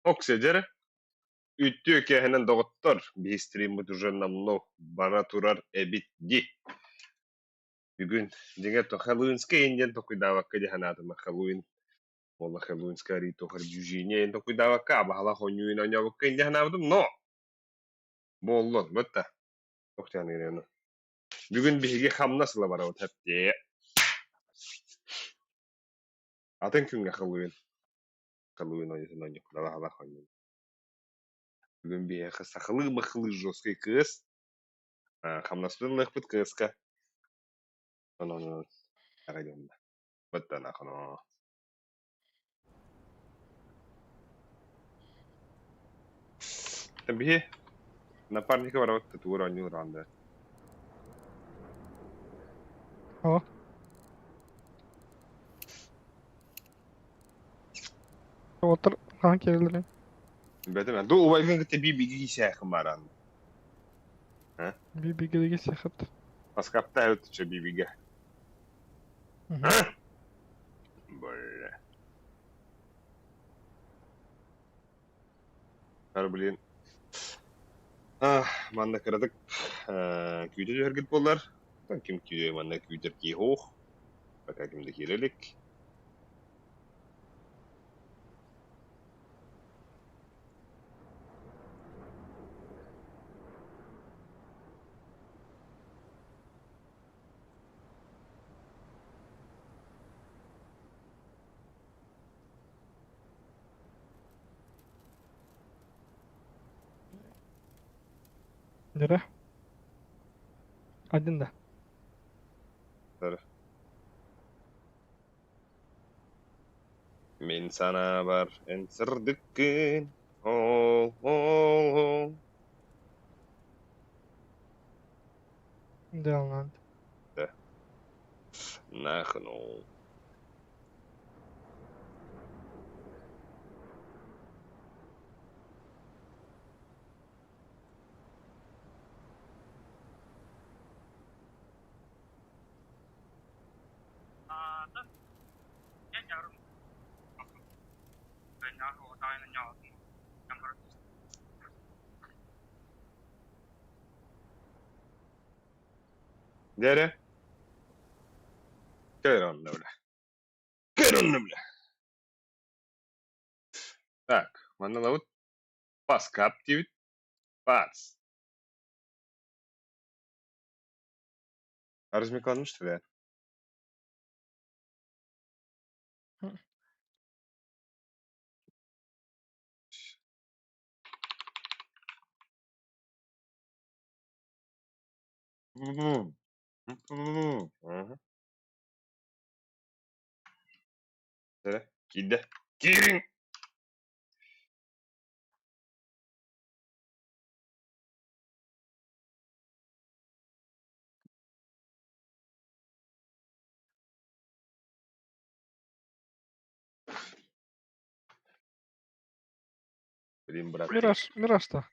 Оксиэ дьэрэ, үтүө киэһэнэн доҕоттор, биһи стриммыт уже намно бара турар эбит дии. Бүгүн дьиҥэр то Хэллоуинскай иһин диэн толкуйдаабакка дии санаатым. Хэллоуин буолла Хэллоуинскай арыы туох эрэ движение иһин толкуйдаабакка, абаһалаах оонньуу иһин оонньообукка иһин дии санаабытым, но буоллун, бытта. Туох диэн Бүгүн биһиги хамнас ыла барабыт хэптиэ. Атын күҥҥэ Хэллоуин. Хэллоуин оонньуутун оонньуохпут, абаһалаах оонньуу. Бүгүн биһиэхэ сахалыы-махалыы жесткай кыыс. Хамнаспытын ылыахпыт кыыска. Онон аҕай дьонно. Баттанахано. Биһи напарника барабыт тугур оонньуур оонньуу. О, Отыр хаһан кэлэллэрий? Бэтим ду убайгын кытта би-биги киисээхин баран. Би-бигилиги сехат. Паскапта эбит би-биге. Бля. Ар блин. Манна кыратык күүтэ түһэргит буоллар. Ким күүтүө манна күүтэр киһи суох. Пока ким да киирэ илик. Дьэрэ. Один да. Мин санаабар эн сырдыккын, ол, ол, ол. Делнад. Да. Нахрен ол. Дьэ көр онно бля. Көр онно бля. Так, манна ылабыт. Паскап диибит. Пац. Размекаланым что ли? Эрэ, киирдэ. Киириҥ! Блин, брат. Мираж, Мираж-то.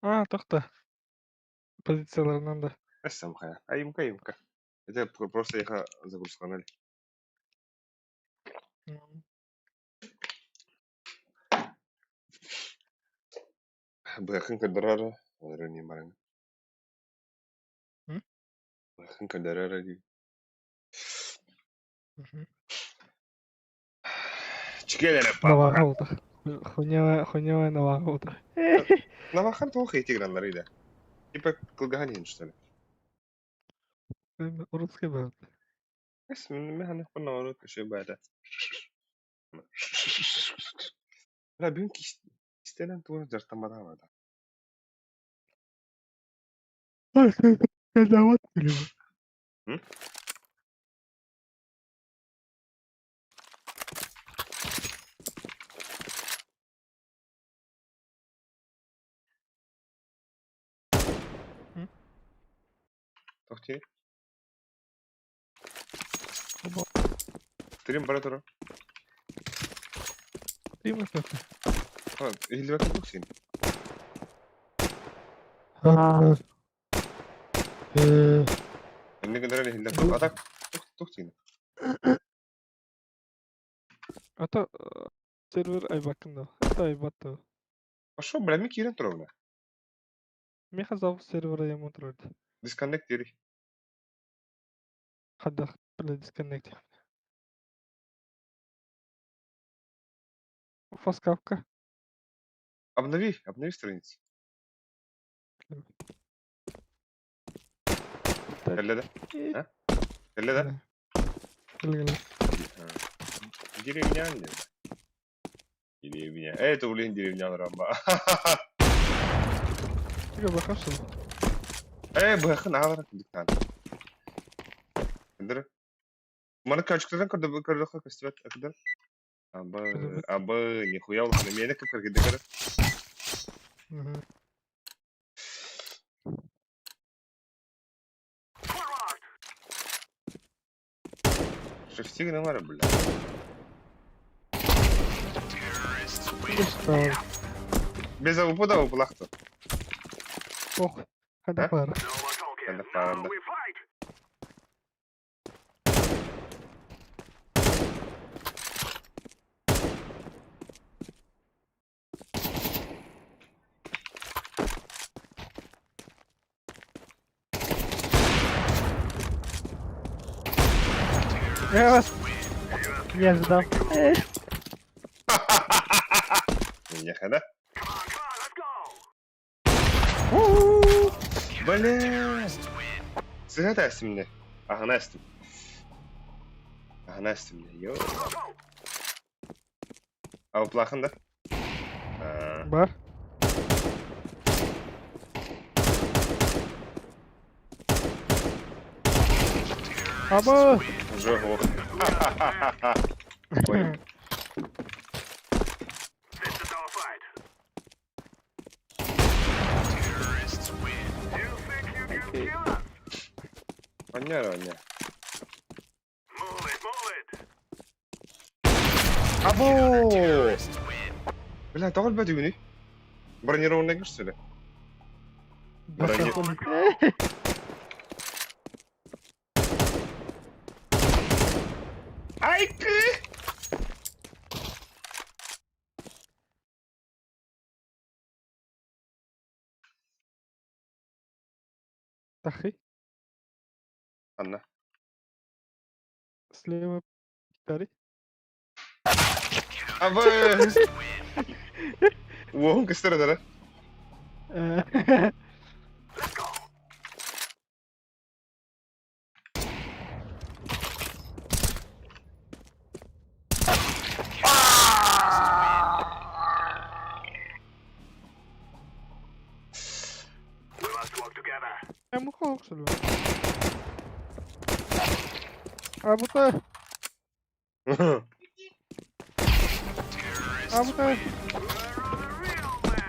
А, тохто. Позицияларынан да. Самхая. Айымка, айымка. Это просто я загрузканали. Быһахын көрдөрөр, өрө баран. Быһахын көрдөрөр дии. Чикелere Наваха болта. Хуйня, хуйня наваха болта. Навахан туох хейтиграннары да. Типа кылгаһан иһин что ли? Урусский был. Эс мен ханна көшө баада. Бля, бүгүн кистенен тугу дьарыктамматаҕым да. М? Тохтуу. Стрим бара турар. Стрим что-то. Иһиллибэккэ туох син? Инник гыннаран иһиллэр. А так туох син? А то. Сервер айбаккын дуо? Это айбат дуо? Пошел, бля, ми киирэн туругуна. Миэхэ запуск сервера ему турар дии. Дисконнект дири. Хайдах, бля, дисконнект. Фаскапка. Обнови, обнови страницу. Так. Кэллэ да? А? Кэллэ да? Кэллэ кэллэ. Деревня диэн. Деревня. Это, блин, деревня Рамба. Чего бахашыл? Э, быһахын аҕалар диктант. Кындыр. Маны качкадан көрдөхө көстүбэт кыдыр. Абы, абы, нихуя улахана миэнэ кып кыргыды көрө. Шефти гына бля. Без АВП да АВПлахты. Ох, хайдах баар. Хайдах баар да. Я вас не ожидал. Миэхэ да? Бля! Сыһа эстимне. Аһына эстим. Аһына эстимне. Йо. Ауплахын да? Бар. Аба! Уже ох. Ой. Анньа анньа. Або! Бля, тоҕо өлбөт үгүнүй? Бронированный что ли? Брони... Айкы! Тахи. Анна. Слева Тари. Абы! Уоһун көстөр этэрэ. Абута! Абута!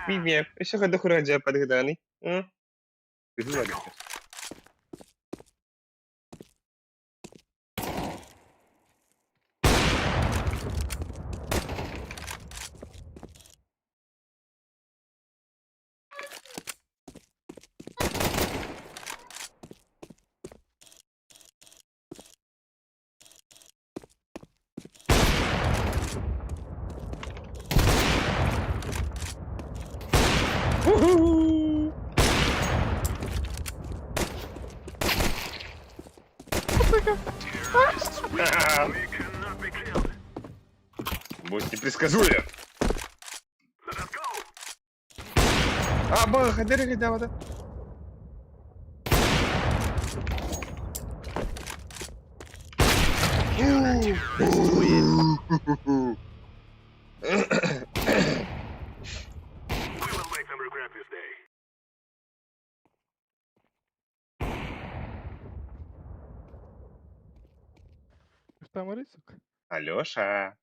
Привет. Еще ходу хураджа подгаданы. Күһүн Будь непредсказуем. А, бага, хадери да, Там сука. Алёша.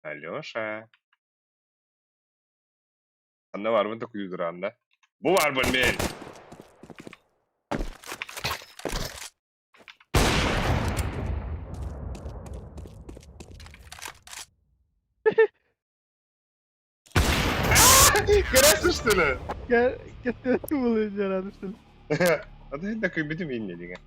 Алёша. Анна барбын токуйдур анда. Бу барбын мен. Көрөсүң что ли? Кеттен булын что ли? А да такой битим инне деген.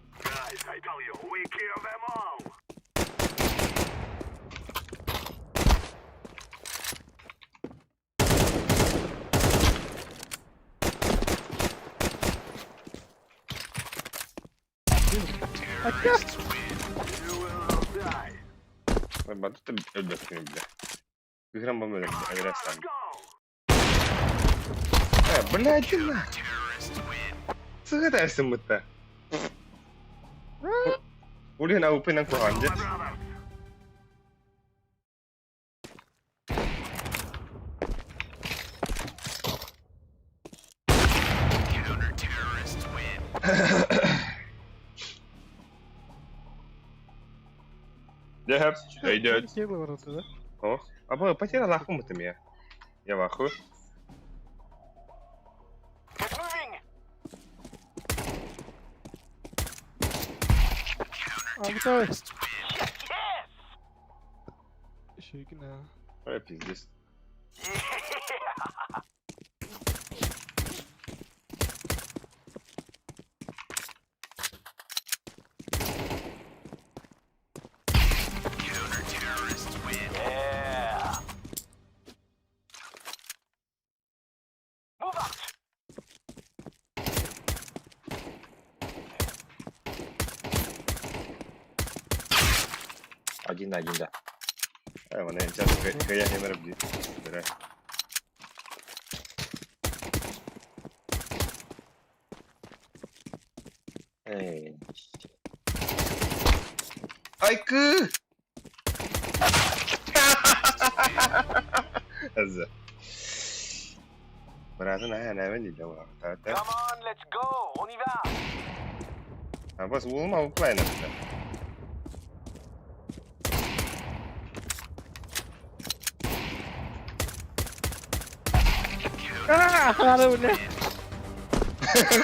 Атта! Бады өлбөккүн бля. Кыһыран бам өлөр астан. Э, блядь, на. Сыга тәрсин бытта. Улин аупынан куһаҕан дьэ. Дьэ, өйдөөт. Ох, аба потерялаахпын бытым я. Я в ахуе. Алтай. Шигна. Ой, пиздец. Один на один, да. Ай, вона сейчас кая не мэрбди. Бля. Эй. Айкы! Аза. Быратын аа нәмә дейді ол. Та. Come on, let's go. On y va. А бас улым алып қойын. Аа, хара бля.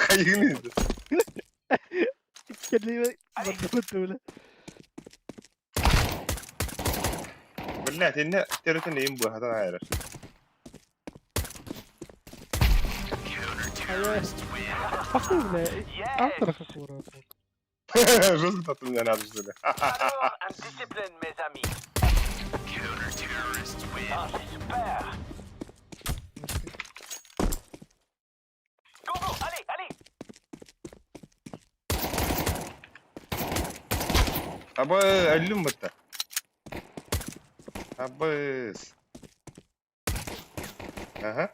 Хайгын енді. Кэллиме бардыбыт бля. Блядь, инне терөтен им бу хатан айрар. Ахуй бля. Автор какого Жестко татым не надо что ли. Valeur and discipline, mes amis. Ah, c'est super. Go, go, allez, allez. Аба өллүм бытта. Абыс. Ага.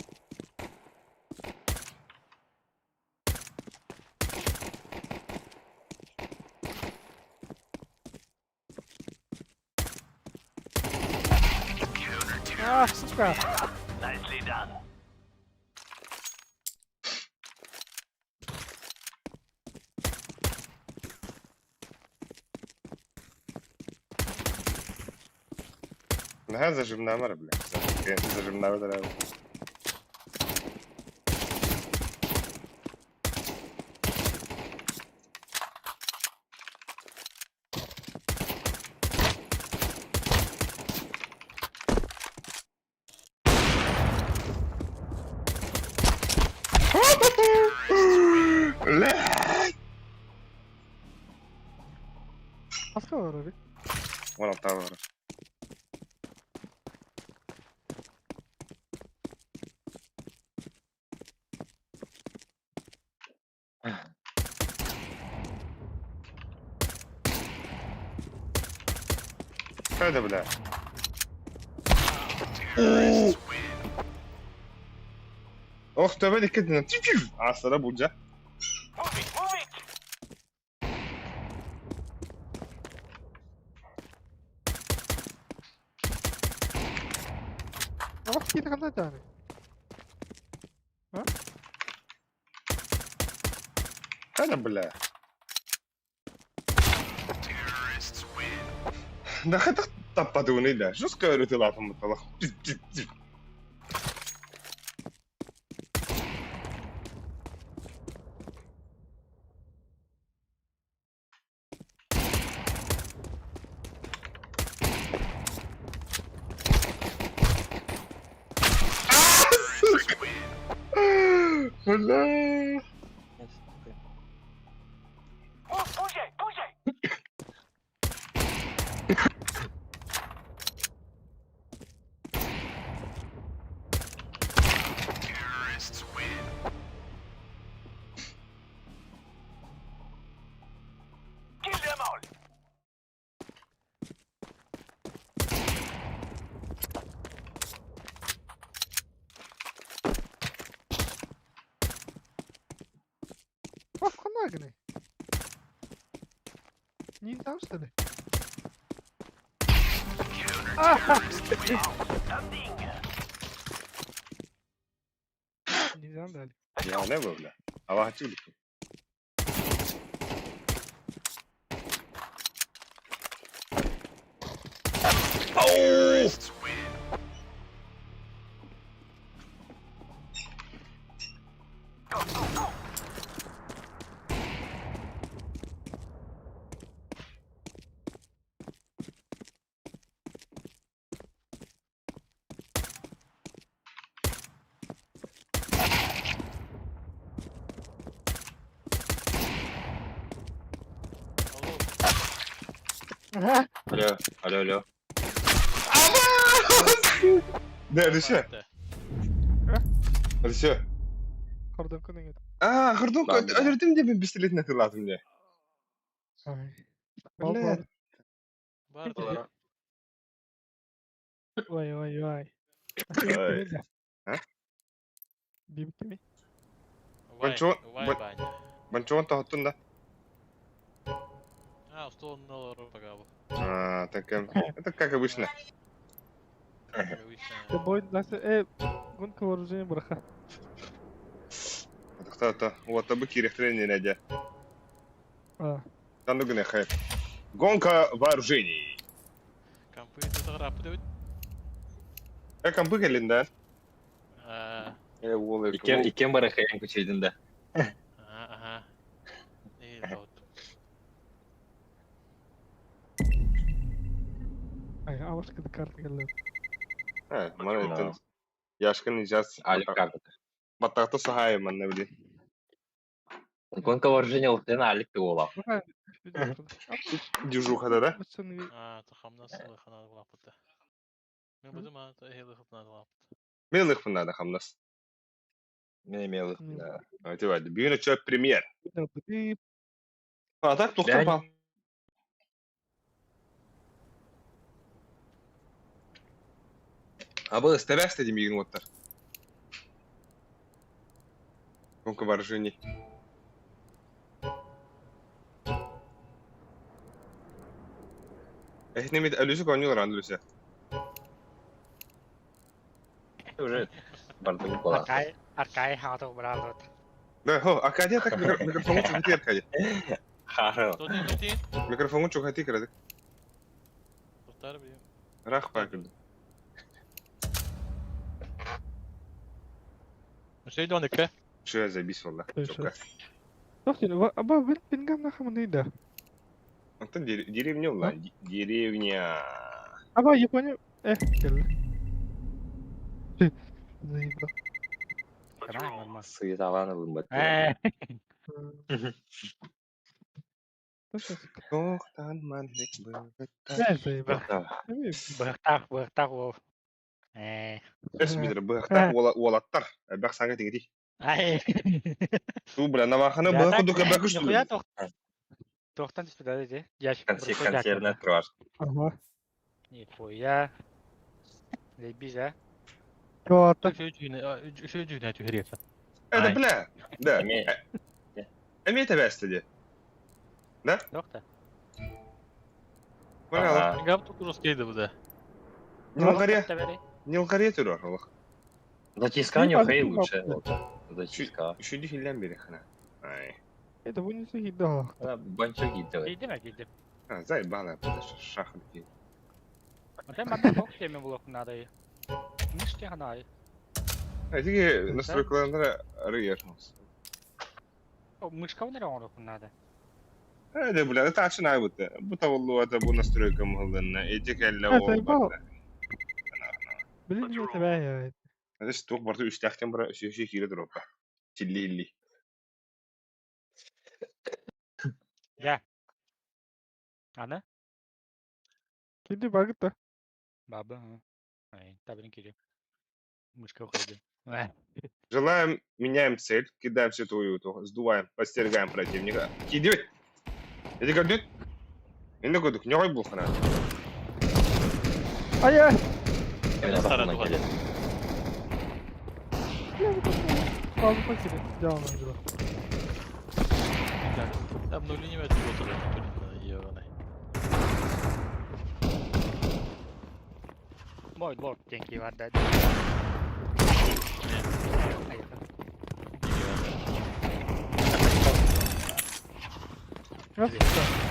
Аа, сука. Nicely done. Наһаа зажимнамар, бля. Зажимнамар. Бля! Хаска барар. Вон алтаа бар. Хайда, бля. Ох, төбө иккитинэн аастара булдьа. Move it, move it. Ах, киин ханаа тааны. Хайда, бля. Да хата таппадыгын да. Жестко өрөтү лафым буталах. Бля. Move, bougez, bougez. Баагыный? Не там, что ли? Нельзя дали. Я не был, бля. Аллах чилик. Алло. Алло, алло, алло. Да, Алиса. Алиса. Хордонка нет. А, хордонка, Да, да. өлөрдүм деп пистолетин атылатым де. Ай. Бля. Бар Олар. Ой, ой, ой. Ай. А? Бибками. Вай, Банчо- вай, Ваня. Банчоон тоһоттун да. А, стол долларов пока был. А, так это как обычно. Как обычно. Тобой нас гонка вооружения браха. Тохто вот бу киирехтэрин нэнэ А. Танну гына хайп. Гонка вооружений. Компы это рапы Компы кэлин да? А, Э, уол Иккен, иккен бары хайын күчейдин да. ага, ага. И вот. Ай, авашка карта келді. А, мана это Яшкин сейчас Алик карта. Баттахта сахай манна били. Гонка вооружения ултена Алик ты ола. Дюжуха да, да? А, то хамнас ханад лапыта. Мен буду ма, то хелы хапнад лапыта. Мелых надо хамнас. Мен мелых. Да. Давайте, бүгүн өчө премьер. А так тухтан пал. А был стэбэс дедим мигин оттар. Гонка вооружений. Эхнемит әлүсі конюлар андылүсі. Уже бардык була. Аркай, Аркай хату бралот. Да, хо, Аркадия так микрофон чухати Аркадия. Хары. Что ты ты? Микрофон чухати кырады. Повтор блин. Рах пакылды. Что идёт, ка? Что я забис валла. Чокка. Аба, бин нахам да. Антон деревня ула, деревня. Аба, Япония. Келді. Заебал. Сыйталаны бымбат. Э, Тохтан манлик быгыта. Заебал. Быхтах, быхтах ол. Э. Эс бидер быхтах уолаттар. Бах саңа тигити. Ай. Ту бля навахана бых кудука бакыш. Нихуя тох. Тохтан түспү да Ящик. Консервный открываш. Ага. Нихуя. Заебись, а? Чё-то. Еще один түһәресе. Это бля. Да. Эми табәстеди. Да? Тохта. Бля. Гап тут уже скейді буда. Нилгария. Нилгария түрөр олох. Зачистка не хей лучше. Зачистка. Үшүдү хиллен бери хана. Ай. Это вы не сахидала. Банчо гидел. Кийдим, кийдим. А, заебала, шахматы. Ата мата бок теме блок надо. Миште ханай. А тиги настройкаларында арыяшмыз. Мышка унер оңрок надо. Это, бля, это ачын айбыты. Бу тавыллу ата бу настройка мыһылынна. Эти кэллэ ол. Блин, не тебя. Это тух барты үстәхтен бара үсү кире дропа. Тилли-илли. Я. Ана? Киди багыта. Баба. Ай, табын кири. Мышка уходит. Желаем, меняем цель, кидаем всю твою, сдуваем, подстерегаем противника. Кидет! Эти как Инде көдүк, не кой булхана. Ай-ай! Обнули не вот Бой, бой, деньги бар да.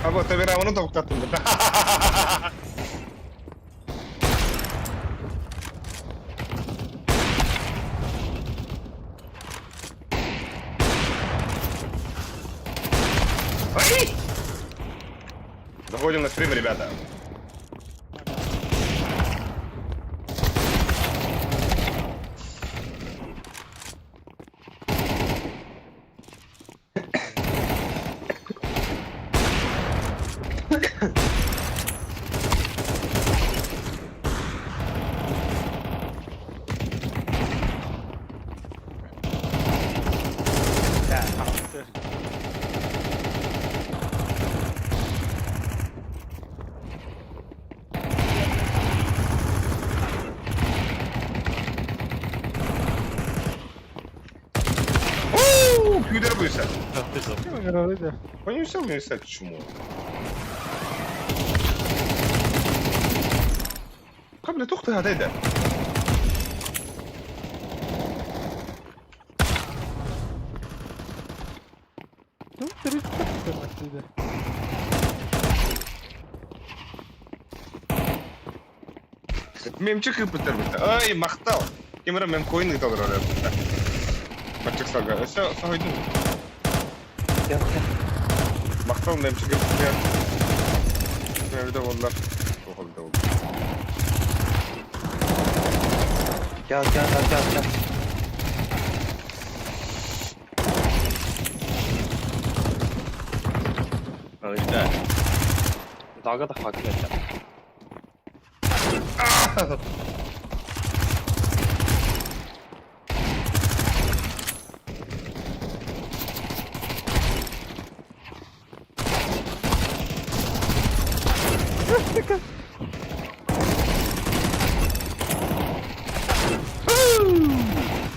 А вот Аверамону тоқтаттым. Ай! Заходим на стрим, ребята. Да, а, Оу, Күйдер буйса. Ким ыҥырар Понесел мне чмо. Қабля тоқта хадайда. Ким 30 дейді. Мемчик ыпытар бит. Ай, мақтал. Кемера мем койын гыталар ора бит. Бачык сага. Өсө сойдун. Мақтал мемчик ыпытар. Мемде болlar. Oğul da oldu. Gel gel gel gel gel. Алыйда. Dalga da hakim edeceğim.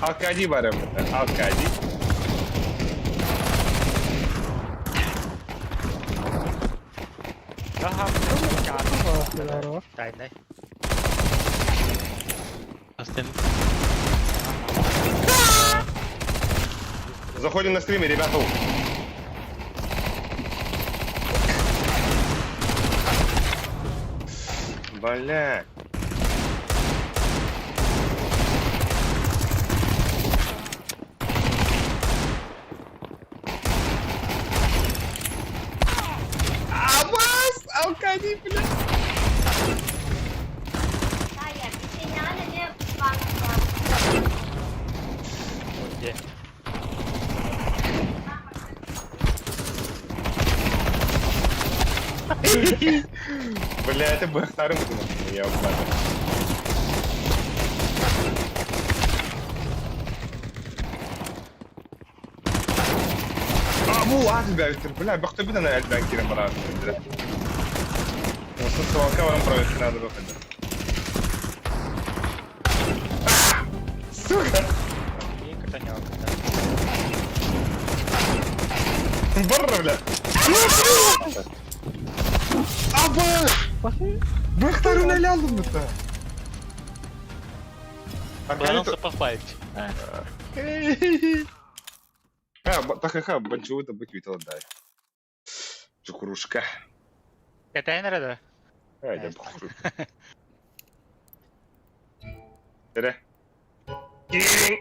Алкади бар бит. Алкади. Ага, Бар. Дай, дай. Астен. Заходим на стриме, ребята. Бля. Абас! Алкади, бля! Где? Бля, это бы вторым я упаду. А, бу ат бля, бля, бахты бит ана әлбән кирен бара. Осы свалка барам провести надо выхода. Сука! Барра, бля! Аба! Бахтарын әлі алдым бітті. Барался пофайть. А, тахаха, банчуы да бык дай. Чукурушка. Это не Ай, да похуй. Тере.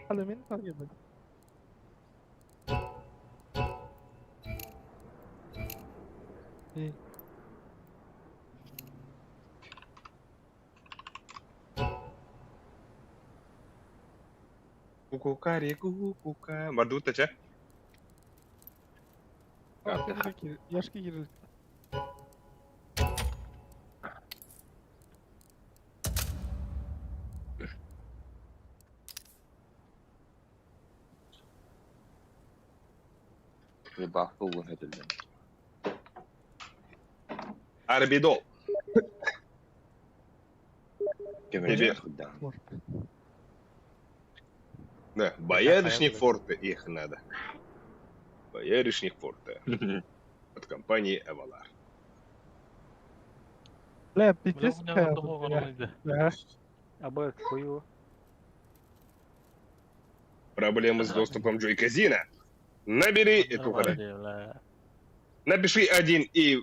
Алюмин таргет. Кукукари, кукука. Бардута че? Яшки кирилл. Рыбак булгун edildi. Арбидол. Тебе. Да, боярышник форте их надо. Боярышник Форте от компании Эвалар. Бля, Бля, пиздец у меня какая того тут, бля. ворона Да. Абы хую. Проблемы с доступом Джой Казино? Набери эту Бля. Напиши один и...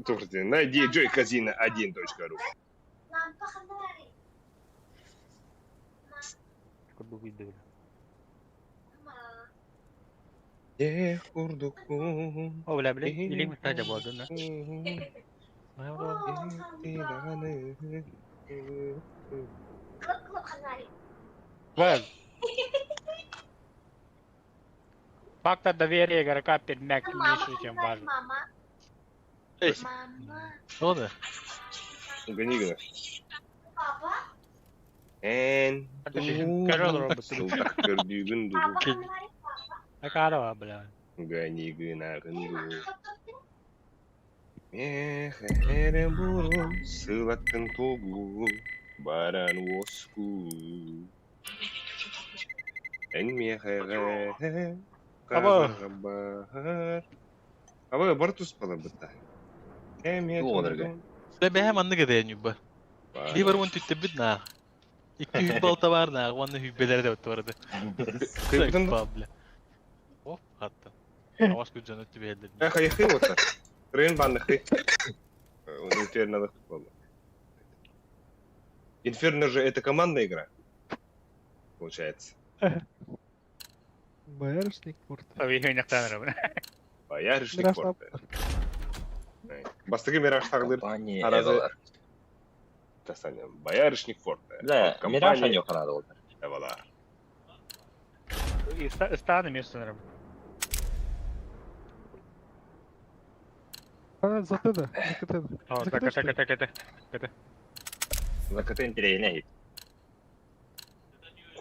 Слушайте, найди joycasino1.ru. Курдук үйдө. О, бля, бля, илиң стадия болды, да? Бля. Фактор доверия игрока перед Mac меньше, чем важен. Эй, что да? Гони, Эн көрдүүгүн дуу. Акарова, бля. Гони гынагын дуу. Мехере бурун сылаттын тобу баран уоску. Эн мехере Аба. бар. Аба бар туспала бытта. Эме Туох олорго? Да бэһэ маннык эдэйэн юбба. Ливер он түттэ на. Икки хүббэ алта бар на, уонна хүббэлэр да барады. Кыйбытын Бля. Оп, хатта. Авас күджаны түбэлдер. Эх, хайхы вот. Трен банныхы. Инферно Инферно же это командная игра. Получается. Боярышник Форте. Боярышник Мираж Форте. Бастыгы Мираж тағдыр. Компания Аразы. Эвалар. Тасаня. Боярышник Форте. Бля, От Мираж компании они надо вот. Эвалар. Станы место А, за ТД, за КТ. О, За так, КТ, что так, ли? так, так, За КТ интереснее.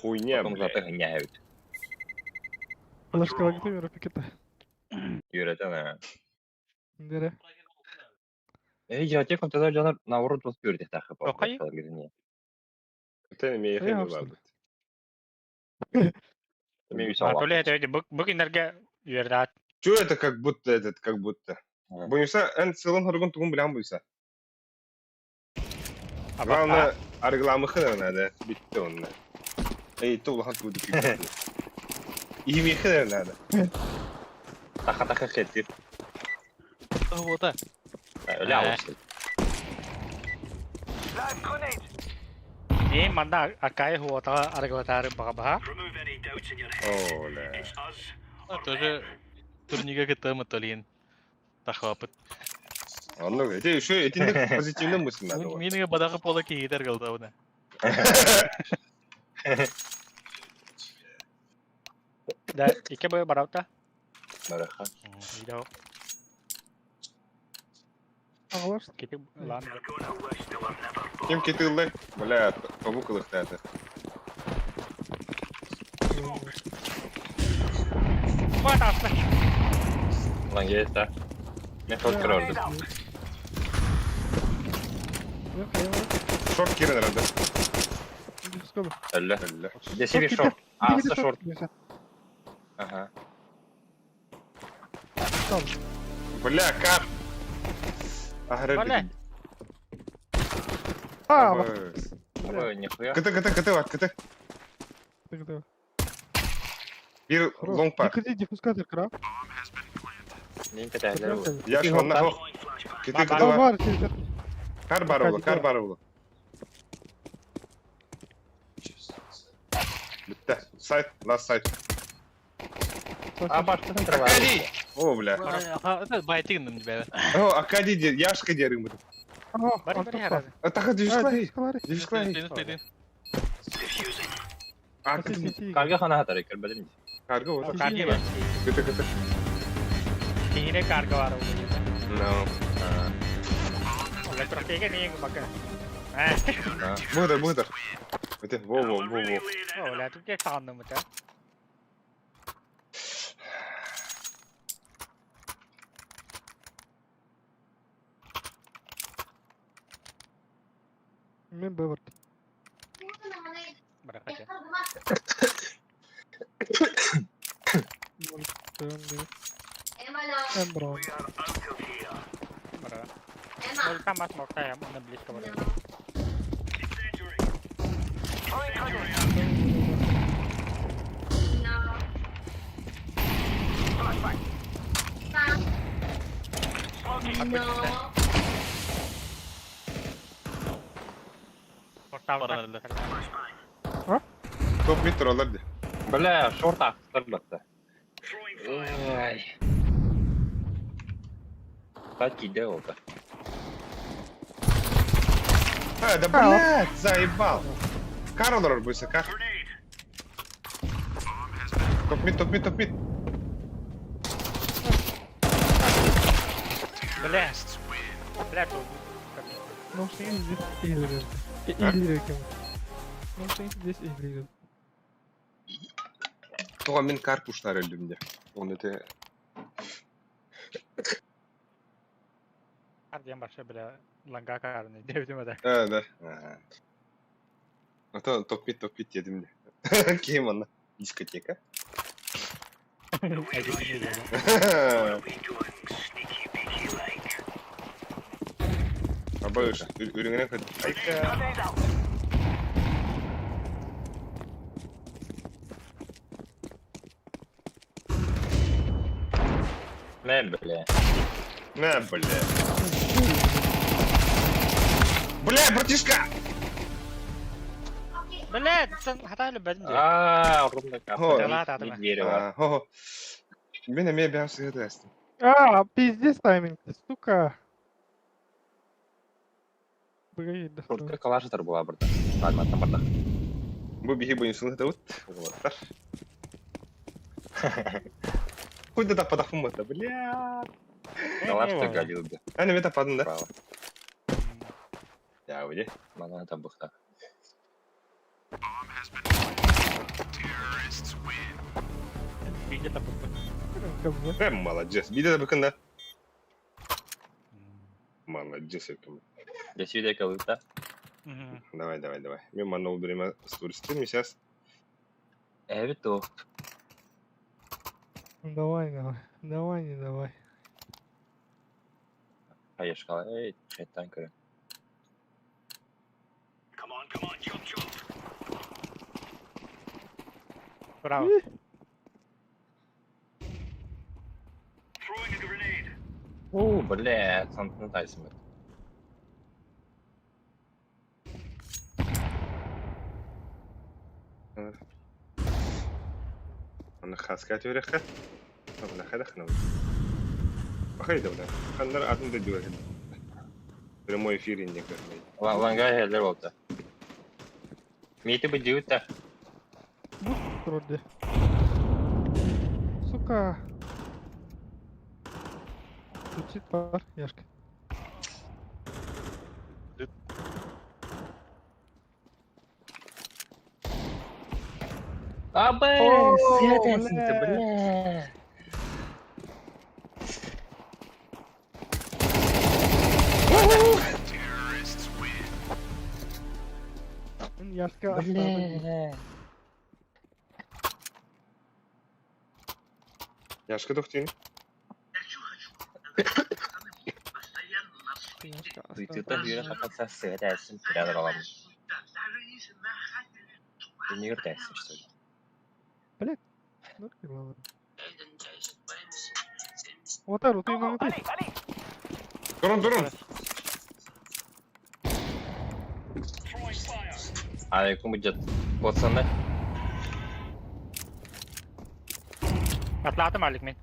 Хуйня, Потом за блядь. Т гоняют. Флешка Вагнера пикета. Юра, это на. Дере. Эй, я тех он тогда дьонор наоборот вот пюрде так Окей. Это меня Я не вообще. ладно. А то ли это бык энергия вердат. Чё это как будто этот, как будто? Буюса, эн сылын хоргун тугун билэн буюса. Главное, аргламыхы надо. Битте онна. Эй, то улахан тугу дикки. Имихы надо. Таха таха хетир. Вот так. Ля, вот. Live grenade! Не, манда акай хуота арглатары баба. Remove any doubts in your head. О, ля. It's us or Тоже турнига кытта Толин. Тахапыт. Онно, это еще этинник позитивный мысль надо. Минеге бадагы пола кийдер кылдабына. Да, ике бой бараута. Мараха. Видео. Ағалаш. Кетик лан. They're gonna wish they were never born. Ким кетилdi? Бля, тобу кылыктады. Вот аслы. Лан есть, да? Мен шорт кірерді. Шорт кирен рады. Әлі. Бля. Десеби шорт. А, шорт. Ага. Бля, кап. Агры. Бля. А, Ой, нихуя. КТ, КТ, КТ, ват, КТ. Бир лонг пар. Дикри диффускатор кра. Мен кәтәлер. Я ж онна хох. КТ, КТ, Бар ват. бар, через Кар бар олы, кар бар олы. Битте. Сайт, last сайт. А, башкасын тұрған. Акади! О, бля. Байтигин бе. О, Акади, Яшка дерим буду. Бар бар яразы. А так дивишклай. Дивишклай. Diffusing. А, Карга хана хатары кірбедім. карго вот. Карга. КТ, КТ. Кине карга бар. No. Электрофеге не бака. А, Быдыр, быдыр. Это, во, во, во, во. о, ля, тут я сандым это. Мен б бар. Барахата. Только мас мортаем, он близко вроде. Баран эле. Топ мид тураллар дии. Бля, шорт ахтар Ой. Так идеал да. А, да блядь, заебал. Кар олорор буйса, кар. Топ мид, топ мид, топ мид. Бля. Бля, тут. Ну, что здесь игры. А? Игры кем. Ну, что здесь игры. Тоҕо мин кар пуштар өлдүм дии. Оны те Ардиан баша, бля, ланга карны. Девдим да. Э, да. А то топ мид дедим дии. Ким онно? Дискотека. Аба үрүҥүнэн көт. Айка. Не, бля. На, бля. Бля, братишка! Бля, сен хатайлы бәдим дии. А, румда Хо. капа. Дерево. Хо. Мин эмиэ бэйэм сыһыат астым. А, пиздец тайминг, сука. Блин, да. Шортка калашытар була бирда. Ладно, барда. Бу биһи буйунсун ытабыт. Уолаттар. Хуй да таппатахпын буолла, бля. Калаш галилды. Аны мен таппадым да. Право. Я уйди. Мана там бухта. Видите, там Кобза. Молодец. Биде да быкын да. Молодец, эркин. Десюде калыта. Давай, давай, давай. Мен манна уберем туристы, сейчас. Эбит то. Давай, давай. Давай, не давай. Хаешкала. Эй, шайтан көрө. Come on, come on, chop, chop. Браво. Throwing a grenade. О, бля, сан тайсым. Аны хаска төрехе. Аны хадахна. Бахай да. Хандар атын да дюрен. Прямой эфир инде көрмей. Ланга хелер болду. Мити бу дюта. Вроде. Сука. Звучит пар, Яшка. Абэ, О, сыат бля. бля. Яшка оставил. Бля. Яшка тохтин. Яшка Дуйта оставил. бүйрө хакаса сыат әсин пирядыр алам. Эмне көрдәсиң, что ли? Ну, и ладно. Вот так, ты на ты. Турун, турун. Throwing fire. Алейкум будет. Пацаны. Атладым Алик мен.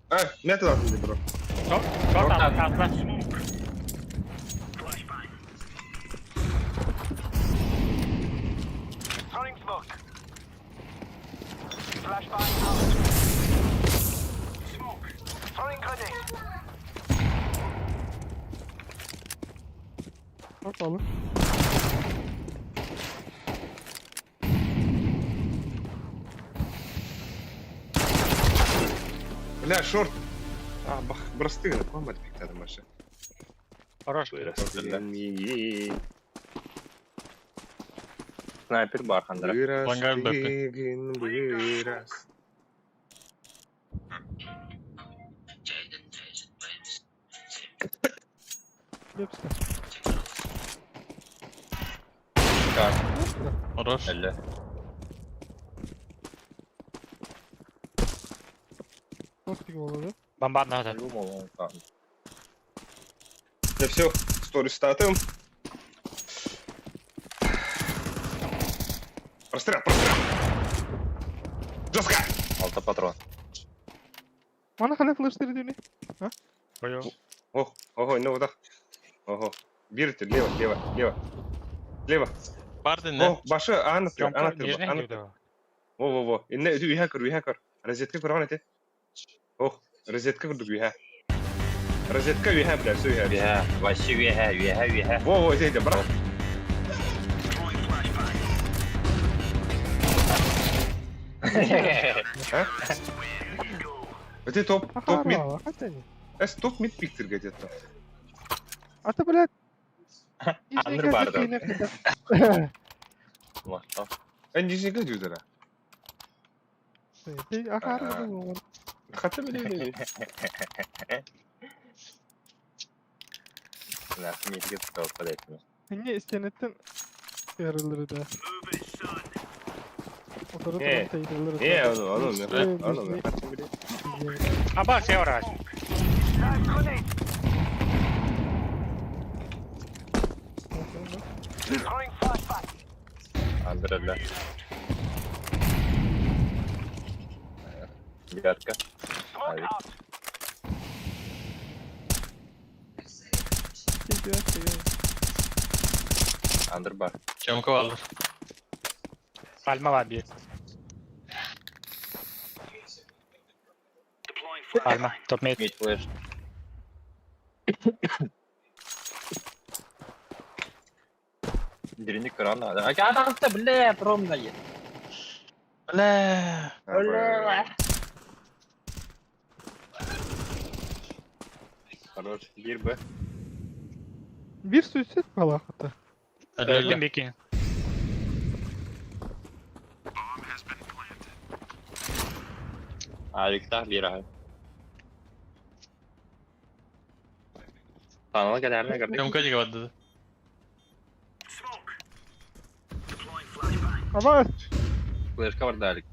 А, мен атын ди бро. Шорт атла, атла. Flashbang. Throwing smoke. Flashbang out. Smoke. Throwing grenade. Пропало. Бля, шорт. А, бах, бросты, комат пиктады маша. Хорош. Вырасты. Снайпер бар хандра. Лангар бэпи. Вырасты, вырас. Лепска. Как? Хорош. Эле. Тортик болады. Бомба надо. Думал, он там. Да все, сторис статым. Прострел, прострел! Жестко! Алта патрон. Мана халя флеш дени. Ой. Ох, ого, ну вот так. Ого. Бирте, лево, лево, лево. Лево. Бардын не? О, башы, аны тыр, Тёмка, аны тыр, нижний аны где тыр. Во, во, во. Инне үһә көр, үһә көр. Розетка көргөн эти. Ох, розетка көрдүк үһә. Розетка үһә, бля, все үһә. Үһэ, вообще үһэ, үһэ, үһэ. Во, во, здесь, брат. А? Это топ, топ мид. Ахара, хотя Эс топ мид пиктер где-то. А ты, блядь. Андыр барды. Махтал. Эн нижний дюдера. Ты ахара. Хотя бы не. Да, мидге тұтау подайтын. Не истенеттен yarılır da. Oturup Не. durup Не, оно, оно, оно, оно. Аба, севера. Андыр эле. Девятка. Авик. Андыр бар. Чемка var. Пальма var bir. Пальма, топ мид. Мид флеш. Дерник рано. А там бля, ровно есть. Бля. Бля. Хорош, бир Б. Bir suicid балахыта. Öldüm бики. Авиктах бир ага. Танала кәдәрне кірдік. Чемка диге барды. Ама Флешка бар далик.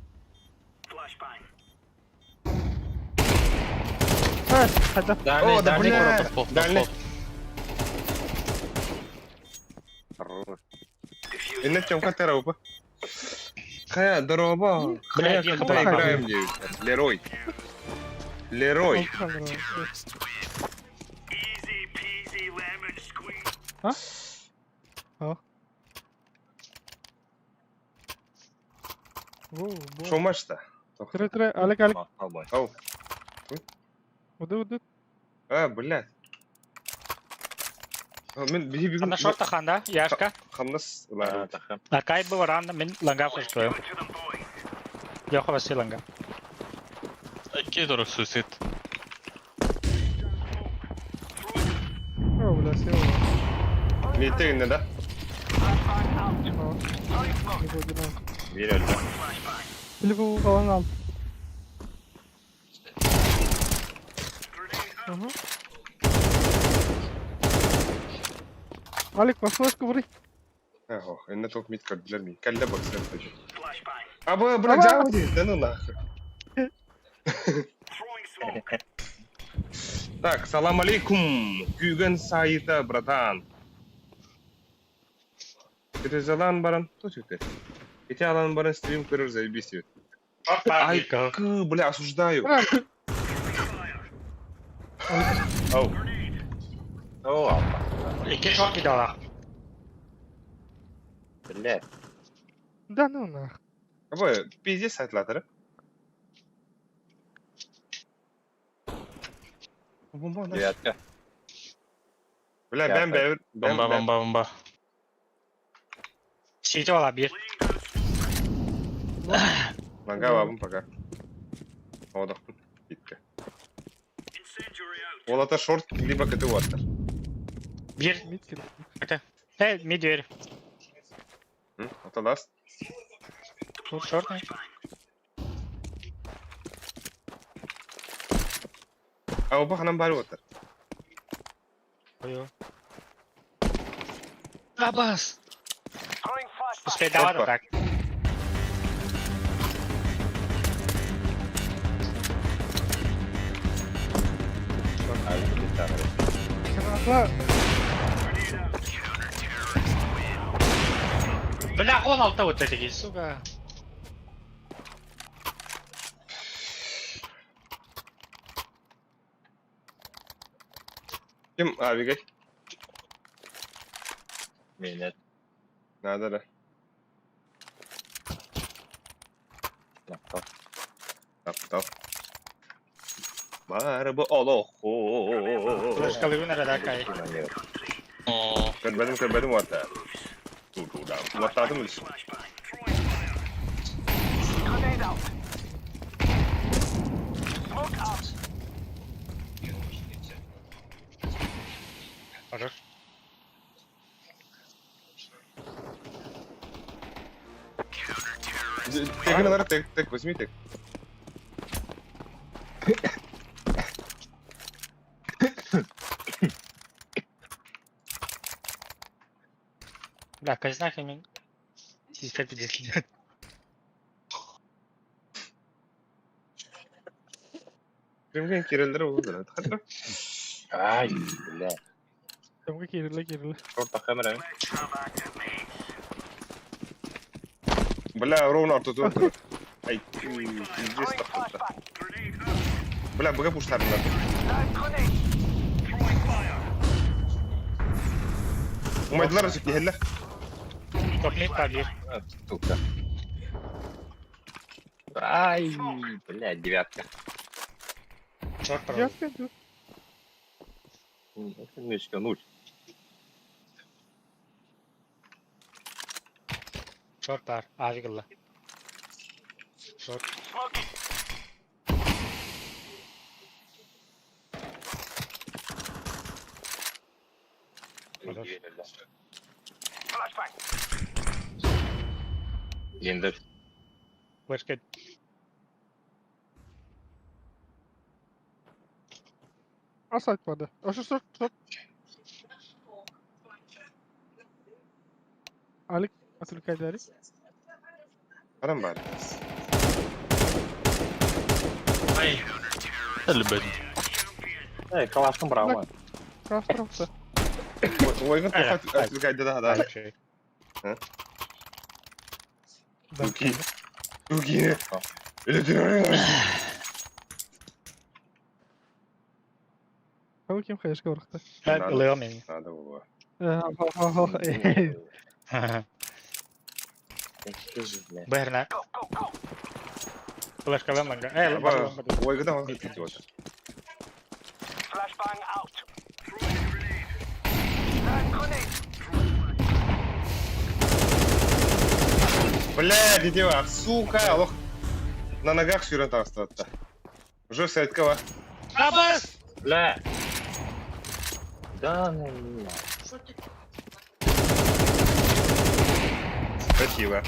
хотя Дальний, О, да дальний. бля. Топ, топ, Дальний. топ. Хорош. Инне Тёмка терапа. Хая, здорово. Бля, Хая, тихо, когда бля. играем, девять. Лерой. Лерой. А? А? Воу, во. Шо матч-то? Тре, тре, Алек, Алек, Махтал бой. Ау. уды, уды. А, блядь. А, Мен биһи бүгүн Ана шорта ханда, Яшка. хамнас А, ылары. таха. Аркай был рано, мен ланга флешкою. Леха Василий ланга. Икки дорог суицид. О, бля, сел. Миттегинне да? Бир өлді. Телефон калан ал. Ага. Алик, по флешку ври. Ого, инне топ мид көрдүлөр ми. Калле баксар тоже. А бу бля жабы да ну нахуй. Так, салам алейкум. Күйген сайыта, братан. Это залан баран, то что ты? Эти алан баран стрим көрөр заебись. Ай, к, бля, осуждаю. Ау. О, алла. Икки шорт кидала. Бля. Да ну нах. Абы, пиздец сайтлатыры. Девятка. Бля, бәм бәм бәм Бомба, бәм. бомба, бомба. Сити вала bir. Ланга бабым пока. Одохпун. Битке. Ол ата шорт, либо КТ ваттар. Bir. Мид кил. Э, мид дверь. Ата ласт. Тут шорт. А оба ханам бары ваттар. Ой. Абас! Throwing flashbang. Успейдават Опа. так. Граната. Бля, он алта вот эти, сука. Ким авигай? Минет. Надо да. Таптал. Таптал. Бары бу олоху. Флешкалыгын эрэ да кай. О, Көрбөтүм көрбөтүм уота. Ту-ту-да. Уоттаатым үс. Grenade out. Smoke out. Хорош. Тегин алар тек тек возьми тек. Бля, казнах мен. Систер пиздец. Кимген кирелдер болду. Хатра. Ай, бля. Кемге кириле кириле. Шорта камера. Бля, ровно ортотун тур. Ай, пиздец Throwing тахтата. flashbang. Бля, быга пуштарындар. Live grenade. Throwing fire. Умайдылар өсөк киһеллер. Топ мид пробил. А, Сука. Ай, бля, девятка. Шорт пробил. Я скажу. Мышка, нуль. Шорт бар. Авигла. Шорт. Smoking. Хорош. Flashbang. Гендер. Флешка. Асайт барды. Ошо шорт шорт. Алик отвлекай Алик. Баран бар. ай. Любит. Эй, калашком браво. Крастрался. Ойгын тоқат отвлекайды да да. Хороший. Да. Дуки. Дуки. Кого кем хаешка барахта. Да, лео мен. Надо было. Бэрна. Go, go, go. Флешка лэманга. Эй, Аба, лэманга. ойгыдан алып кетти вот. Flashbang out. Live grenade. Бля, дедева, сука, алох. На ногах сүйрен тағыстырады. Уже сайтка бар. Абас! Бля. Да, ну, на. Спасибо.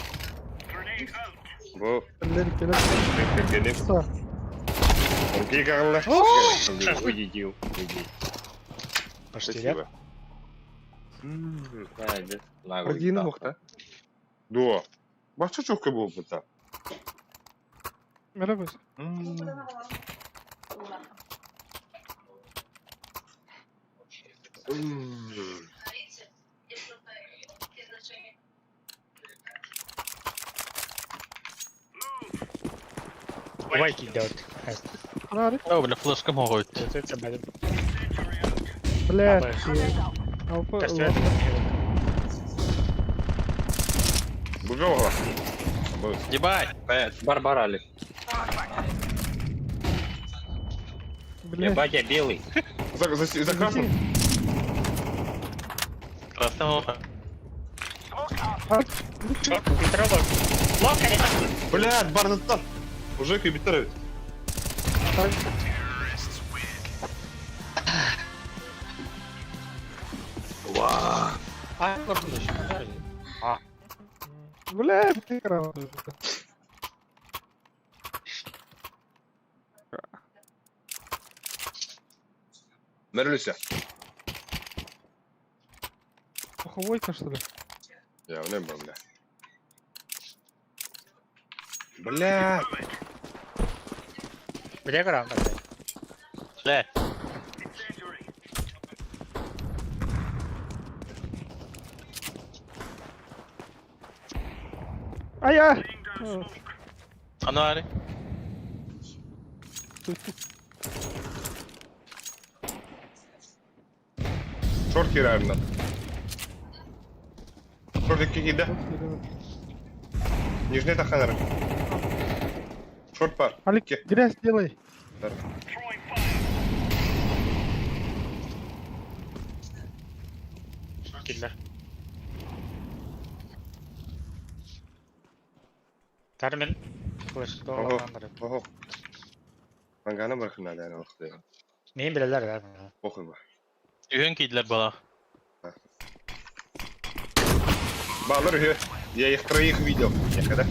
Бу, келем. Окей, кағылла. Уйди, уйди. Почти нет. Спасибо. Бля, иди нахуй. Один мохта. До. Бачу чокка болуп бата. Мерабыз. Вайки делать. Алик. О, бля, флешка могут. Это бля. Бля. Абы. Алпа. Буга оға. Бу. Ебать! Барбара Алик. Бля. Ебать, я белый. За за за красным. Красный Smoke out. Шорт, Петрова. Лока, Бля, барнаттан. Уже күйбіттер өт. А, А, Бля, ты красный. Мерлюся. Пуховойка, что ли? Явно был, бля. Бля! Бля көрөм бля. Бля. Ай, а! Аны ари. Шорт киирэринэн. Шорт икки киирдэ. Нижний таханар. Шорт бар. Алик, Икки. грязь делай. Киллер. Термин флешка Ого. олохтон Ого. Манганы бырахына да охты. Мин билэлэр да. Похуй ба. Үһүн киирдилэр бала. Балыр үһү. Я их троих видел. Я когда?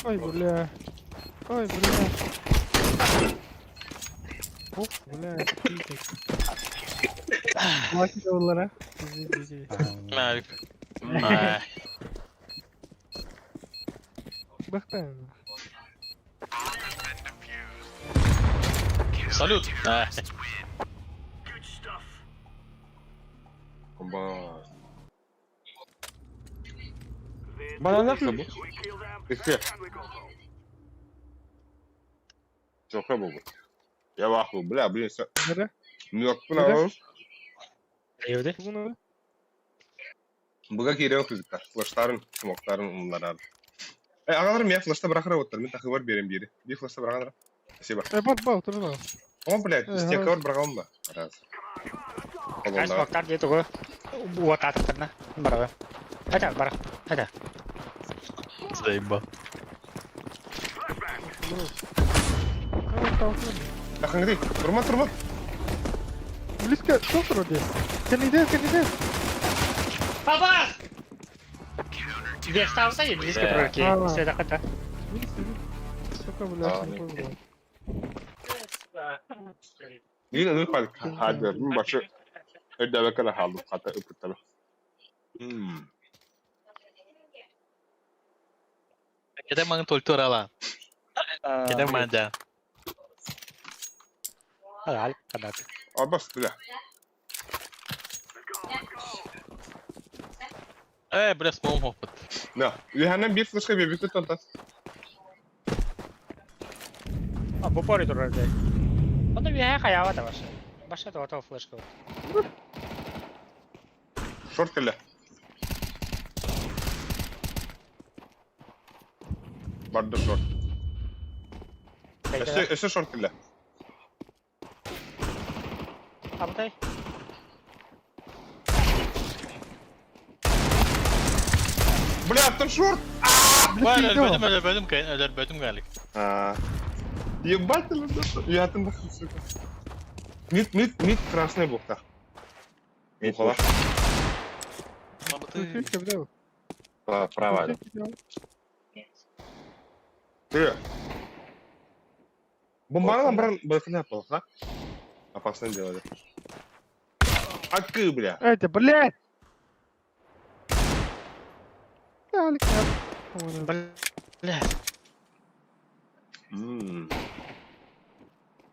Ой, бля. Ой, бля. Ох, бля. Лаки доллара. Мавик. Ай. Бахтаем. Салют. Ай. Ба. Бананах бу. Икки. Чоха бу. Я ваху, бля, блин, са. Бere. Ньюк бля. Эйди. Bunu Буга киирэн кыргыттар. Флештарын, смоктарын умнарар. Э, агаларым я флешта бырахара оттар. Мин тахыбар берем бири. Би флешта бырахара. Спасибо. Э, бар, бар, турла. О, блядь, Э, стенка бар бырагам ба. Раз. Кайс Колонна. бактар дии тугу уот ааттарна барабы. Хотя бар. Хотя. Заебал. Тахыңды. Турма, турма. Близко, что вроде? Кандидат, кандидат. Папа! Где стався и близко прорки. А. Все это хотя. Сука, бля, А, не понял. Биир ыныр хаадыр. Мин башы өйдөбөккө да хаалдым. Хата ыппыттара. Мм. Кede маңын толтур ала. Кede маңда. Аль, кадак. Абас, бля. Э, бля, смоум хоппут. На, үһэнэн биир флешка биэрбиккит онтон. А бу пори турар дии. Онно үөһэ хайаава да баша. Баша тоҕото флешка. Шорт кэллэ. Барды шорт. Өссө, өссө шорт кэллэ. Абытай. Бля, там шорт! Бар, өлбөтүм, өлбөтүм, өлбөтүм галик. А. Ебать, я там нахуй, сука. Мид, мид, мид красный буохта. Мид Ухала. Мабыты. Бля, Право. Ты. Бомбардан бран бырахына плохо. Опасное дело. да. Акы, бля. Это, блядь! Алик, Бля. Ммм.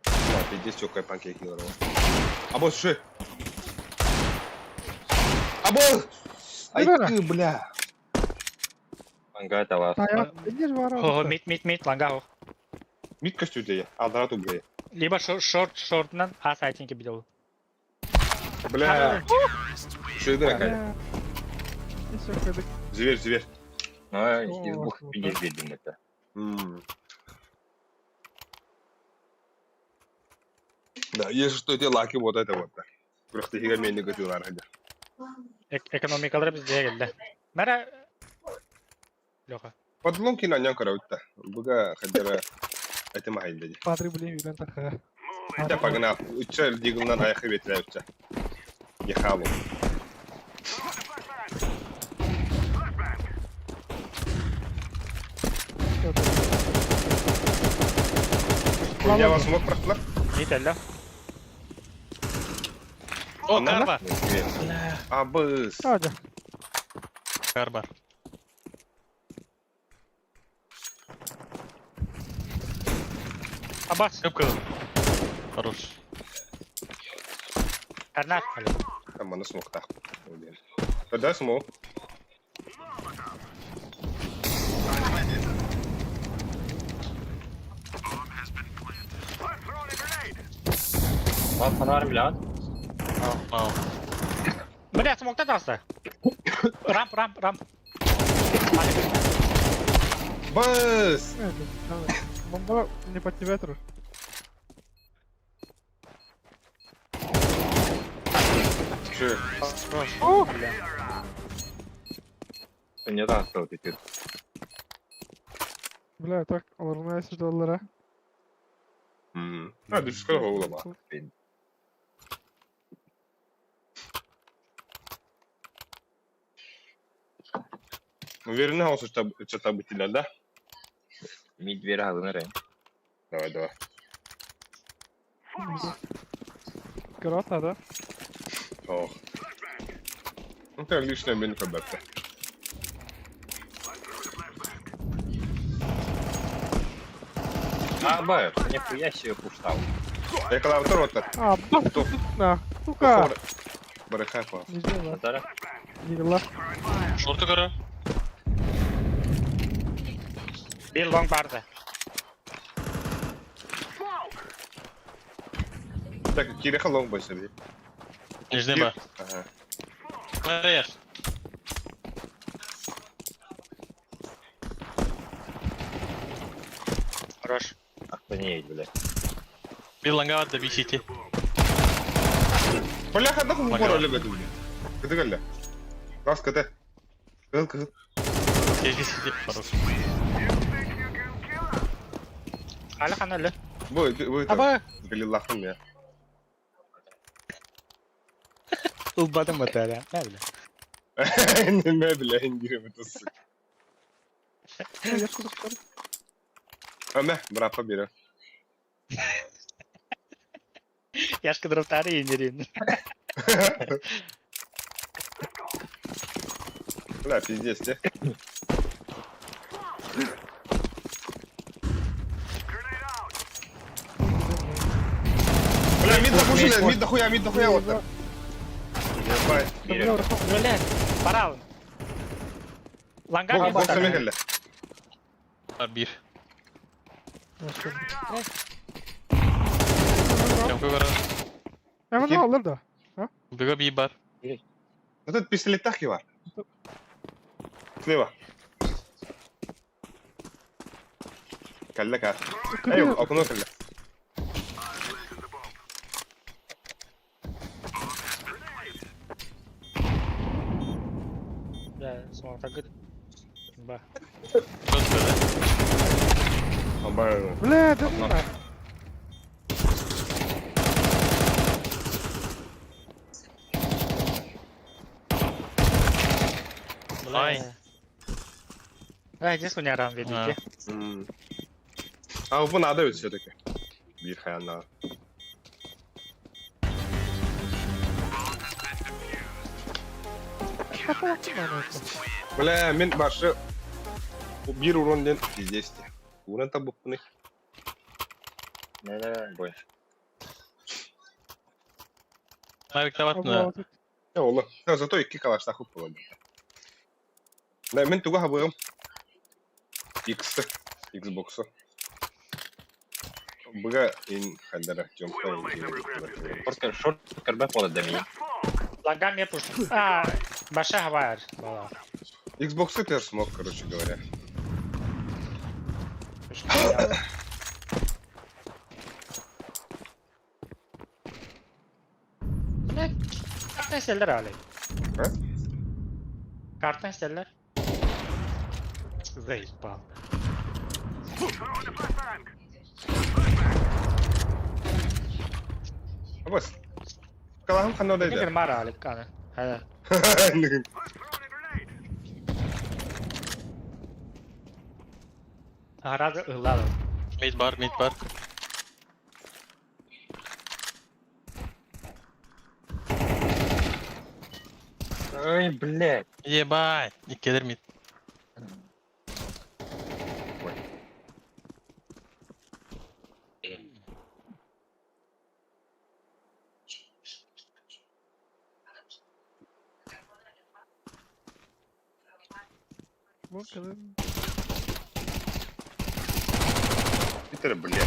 Бля, пиздец, чё, панкейки килограмм. Або, слушай. Або! Ай Ребята. ты, бля. Ангай талас. Хо, мид, мид, мид, ланга хо. Мид костюте, а драту, бля. Либо шорт, шортынан а сайтинге бидол. Бля. Что это такая? Зверь, зверь. Ну, из двух пиздец видим это. М. Да, если что, эти лаки вот это вот. Просто хига мен көтүлар хадя. Экономикалар бизде келди. Мара Леха. Подлон кино нян караутта. Буга хадяра это махайда. Патрик, блин, юрен таха. Хотя погнав. Уча дигылнан аяхы бетле уча. Ехалу. Я вас мог прохлад? Мид элле. О, кар бар. Абыс. Hadi. Кар бар. Абас. Көп Хорош. Карнак. Там маны смоктах. Когда смок? I'm throwing a grenade. Lan фонарь, блядь. Мау. Бля, смокта таста. Рамп, рамп, рамп. Быс! Бомба не по тебе тру. Че? О! Не да, что ты тут. Бля, так, олорна доллара. А, душка голова. Уверена, он что-то бытия, да? Мид дверь алыныр. Давай, давай. Граната, да? Ох. Ну, это лишняя минка бетта. А, б, нихуя себе пуштал. Я когда второй так. А, бах, Стоп. на, сука. Барыхай по. Не делай, Наталья? не дела. Шорты кара. Bir long барды. Так, Кириха лонг бойся, блядь. Нижний бар. Ага. Мареш. Хорош. Охренеть, блядь. Bir ланга бар да бисити. Бляха, нахуй Ага. упор любят, блядь. Кыты кэллэ. Раз кыты. Кыл, кыл. Сити сити. Хорош. Али хана лө. Бу, бу, Аба. Галилахым я. Улбадым батаря. Не бля. Не, бля, индирем это сука. Я куда А, мә, брапа бери. Яшка дроптары индирин. Бля, пиздец, те. Grenade out. Бля, мид нахуй, мид нахуя, мид нахуя, вот так. Ебать. Бля, бараун. Ланга Бог, бог сами кэллэ. Бар bir. Чамка кара. Hemen Kim? alır da. Бега bir бар. Этот пистолет так и бар. Слева. Кэллэ кар. Эй, окно кэллэ. Бля, смокта гыт. Ба. Шорт кара. Абай. Бля, да на. Ай. Ай, здесь у меня рам видите. А, бу надо ведь все-таки. Бир хаянна. Бля, мен башы бир урон ден пиздец те. Урон табыппыны. Не, не, бой. Навик табатны. Я ола. Я зато икки калашта хуп болады. Да, мен туга хабыгым. X, Xbox. Быга ин хадара жомка. Шорт, шорт, карбе поле да ми. Ланга мне пуш. А, баша хавар. Бала. Xbox это смог, короче говоря. Ne? Karttan isterler Ali. Ha? Karttan isterler. Zayıf bağlı. Throwing a flashbang. Абас. Калахым Ne ханна bir дайды. mara Ali kanı. Hadi. I'm throwing a grenade. Arada ıhlar. Mid бар, mid бар. Ой, блядь. Ебать! Иккилэр mid. Бу кэлин Питер, блядь.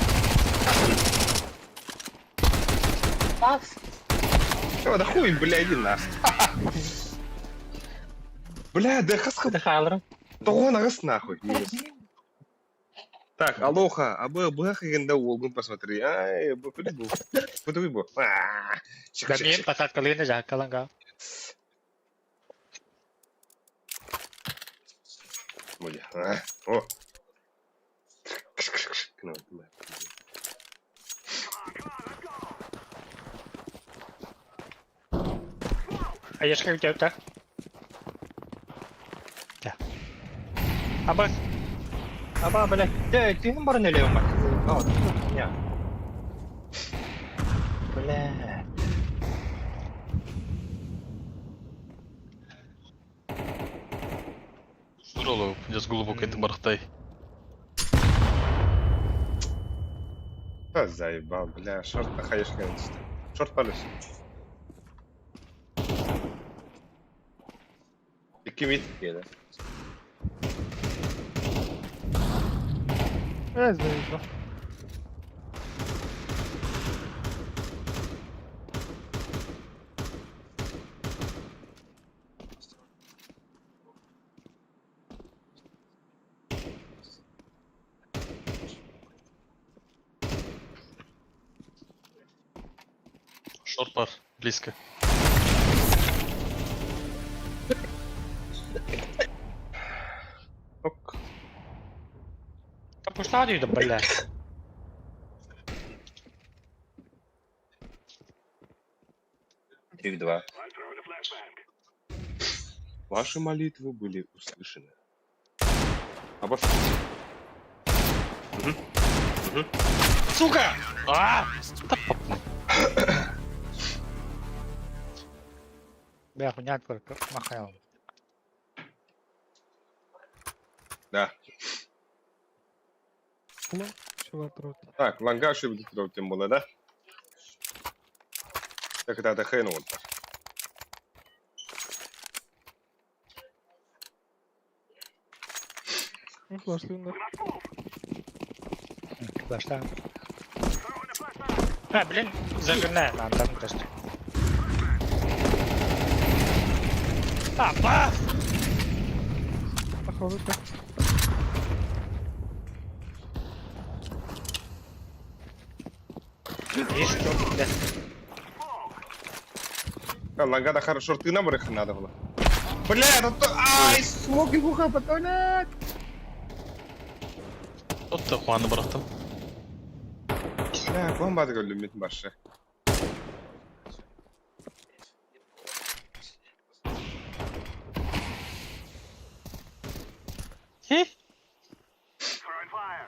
О, да хуй, бля, иди нахуй. Бля, да хас Это хааларым. Тоҕон аҕыс нахуй. Минус. Так, алоха, а бы быһах игенде уолгун посмотри. Ай, бу күлү бу. Бу бу. Аа, Шик, Да шик, мен шик. посадкалыгын жаккаланга. Моя. А, О. Кш, кш, кш. Ну, бля. Аешка өтөптө. Да. Абас. Аба, блядь. Ты, ты баран эле мать. А, ты меня. Блядь. Уролу, дьас глубоко это барахтай. Да заебал, бля, шорт нахаешь, конечно. Шорт палишь. Икки мид киэдэ. Э, заебал. Шорт бар, близко. Ок. Капустадию да бля. 3-2. I'm throwing a flashbang. Ваши молитвы были услышаны. Аба. Сука! А! Бля, хуйня только махал. Да. Чувак, трот. Так, лангаши будет тем было, да? Так это это хрен вот. Ну, флашлюндар. Башта. Throwing a flashbang. А, блин, загнай нам там просто. Абас! Походу так. И что, бля? А, лангада хорошо, ты нам их надо было. Бля, это то... Ай, смог его хапать, блядь! От да хуаны барахтым. Бля, бомба өлүммүт башы. Хе? Throwing fire.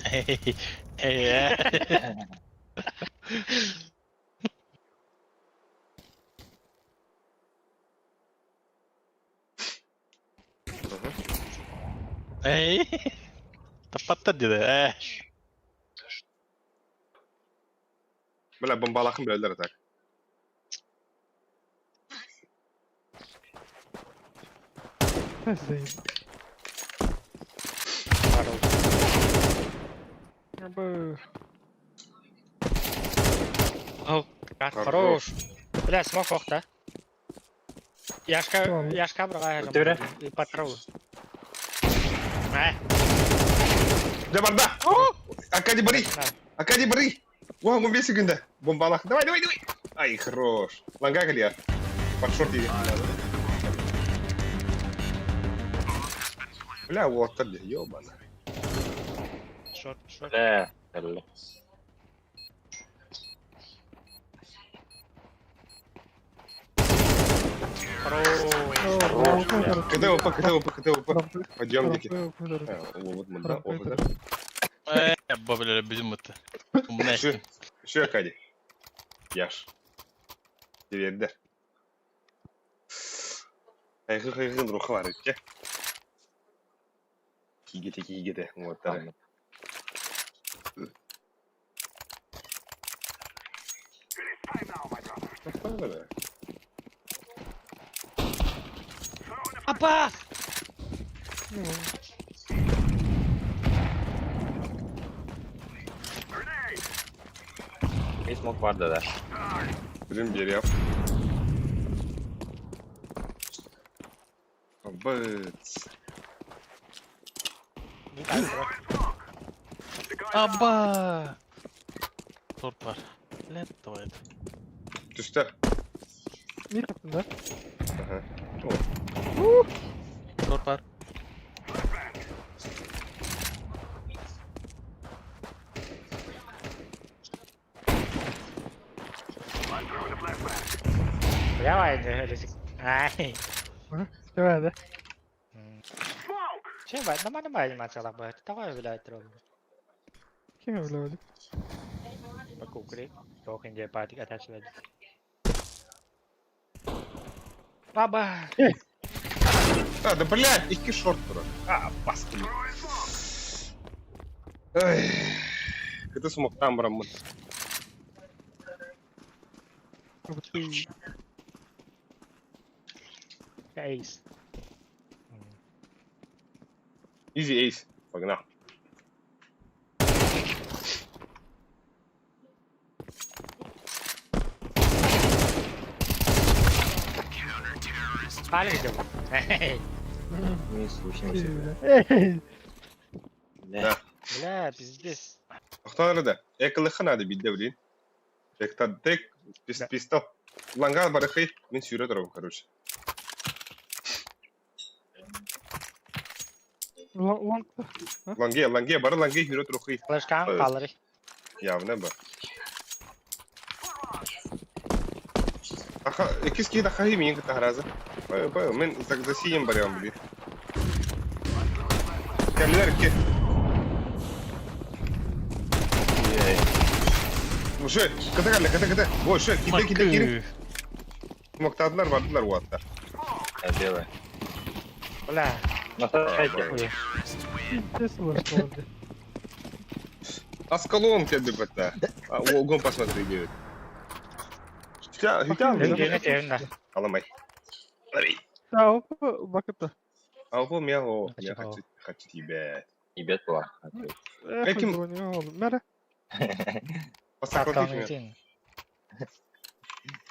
Хе-хе-хе. Эй! Таппаттар диде. Э. Бля, бомбалахым билэллэр так. Э, заебал. Хорош. Абы. О, как хорош. Бля, смог ох, да? Яшка, Ладно. Яшка брала. Өтөрө. И патрул. Э, Бля, барда! Акади бери! на. Акади бери! Вау, мы весь секунда. Бомбалах. Давай, давай, давай! Ай, хорош. Ланга галия. Под шорт иди. Бля, вот, бля, ёбана. Шорт, шорт. Бля, бля. Хорош. О, бля, КД ОП, КД ОП, КД ОП. Подъемники. Трампы, А, вот, вот, да, опыт, да. Э, бля, безум это. Умна Еще, эстим. еще Акади. Яш. Тириэрдэр. Хайгыы-хайгыы руха бар иччэ. Киигэтэ киигэтэ уоттара. It is time now, my brothers. Throwing a Апа! grenade. Bir smoke vardı da. Bizim bir yap. Быц. Аба! Торт бар. Лет давай. Түстэ. Не таптың да? Ага. Торт бар. I'm throwing a flashbang. Бля, өлесик. Ай. Давай, да. Smoke. Че, бай, нормально бай анимациялар бай. Давай, блядь, трогай. Кем өлөөлүк? Покукри. Тох инде патик атачлады. Баба! А, да блядь, икки шорт турар. А, баскы. Ай. Кыты смоктан бараммын. Эйс. Изи эйс. Погнал. Палик деп. Не слушаемся. Эй! Да. Бля, пиздец. Охтан да. Экылыха надо бидде блин. Тек тек Да. пистол. Лангар барахай, мен сүйрө турабын, короче. Лонг. Ланге, ланге, бары ланге сүйрө турухай. Флешкан қалыр. Явно ба. Аха, икис ки дахаи мин кытахаразы. Бай, бай, мен за засием барям, блин. Кәлләр ки. Ей. Уже, кыта кәллә, кыта, кыта. Ой, ше, ките, ките, кире. Мактадылар, бардылар уатта. Белая. Бля, На сайте. хуй. Пиздец вышел. Аскалон кәлде бәтта. Огон посмотри, девять. Хүтә, хүтә. Лүгені тегін Аламай. Лови. Да, опа, бакыта. А вот меня, о, я Хочу. хочу, хочу тебя. Ебет была. Каким- Мэра. Посаклади меня. Таттан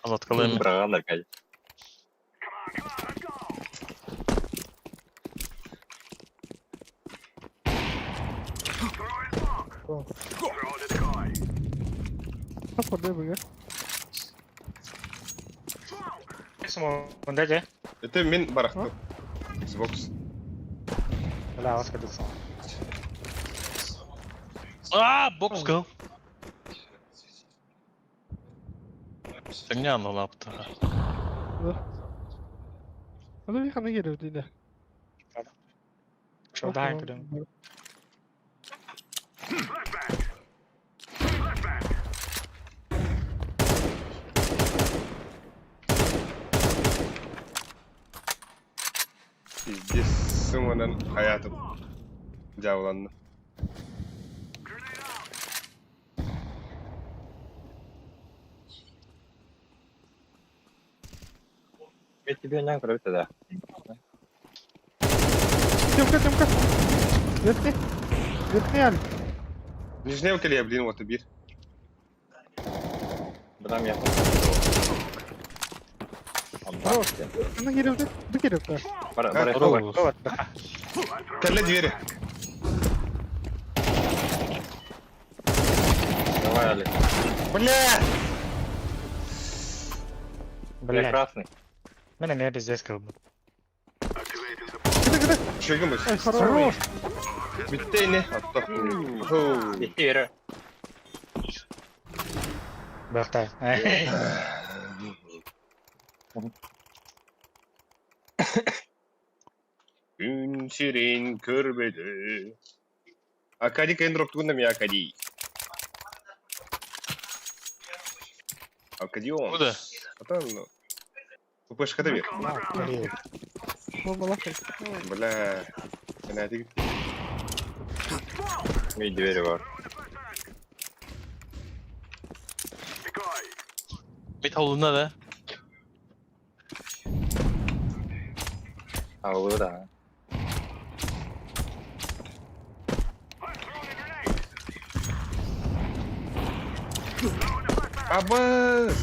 Азаткалайм. Браган Аркадий. Come on, let's go. Throwing smoke. Throw the decoy. Саппорт быга. Smoke. Онда же. Это мен барахтым. Xbox. Бля, ос кадык. А, бокс кыл. Сеңне аны лапты. Аны бир хана келип дейди. Шолдан күдім. Flashbang. Flashbang. Пиздец, сыманан hayatım. Жабыланды. Grenade out. Я тебе не крови тогда. Тёмка, Тёмка. Верхний. Верхний аль. Нижний келе, блин, вот бир. Потом я. Аны келип Бу келип да. Бара, А, бара, Кәллә двери. Давай, Алик. Бля! Бля, Прекрасный. мен мен пиздец кылдым. Activating the Кыда, кыда. Шөгін бұл. Ай, хорош. Бітті не? Атты. Хоу. Эфир. Бақта. Күн сирен көрбеді. Акади кайын дроп тугында мен Акади. Алкадион. Бу да. Потом, ППшка бер. Бомба лахай. Бля. Фанатик. Мид двери бар. Mid havluna da. Ağlıyor da. Абас!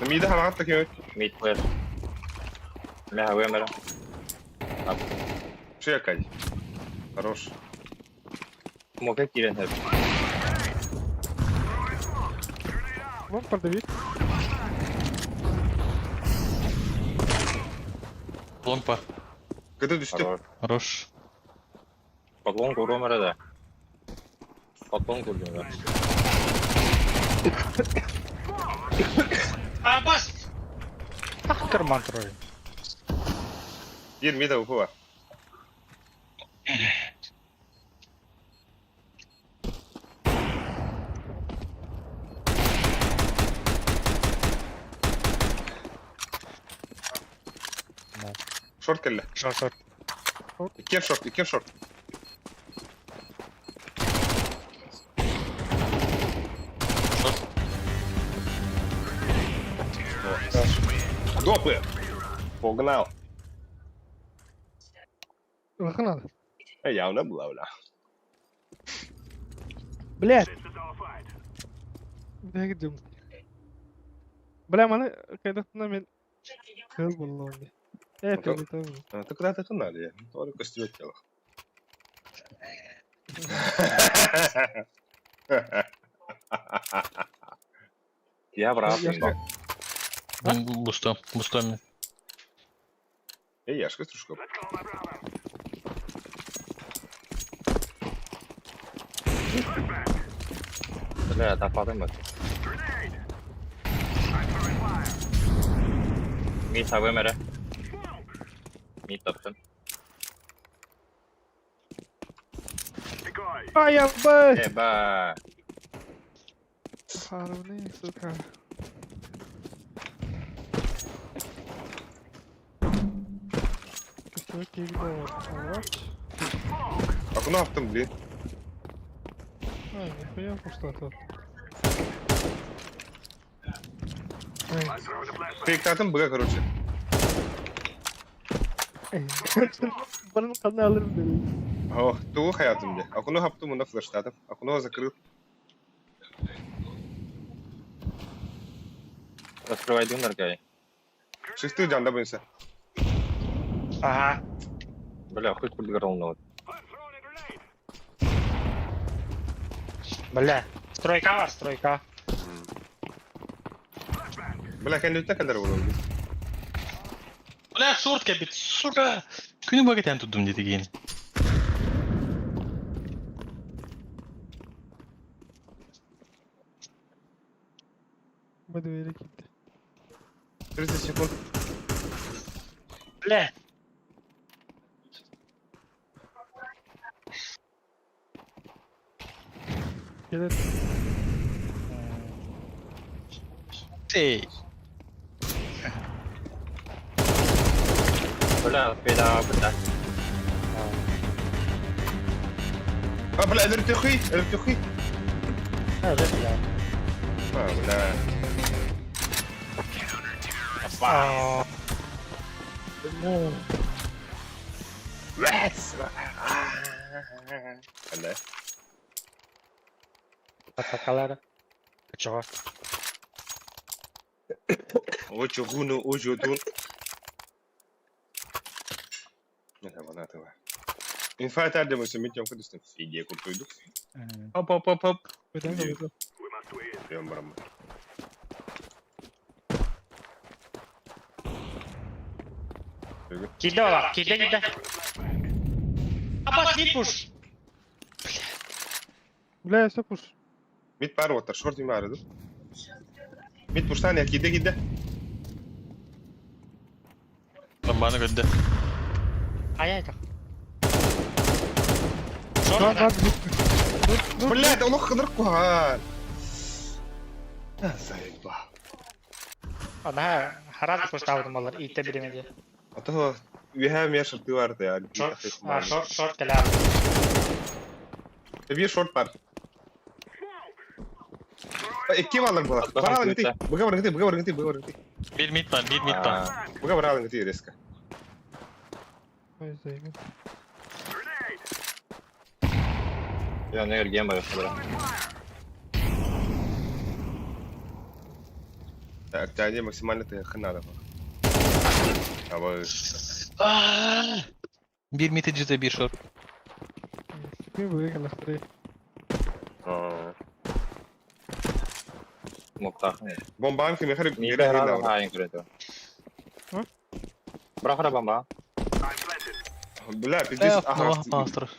Мида хамаатта кемет. Мид плеер. Мэ хавыам эрэ. Шекай. Хорош. Смока киирэн сөп. Вон продавить. Long бар. Кыты түстү. Хорош. Хорош. Подлон куруом эрэ да. Подлон курдум да. Абас! Ах, карман трое. Бир мида упу бар. Шорт кэллэ. Шорт, шорт. Иккиэн шорт, иккиэн шорт. Шорт. Допы! Погнал. Улахан надо. Э, явно была, бля. Блядь. Бля, где Бля, маны кайдахтына мен кыл буллон. Э, Ну, ты тоже. А, ты куда-то надо, я. Только костюм тело. Я брат. Я ж- Бустом. Бустом. Эй, Яшка, стружка. Бля, тападым бат. Мид хавыам эрэ. Мид таптым. А, я б. Эба. Харуны, сука. Костюм кигдо. А куда автом, блин? А, нихуя пусто тут. Ай, Фейктатын быга, короче. Барın kanını alırım dedi. О, тугу хаятым де. Акуну хаптым, мында флештатым. Акуну закрыл. Раскрывай дым, Наргай. Шесты жанда бойынша. Ага. Бля, хуй кульгарлнул. Бля. Стройка бар, стройка. Бля, кәнде кәлдер болом. Бля, шорт кәбит, сука. Күнү бага тән тудум диде кийин. Bu двери gitti. 30 секунд. Бля. Gelir. Эй. Бля, беда, бля. А, бля, өлөртөхүй, өлөртөхүй. А, бля. А, бля. А, Вэс! Бля. Атакалары. Чего? Очо гуну, очо дун. Это вона това. Инфайтар демойся, мен тем кудыстым. Идея куртуйду. Хоп, хоп, хоп, хоп. Beden kalıyor. Прием барам. Килде бала, килде, килде. Абас, мид пуш. Бля, все пуш. Мид бар отар, шорт има арыды. Мид пуштан я киде киде. Бомбаны көрдү. Ай, ай, так. Var Шорт, var. Блядь, олох кыныр куһаҕан. Заебал. Ана харат кустаабытым болар ииттэ бириме дии. А то үөһээ эмиэ шорты бар да. Шорт, а, шорт, шорт кэлээр. Эбии шорт бар. Икки баллар буолар. Бараалыҥ ити. Быга барыҥ ити, быга барыҥ ити, быга барыҥ ити. Бир мид бар, бир мид бар. Быга бараалыҥ ити резко. Ой, заебал. Я не эргиэн барыахтара. Так, тяни максимально тыһыххын наада. Абы. Бир мид иджите бир шорт. Ким быга кэлэхтэрий? Муктаах. Бомбаан кимиэхэ эрэ Миэхэ эрэ хаайын көрөтө. Бырахара бомба. Бля, пиздец, ага. Пастор.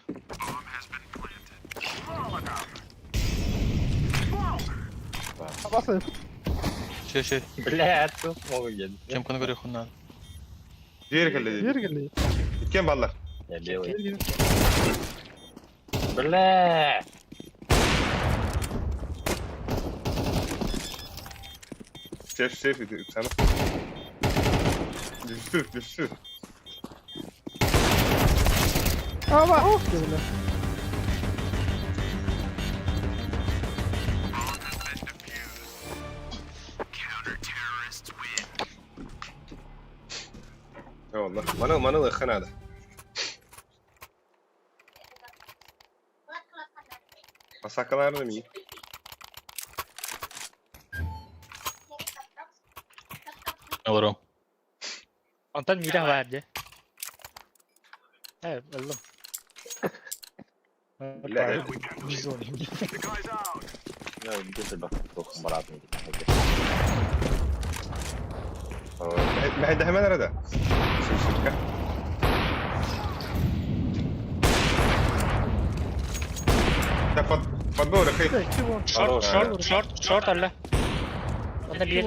Абасы. Че, че, Бля, тут могу диэн. чем кону хуннан. Дверь кэллэ. Бир кэлли. Иккен баллар. Я белый. Бир Бля! Сейф, сейф, sana. Düştü, düştü. Аба. Ох, бля. والله маны маны ылыахха наада. Масакаларны ми. Олором. Онтон миирэ баар дии. Э, ыллым. Бля. Бизон. Я где-то бах баратный. Мэһэйдэһэмэн эрэ да. Сүрсүркэ. Да под подбор хей. Шорт, шорт, шорт, шорт алла. Онно биир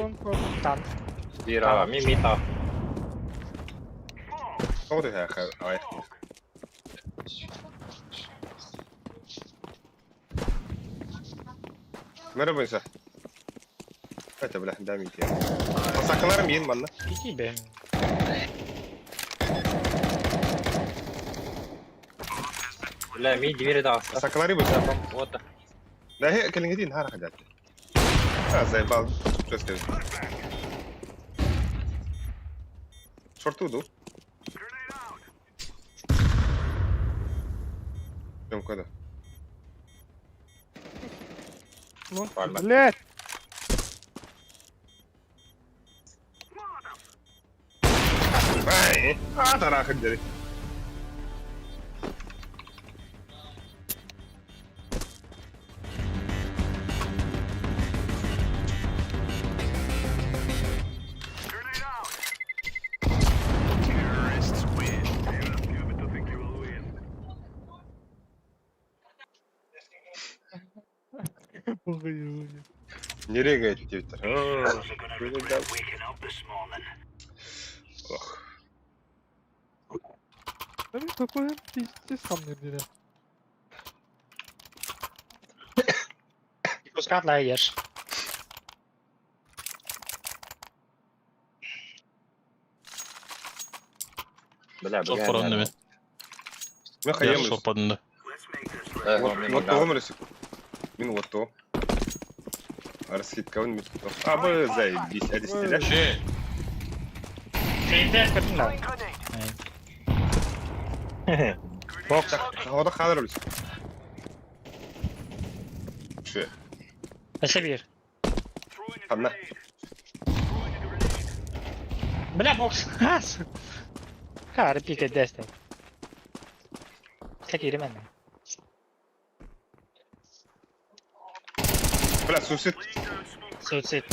тан. Биир ага, ми ми та. Тоҕо түһээхэ аҕай. Merhaba insan. Это бля, дай мне тебе. Масакаларым иин манна. Ити бэм. Бля, ми двери даҕаста. Масакалары бу. Вот. Да хе кэлиҥҥитин хаара хадьаатты. А, заебал. Что скажешь? Шорту ду. Када. Блядь. Ай, а тарахын дери. Nereye gitti Twitter? Ох. Такой пиздец сам не дире. Пускат ешь. Бля, бля. Шорт паранны мен. Мен хайым. Шорт падынды. Вот того мөрөсүк. Мин вот то. Расхиткабын мин. Абы заебись, әдістелер. Че? Фейдер көтүн да. Бок, ода халыр өлүс. Че? Эсе бир. Ханна. Бля, бокс. Хас. Хары пике десте. Кекиримен. Бля, суицид. Суицид.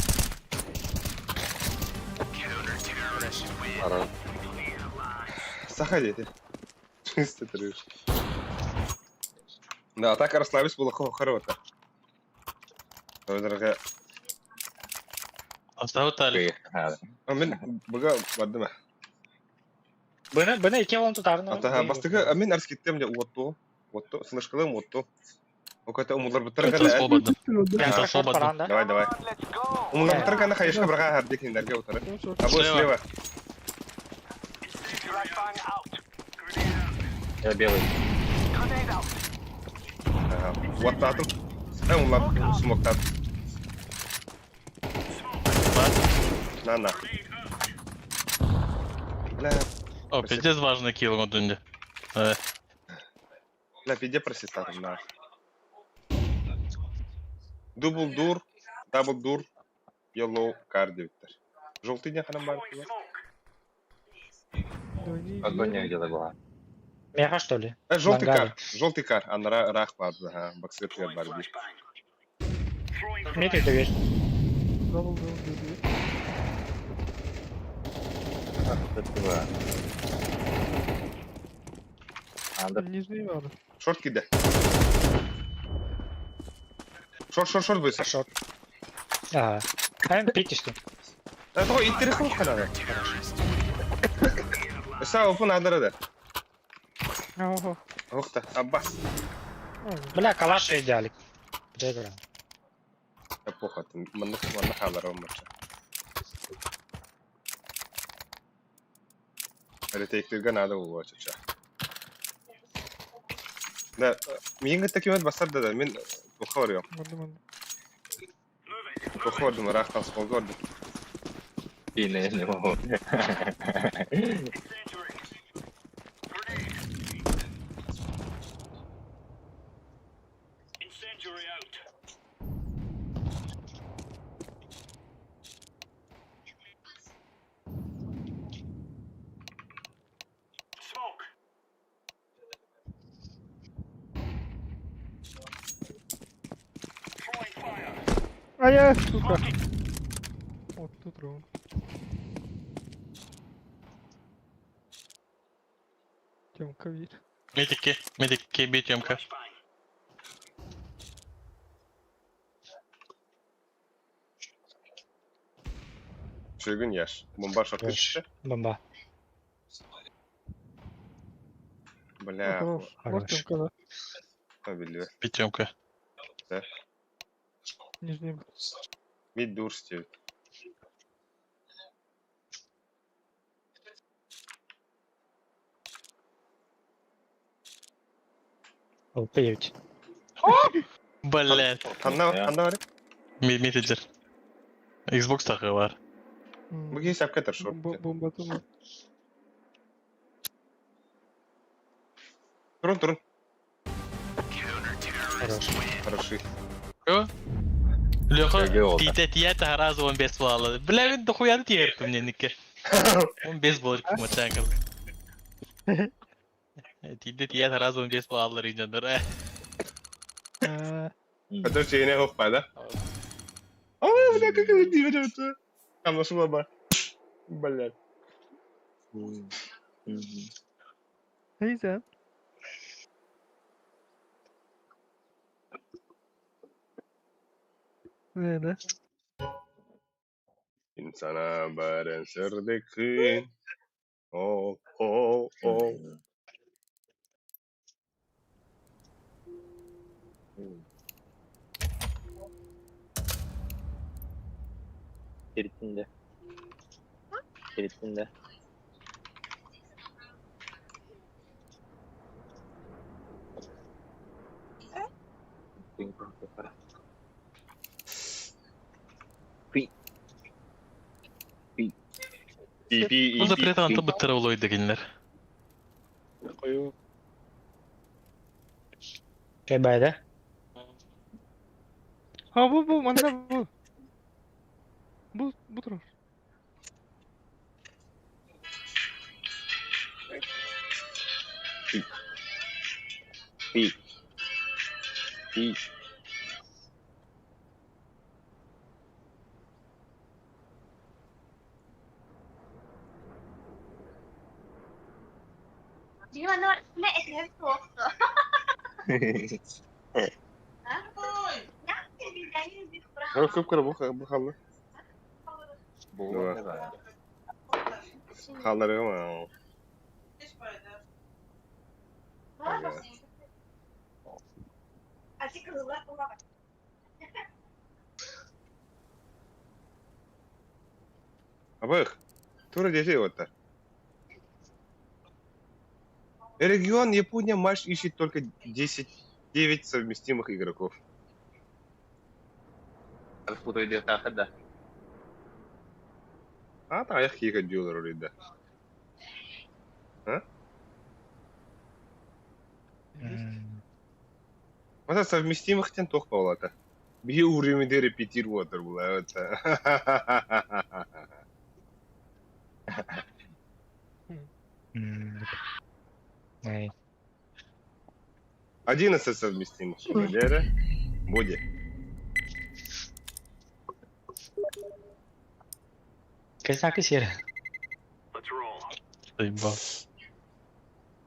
Саха дети. Чисто трешь. Да, так расслабись было хорошо. Дорогая. Оставы тали. Мен быга бардым. Быны, быны ике волн тутарын. Ата бастыгы мен арскиттем де уотту. Уотту, слышкалым уотту. Оката умулар Это свободно. Я Это шорт свободно. баран да. Давай, давай. Умулар кана хаешка браға хардик хиндерге утары. Або Слева. слева. Я белый. Ага. Уаттатым. Умулар смоктатым. На на. Бля, О, пиздец важный килл он дунде. бля, пиде просистатым на. Дубл дур, дабл дур, yellow card диэбиттэр. Желтый не ханан бар. Огонь где-то была. Меха что ли? Желтый Бангаль. кар, желтый кар, анара рах бар, ага, баксыр бар бир. Дмитрий, ты есть. Double double dedi. Спасибо. Андер. Нижний var. Шорт киде. Шорт, шорт, шорт бойся. Шорт. Ага. А он питишки. Это интересно ханана. Са опун адара да. Ага. Охта, аббас. Бля, калаш идеалик. Где игра? Эпоха, манна манна халара оммача. Ретейктирге надо было чача. Да, миңге такимет басар да, да, мен тоха барыам. Манды манды. Тоха бардым, рахтан сколго бардым. Не, не могу. А я, сука. Вот тут ровно. Тёмка видит. Медики, медики, бей Тёмка. Шүйгүн яш. Бомба шорт Яш. кетті. Бомба. Бля, Хорош. Вот Хорош. Тёмка, да. билбе. Бей Тёмка. Нижний. Мид дур стебит. Алты. Блять. Ханна, ханна бар. Мид Xbox тағы бар. Бу кейс апкетер шорт. Бомба тума. Турун, турун. Хорош. Хороши. Леха, Гео, тите тиете разу он без балла. Бля, мен дохуя тиерпім мне Он без балла кумачан. Тите тиете разу он без балла ринжандар. Подожди, я не хопа, да? О, бля, как это дивится. Там нашла ба. Блядь. Hey sen. Nerede? İnsana baren sırdakın. О, о, о. Gerisinde. Gerisinde. EP, Бұл да EP. прет бұттыра олойды дегенлер. Кою. Кебай, да? Ha bu bu manada bu. Bu bu taraf. Пи. Пи. Көп кыра бу халлы. Халлары ма. Абых, тура десе вот. Регион Япония матч ищет только 10, 9 совместимых игроков. Футойдыахтааххыт да. А, таайах киика дьулар олуйда. Маса совместимых тен туох буолата. Биһи уровень репетироватор була. Эй. 11 совместимых. Валера. Буде. Кэсаки сир. Заебал.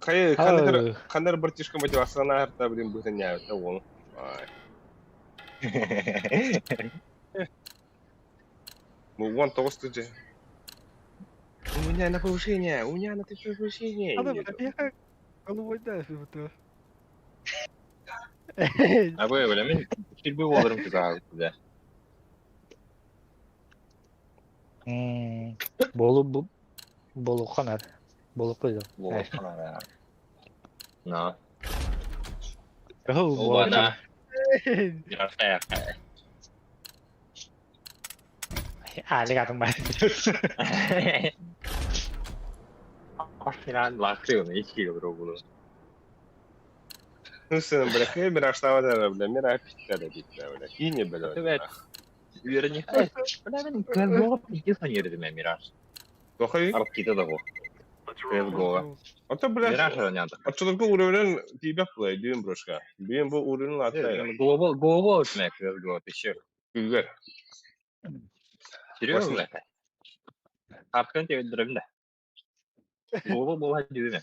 Хай, хандар, хандар братишка мотивация арта, блин, будет не это он. Ну, вон того студия. У меня на повышение, у меня на повышение. Ада, бля, я головой да, вот. Абы, бля, мин сүрбү буоларым түгэҕэ бля. Болу болу ханар. Болу кыйды. Буолар ханара. На. Оу, Оба-на. Ярахтая. А, легатым бар. Ахран лахры, ички бро. Ну, сын, бля, хей, мира штава, бля, мира питта, да, питта, бля, хине, бля. Привет. Үөрэнихтэ. Бля, мин кэлбоҕа пиздец аньырдым Мираж. Тохой. Арткита да бу. CSGO-га. Ото, бля, Мираж оонньоото. оччолорго уровень тиийбэт буолай, дүүн брошка. Дүүн бу уровень лаата. Глобал, глобал үтмэ CSGO, ты чё? Күгэр. Серьезно, бля? Арткан тебе дөрөм да. Глобал буолла дүүмэ.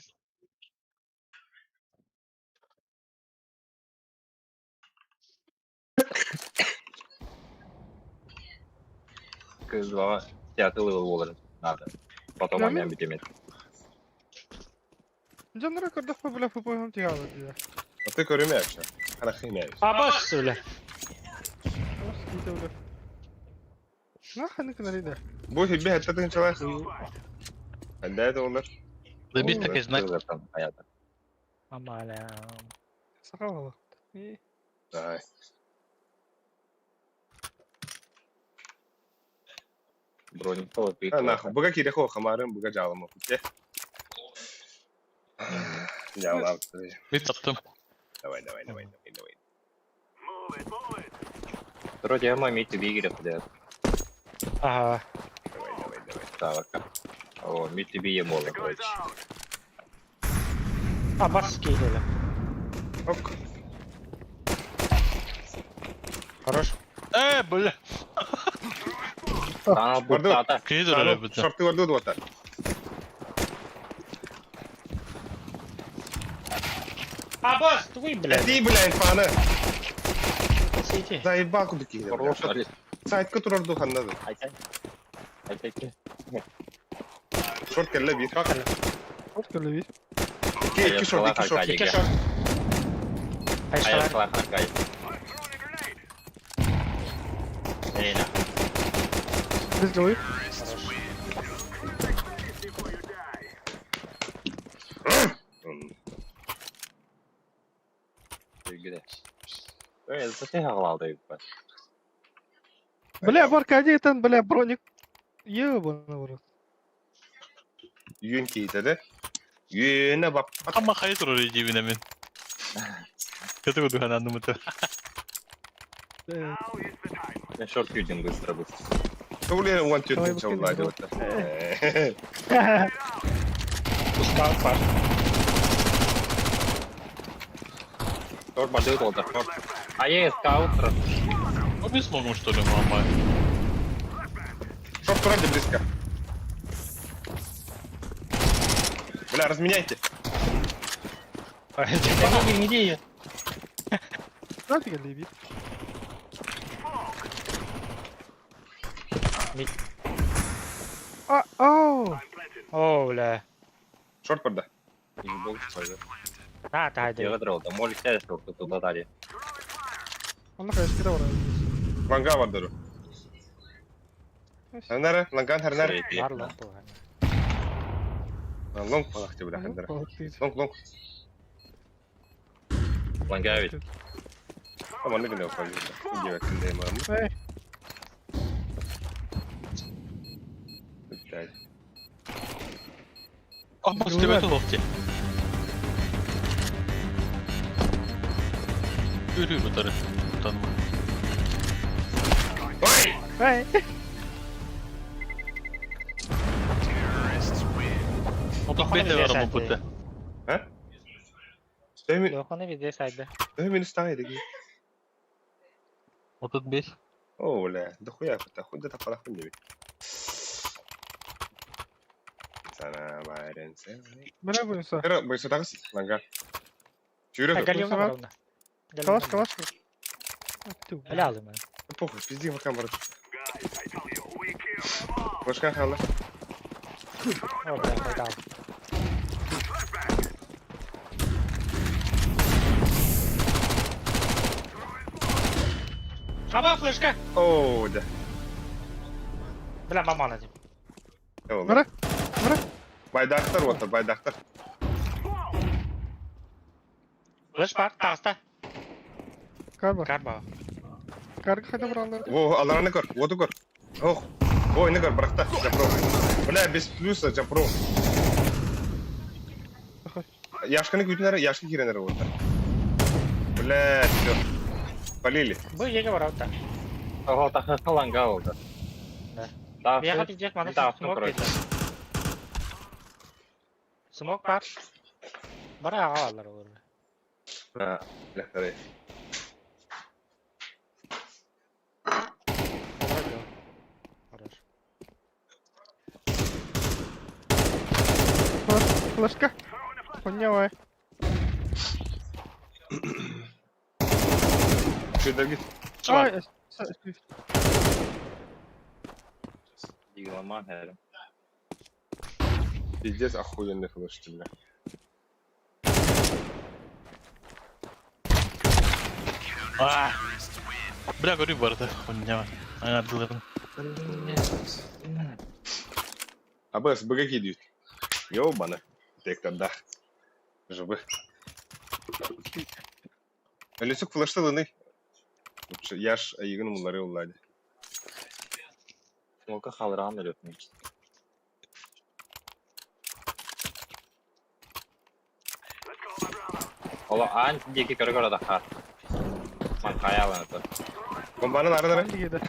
CSGO театр буоларын надо. Потом Да, оонньоон бүтэммит. Дьоннора көрдөхпө, бля, фупойхам тигаалы дия. А ты көрүмэ Хана химэ. Абас, бля. Бас, бля. Наханы кынарида. Бу хибе хэтта тынчалар. Ханда это олар. Да бис такой знак. Понятно. Амаля. Сахавала. Ай. Броник А нахуй, буга кирехо хамарын буга жалама. Те. Жалам. Бит таптым. Давай, давай, давай, давай, давай. Вроде я маме тебе игры блядь. Ага. Давай, давай, давай. Так. О, ми тебе емола, короче. Абас кейдели. Ок. Хорош. Бля. А, бутата. Кини дөрөр бит. Шорты варду дуота. Абас, тугуй, бля. Ты, бля, инфана. Сити. Заебал куда киһи. Хорош. Сайтка турар ду ханна. Айтай. Айтай. Шорт келле бир. Вот кэлэви. Икки, икки шорт, икки шорт. Икки шорт. Айшалар. Айшалар. Эй, на. Без головы. Эй, зачем я Бля, в Аркадии там, бля, броник. Ебаный в рот. Юн кейте да? Юна бап. Ама хай турар дибин мен. Көтө көтө ханан нумута. Э, Я шорт юдим быстро, быстро. Туле вон тют Давай, начал быстрее, владеть. Пускал пар. Шорт бардык олда, шорт. А я скаут. Обе смогу что ли, мама? Шорт вроде близко. Бля, разменяйте. Не Нафига леви. А, оу! О, бля. Шорт барда. Ебал, А, та, Я да. выдрал, там может сядешь, что туда дали. Онно хайыскыта барар. Ланга бардыру. Ханнара, ланган харнар. Бар лонг буолар. Лонг балахты бля ханнара. Лонг, лонг. Ланга ведь. Там маннык гына упали. Девятый мам. Эй, Блядь. Amma üstüme tutup ki. Görüyor bu tarafı. Utanma. Ой! эй. 35 de var ama burada. А? Стой Лохоны везде сайды. минус таң иди. 35. О, бля, да хуя хуя хуй да тапала хуй не. Сана байрен се. Бля буйса. Кара, бойса тагыс ланга. Чүрө. Галилна бар онда. Калаш, калаш. Бля алдым мен. Похуй, пизди в камеру. Башка хала. О, бля, пайда алдым. Аба флешка! О, да. Бля, мамана дейм. Бара. Бара. Байдактар вот, байдактар. Флеш бар, тағыста. Кар бар. Кар бар. Карга хайда баралар. Во, алараны көр, воду көр. Ох. Ой, не көр, бракта, жапро. Бля, без плюса, жапро. Яшканы күтінәрі, яшкы киренәрі вот. Бля, все. Полили. Бұл еге бар аута. Ого, так ланга oldu. Да. Да. Бияға пиздец, мана Да, смок короче. дейді. Смок бар. Бар аға алар олар. А, бля, второй. Хорош. Флешка. Хуйня, Что, дорогие? Ай, Дигламан herhalde. Пиздец, охуенный флеш, бля. Ah. Бля görüyor bu arada. Хуйня. Ayardılarını. АБС, БГ кидают. Ёбана. Тек да. Жабы. Лисук флештылыны. Лучше яш айыгын муллары уллады. Смока халран ölüyorum. Ола ан диэки көрө-көрө тахаар. Ман хайаалан это. Бомбаны нары нары. Дигеде.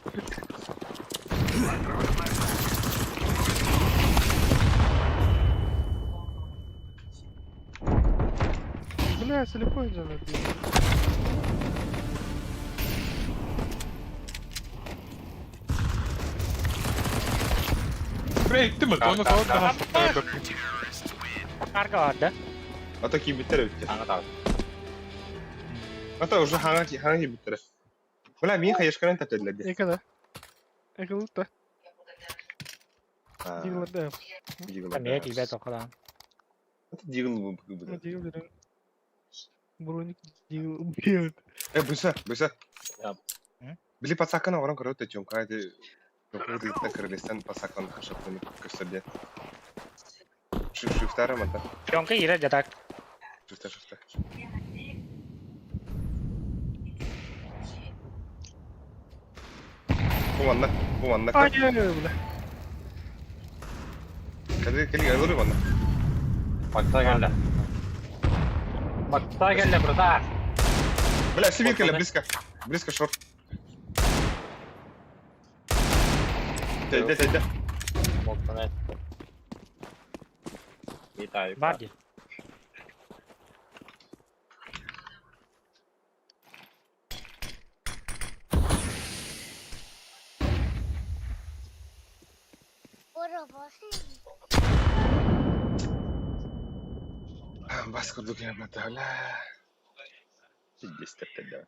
Бля, слепой же надо. Бля, иттим mi? Onu kavur daha. Карга бар да. Ата кийбиттер өттө. Аңа тағы. Ата уже хаңа хаңа кийбиттер. Бля, мин хаешканан тәптәделәр. Эки да. Эки лутта. Дигларда. Дигл. Мия тибет оқыдан. Это дигл бу бу. Дигл берен. Броник дигл убьет. Э, буса, буса. Да. М? Били пацакана оран көрөт чонка эти Жокур кыргызстан пацакан хашаптын көстөрдө. Шифтара мата. Пионка ире жатак. Шифта, шифта. Бу манна, бу манна. Ай, ай, ай, бля. Кәли, кәли, алыры манна. Бакса келді. Бакса келді, братан. Бля, сибирка, близко. Близко шорт. Тәйдә, тәйдә. Смоктан этті. Витаю. Бар ди. Бас курдук я бля. Пиздец, тәптәдә.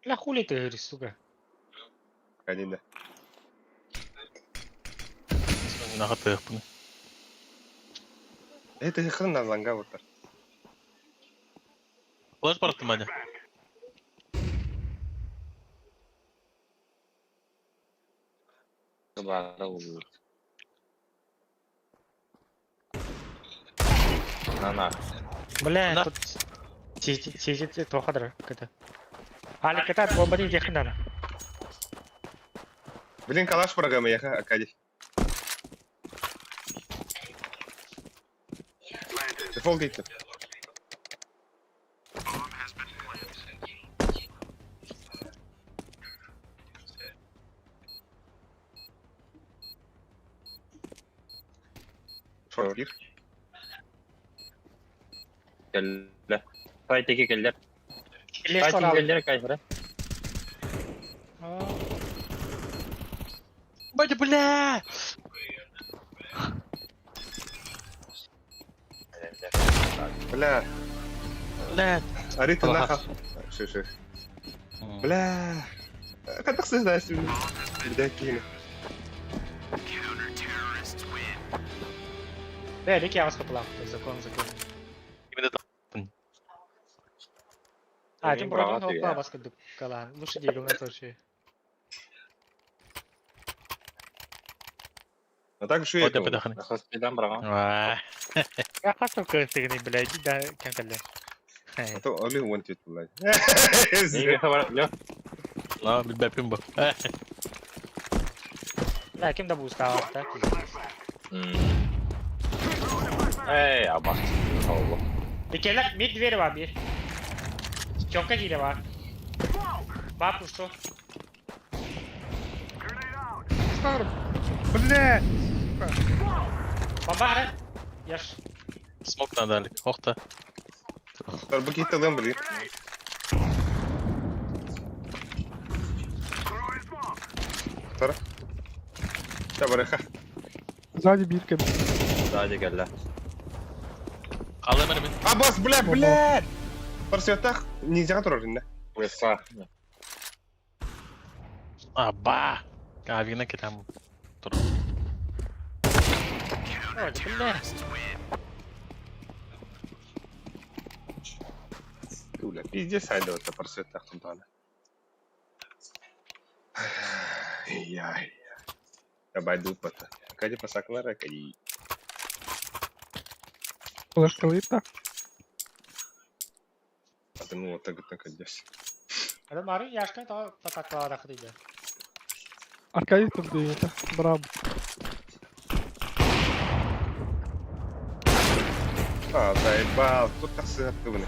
Бля, хули ты говоришь, сука. Кәдинде. Нахаты bunu. Это хрен на ланга вот. Флеш барыттым аны. Баара улуу. На-на. Бля, На. тут сидит плохо дра, Алик, это бомба не надо. Блин, калаш программа, я Акади. Дефолт гейт. Шорт кир. Кэллэ. Сайтики кэллэр. Лес Сайтики кэллэр кайфара. Батя, бля! Бля, Бля! Арита нахал. Все, все. Бля. Как так знаешь? Бля, кину. Бля, Рик я вас поплав, закон, закон. Именно так. А, Мин тем браво против ты, опа, бас кадык калан. Лучше дигл на тоже. А так что я? Ода подохны. Хоспидан браво. Аа. Я хастал кыртыгны, бля, иди да кенкале. А то only one tweet, блядь. Неге хабар, лё. Ла, билбэппин бу. Бля, ким да бустава, так? Эй, аба. Алло. Бикелер мид двери var bir. Чёмка кире var. Бар пушто. Бля! Бомба ара. Яш. Смок надо, Алик. Охта. Тарбаки талым, блин. Тара. Табареха. Сзади бирка. Сзади кэллэ. Алым мин. Абас, бля, бля! Парсиотах нельзя турар, Уеса. Аба! Кавина кетам. Ой, бля. Бля, пиздец, айда это парсиотах тунтана. Яй. Давай дупата. Акади пасаклара, акади. Флешка лыта. А ты ну вот так так здесь. Ада мары яшка то патакла рахрида. Аркадий там дает. Браво. А, заебал. Тут так сыртывны.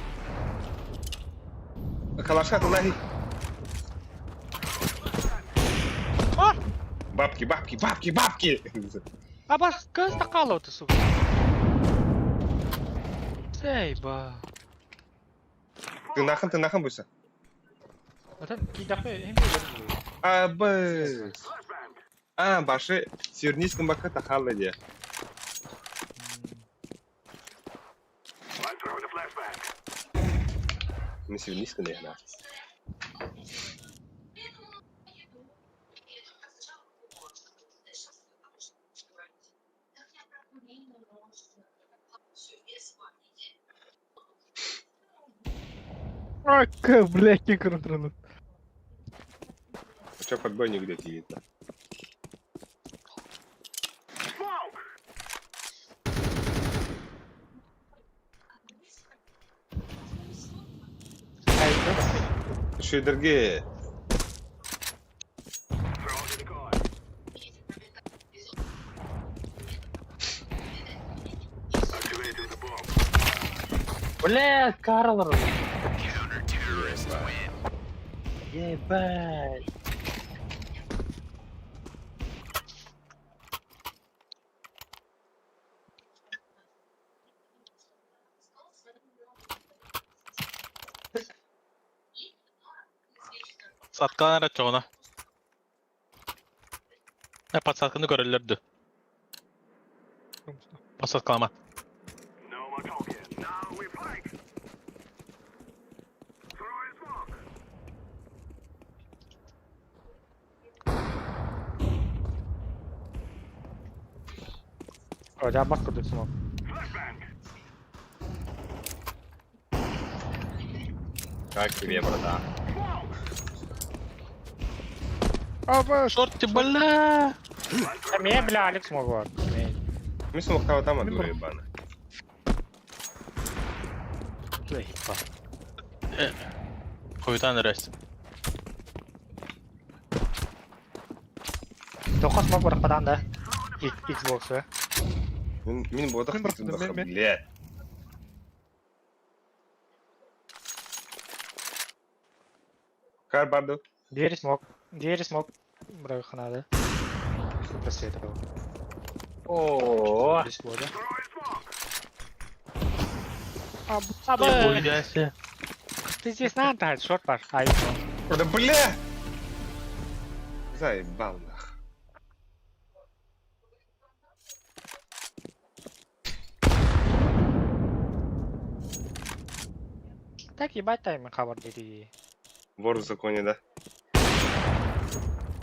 Калаша тулахи. А! Бабки, бабки, бабки, бабки! Абас кыз такало ты сука. Сейба. Ты нахын бойся. Атын кидапы эми А, б. А, башы сюрниском бака тахалы де. Не сюрниском не гна. А, бля, кикер тренут. А чё подбойник где-то едет? Шүйдерге. Бля, Карлор. Ебать. Саткалар чоғына. Не подсадканы көрөлөрдү. Подсадкалама. Ой, да бас курдук смок. Как тебе, братан? Аба, Шорт бля! Меня, бля, Алекс могу. Мин смоктаабатам Мин дура бар. ебана. Хуйтан рәс. Тоққа смог барақпадан да. Xbox, Мин мин бодох Мин бардым, тутун мен- блядь. Кар барды. Двери смог. Двери смог. Браханада. Просветовал. О, Без года. а, Хуйдяся. Ты здесь надо, шорт паш. Ай, Да бля! Заебал нах. Так ебать таймер хабар деді. Вор в законе, да?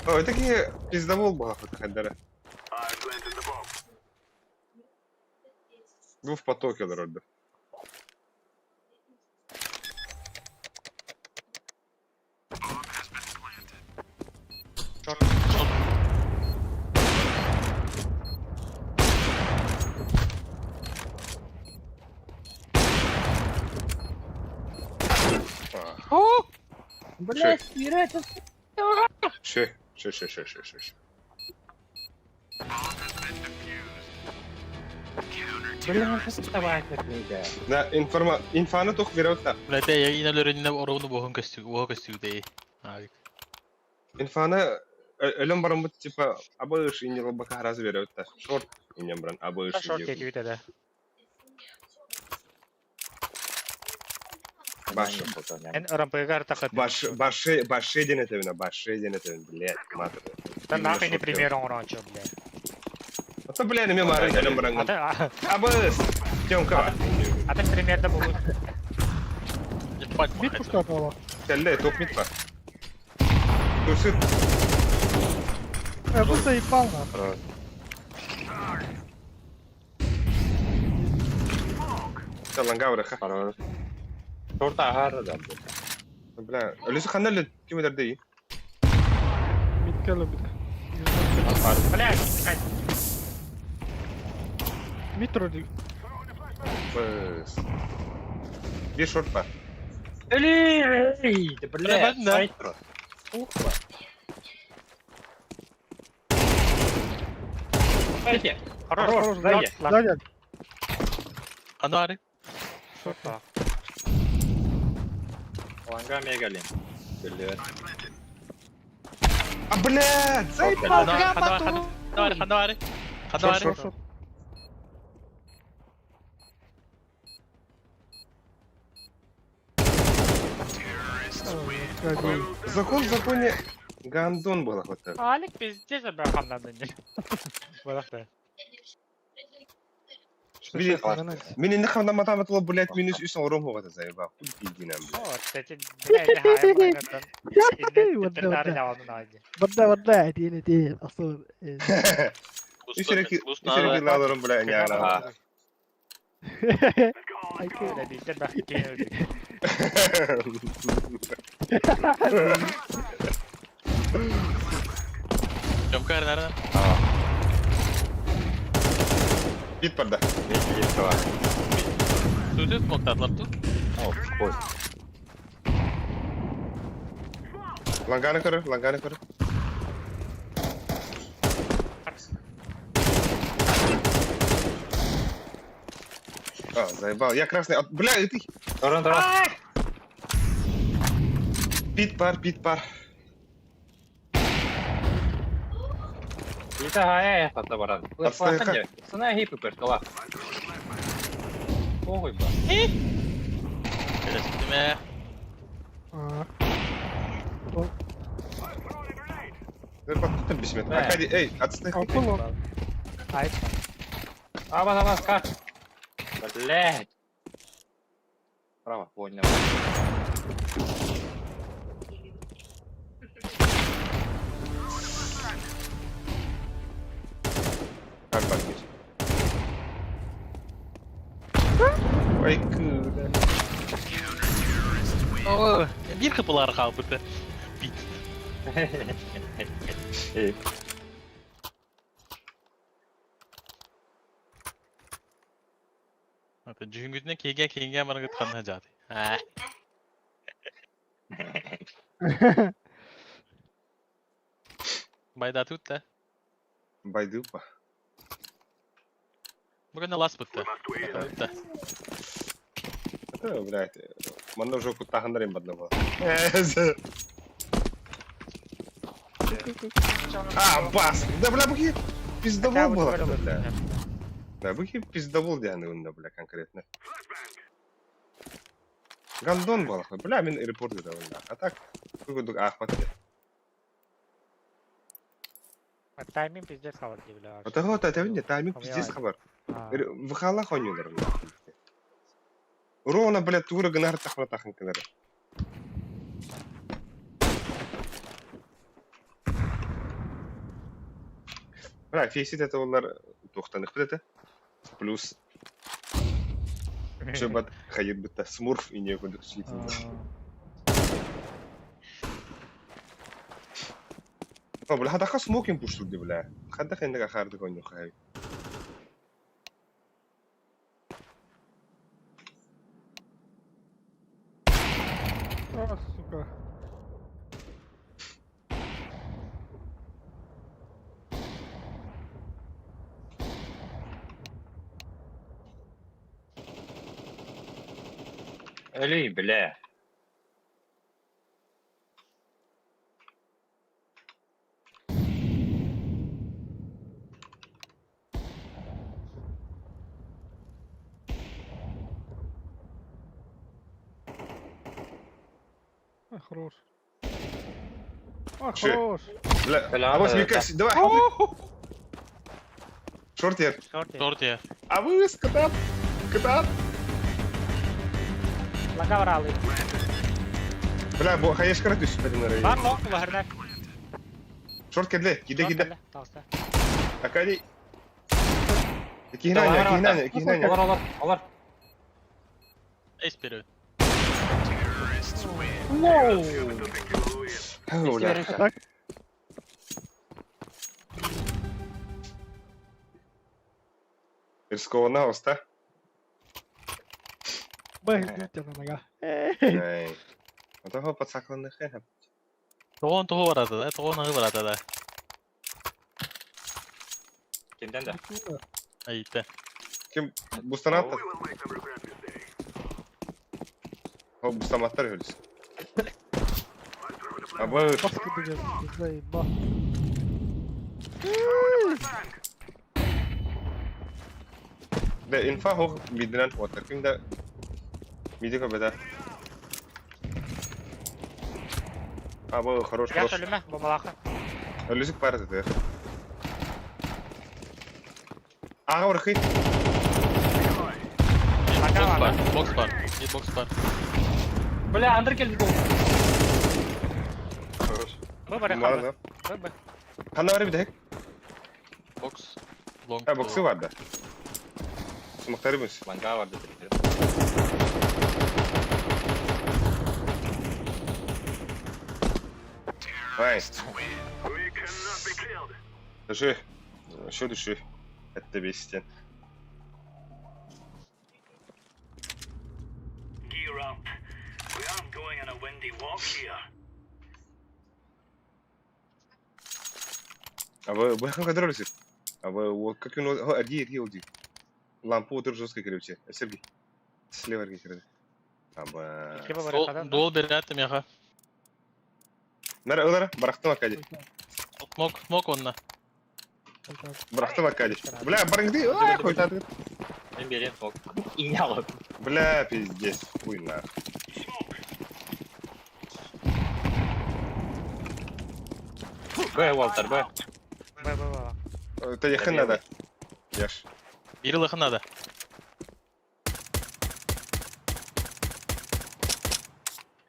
Ой, такие пиздовол была хоть Хайдара. Бу в потоке, дорога. Шорт. А, Блять, Ира, это... Ше, ше, ше, ше, ше, ше, ше. Блин, давай, книга. Да, информа... Инфаны тух берет Бля, те я инәләренә ороны боһын көстү, боһ көстү дей. Алик. Инфаны өлөн барымбыт типа абыш инне бака раз берет Шорт инне бран абыш Шорт кетіп өтеді. Баш. Эн РМП-га артақы. Баш баши баши ден этебин, баши ден этебин, блядь, матер. Да нахуй не пример оңорончу, блядь. Ата бля, неме марын өлөн баранган. Ата, Абыш. Тёмка. ата примерда бұл. Ебать, Мид махать. пускатала. Кәлле, топ мид бар. Турсит. Э, бу заебал нахуй. Таланга браха. Хорош. Шорт ахар да. Бля, өлүсү ханна лүн ким өдөрдө ий? Мид кэлэ бит. Блядь, кать. Мид вроде. Быс. Бир шорт бар. Эй, да блядь, Да. сайт просто. Ухла. Сзади. Хорош, Хорош, сзади. Сзади. Анары. Шорт. Ланга мегалин. Блядь. А, блядь, заебал. Ханары, ханары, ханары. Шорт, Ханары. Шорт. Ой, Закон в законе гандон был хоть. Алик пиздец браханады. Барақта. Блин, Мин инде хамда матаматылы, блядь, минус үс ором хоғата заебал. Хуй пиздинам, блядь. О, кстати, блядь, Банда банда дini değil asıl. Үс эреки, үс эреки лаларым, блядь, няра. Тёмка, нары. Бит барда. Есть два. Сүзет моктатлар ту. О, хуй. Ланганы көрөр, ланганы көрөр. А, заебал. Я красный. А, бля, и ты. Торон, торон. Пит пар, пит пар. Это хая, это баран. Отстой, Цена гипы перкала. Ой, ба. Кәләстеме. Ты бисмет. Да. Аркадий, эй, отстой. Акуло. Аба, аба, скат. Блядь. Право, понял. Как подпись? Ой, куда. Оо, биир кыпылаар хаалбыта. Бит. Это дьүһүҥҥүтүнэн киһигэ киһигэ барыгыт ханна дьааты. Аа. Байдатыт да. Байдыппа. Бүгүн аласпытта. Да. Это, блядь, манна уже куттаһаннар им бадна была. А, бас! Да, бля, бухи пиздовол было, бля. Да, бухи пиздовол дианы да, бля, конкретно. Гандон был, бля, мин репорт да, А так, курдук ахмат. Тайминг пиздец хабар дии бля. Отого та не тайминг пиздец хабар. Выхала хонюлар. Ровно, блядь, тура гынар тахна тахын кынар. Бля, фейсит это олар тухтаных это. Плюс Шебат хайыр бытта смурф и не кудук О, бля, хадаха смокинг пуштур бля. Хадаха иннага харды коню хай. А, сука. Өлүй, бля. А, хорош. А, Че? хорош. Бля, Бля, а вот да, Мика, давай. Шортер. Тортия. А вы с кота. Кота. Лакавралы. Бля, бу хаеш каратыш бля. Бар лонг улаһырна. Шорт кедле, киде киде. Таҕыста. Акади. Кихнаня, кихнаня, кихнаня. Олар, олар, олар. Эйс вперед. Бля. Так. Рискована оста. Б, на нога. Эй. Отого подсакланных э. Тоҕон тоҕо барата да, тоҕон аҕы барата да. Кимден да? Айта. Ким бустанатта? О, бустаматтар хөлүс. Абы Баскы деген, заеба. Да инфа хох мидран хотар. Ким да миди кабеда. Абы хорош Я хорош. өлүмэ, бомалаха. Өлүсүк бар это. Ага, урхи. Бокс бар, бокс бар. Bir бокс бар. Бля, андыр келди гол. Хорош. Б бары Мана. Б б. Ханна бар бит. Бокс. Лонг. Ha боксы бар да. Смактары быз. Ланга бар dedi. Ай. Дыши. Еще дыши. Это бесит. Gear up. We aren't going on a windy walk here. А вы вы как дрались? А вы вот как он один один один. Лампу вот жестко короче. Сергей. Слева короче. Аба. Икки б бары хадан. Дол берәттім яға. Нара ылара барахтым акади. Смок, смок онна. Барахтым акади. Бля, барыңды. А, хуй таты. Мен берем смок. İğne alıp. Бля, пиздец. Хуй на. Б, Уолтер, Б. Б б б. Это яхын надо. Яш. Бiri лықын надо.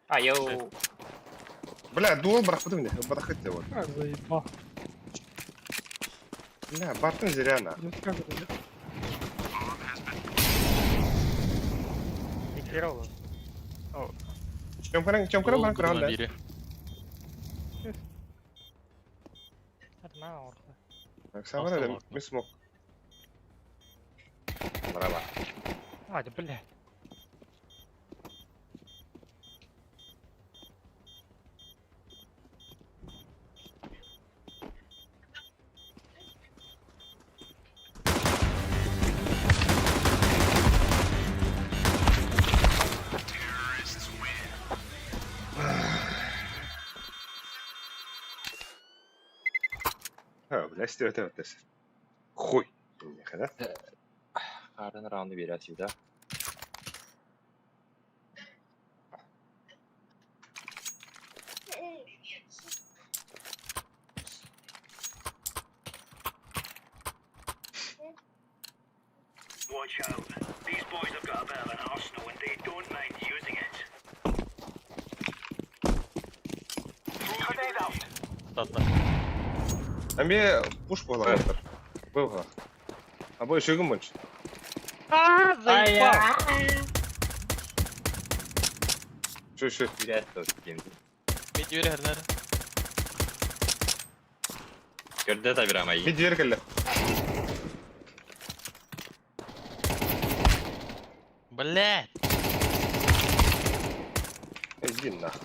А, йоу. Бля, дуал барахтым мне. Барахты вот. А, заеба. Бля, бартын зря на. Икки ролл. Чөмкөрөн, чөмкөрөн баран көрөн да. Бири. Атма орхо. Оксана да мы смог. Браво. А, да блядь. А, бля, стереотип Хуй. Да? Харын раунды берет сюда. Watch out. These boys have got a bit of an arsenal and they don't mind using it. Grenade out. Татна. Әмбе пуш буолар. Был. Абой шөгін больше. А, заебал! Шö шö. Biraz da kim. Мид юре хернер. Көрдө да бир амай. Мид жер келді. Блядь. Иди нахуй.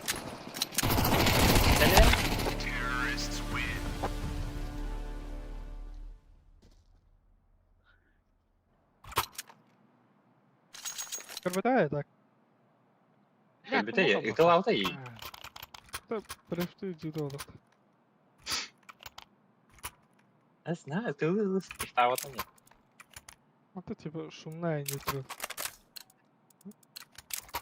Көрбөтэ так. Көрбүтэ ытылаабыта и. Префтü judo oldu. Не знаю, ты ставата не. Это типа шумная не тру.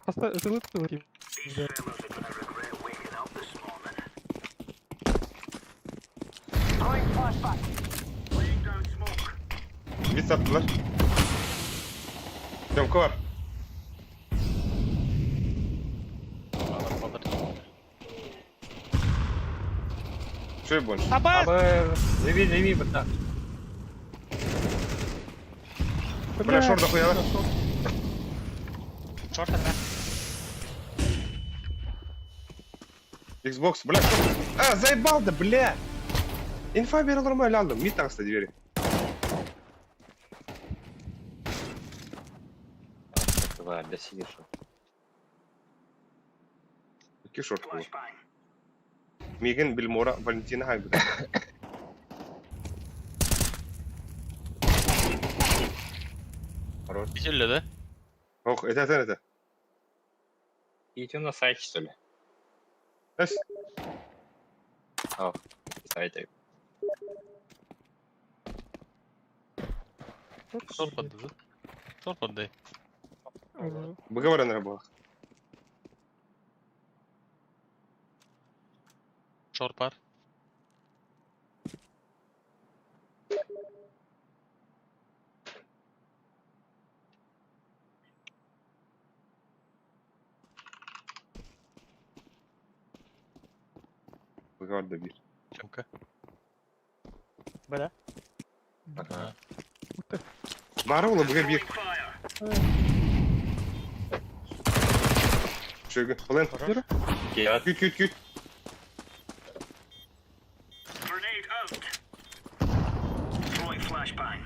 Поставь, это лучше таким. These fellas are gonna regret waking up this morning. Throwing flashbang. Laying down smoke. Mid sattılar. Чөмкі бар. Алар Шö больше. Абас! Абы, живи, живи, бата. Бля, шорт дохуя. Шорт одна. Xbox, бля, шорт. А, заебал да, бля. Инфа бере нормально алдым. Мид тағыста двери. Два, бля, сидишь. Икки шорт был. Flashbang. Мигин Бельмора Валентина Хайбер. Хорош. Бисүлле да? Ох, это это это. Идем на сайт, что ли? Эс. О, сайт. Шорт подды да? Шорт подды. Выговор на было. Шорт пар. Выговор добил. Чемка. Бля. Ага. Бары ола бұға bir. Fire. Шөгі. Плен. Кият. Күт, күт, күт. Grenade out. Throwing flashbang.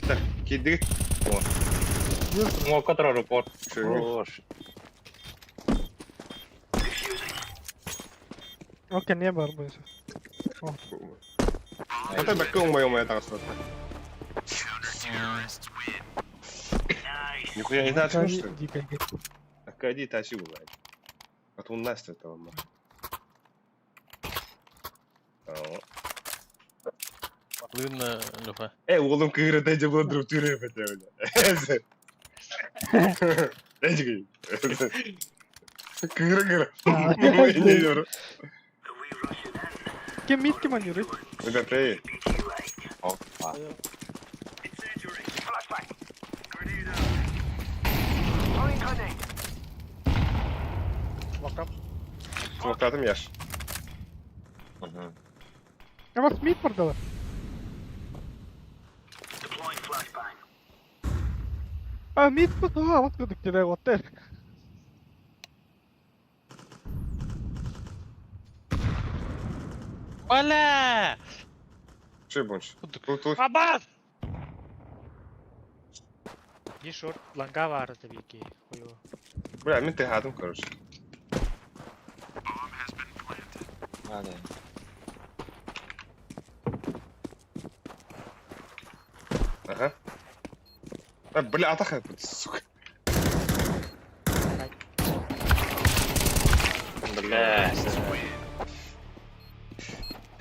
Так, киддік. Смок который рупор. Шөгі. Хорош. Defusing. Окей, не бар bu. Ата бәкке оңбай оңбай тағыста. Nice. Нихуя не тачил, что ли? Дико. Акади тачил, блядь. А то у нас этого ма. Лын Лёха. Э, oğlum кыгыры дәйде бұлар друг түрі бәте, бля. Дәйде Кыгыры кыгыры. Не говорю. We rushing in. Кем мид кем они рыть? Это эй. BT light. Опа. Incendiary. Flashbang. Grenade out. Throwing grenade. Локтап. Смоктатым яш. Угу. А вас мид продала? Deploying flashbang. А мид куда? Вот куда кидай вот это. Бля! Че больше? Кудук. Тут, тут. Абас! Ди шорт ланга баар табики хуё. Бля, мин тыһаатым, короче. А, да. Ага. А, бля, атаха, сука. Бля.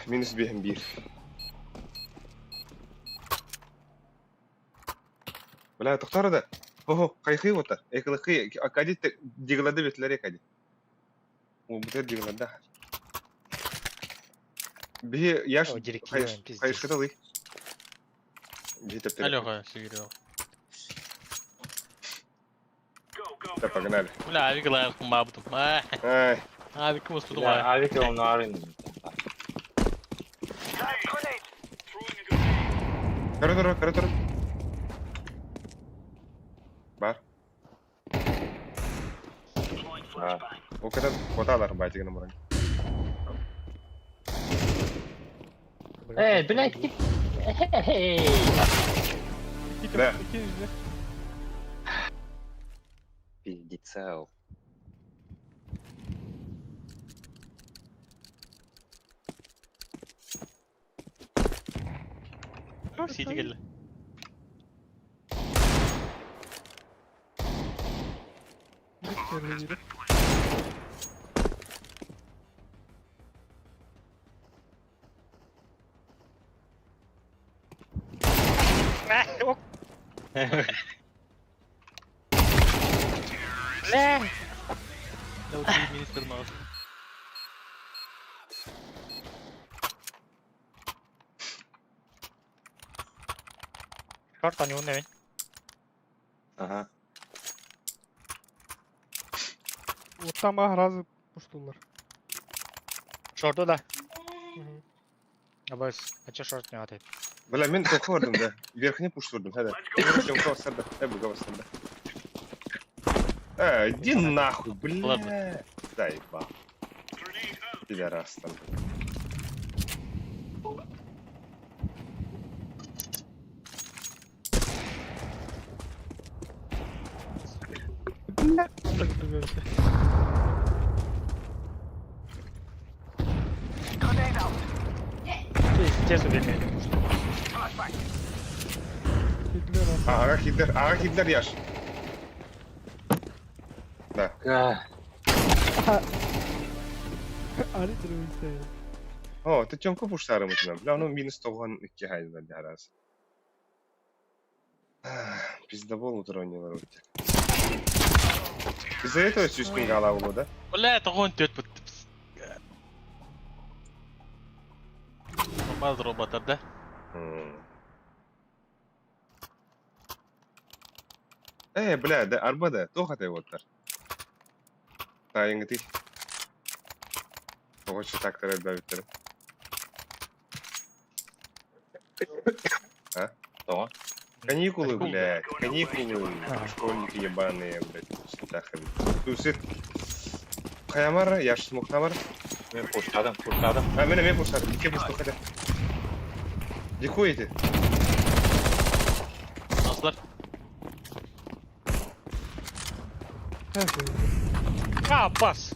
Минус биэһин биир. Бля, тохтор да. Ого, хайхы вот Экылыкы, акади диглады бетлер экади. О, бутер диглада. Бихи яш О, директива, пиздец. хайышкаталы. Бихи тептер. Алёха, сигирел. Да, погнали. Бля, авик лайк мабдум. А, Ай, авик мустудум. Бля, авик он арын. коридор, коридор. Бар. А, О, когда хватало байтигна муран. Эй, блядь, ты... Эй! İki Да. iki yüzde. Пиздецел. Сити келли. Bir kere biri. Ок. Бля! Да, вот министр нос. Шорт они умные. Ага. Оттан баҕа разы пуштулар. Шорту да. Мгм. Абас, а че шорт не атает? Бля, мен тоқы бардым да. Верхне пуш көрдüm, хәді. Чемка басырды, ә, бүге басырды. Ә, иди нахуй, бля. Ладно. Заебал. Пидорас там. Так böyle. Пиздец убили. Kediler abi. Аға хидлер, аға хидлер яш. Да. А, Ali duruyor ya. О, ты Тёмка пуштары мытына. Бля, ну минус тоған икки хайда дәраз. Пиздобол утронилар өте. Из-за этого сүүспен қала болу, да? Бля, тоғын төт бітті. Нормал роботар, да? М. Э, бля, да, арба да, тоқатай оттар. Тайыңы ти. Оғычы тактар әлбәбіттір. Что? Каникулы, Каникулы. блядь, каникулы, Ага. школьники ебаные, блядь, тахали. Тусит. Хаямар, яш смухтамар. Мен пуштадым, пуштадым. А, мене мен пуштадым, ике пушту хотя. Дикуете? Аслар. Her şey. А, бас!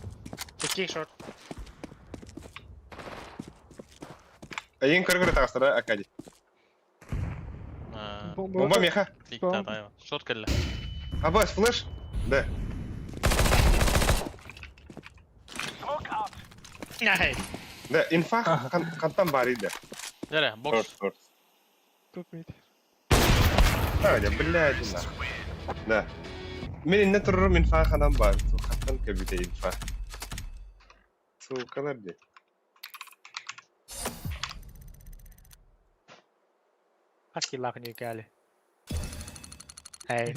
Такие шорт. Ең көргөрө тағыстара Акади. Bomba. Бомба меха. Шорт келли. Абас, флеш? Да. Ай, Да, инфа қантан бар еді. Дере, бокс. Шорт, шорт. Top mid. А, да, блядь, нахуй. Да. Мен инне тұрырым инфа қанан бар. Қантан көбіте инфа. Сукалар де. Хаски лахни гали. Эй,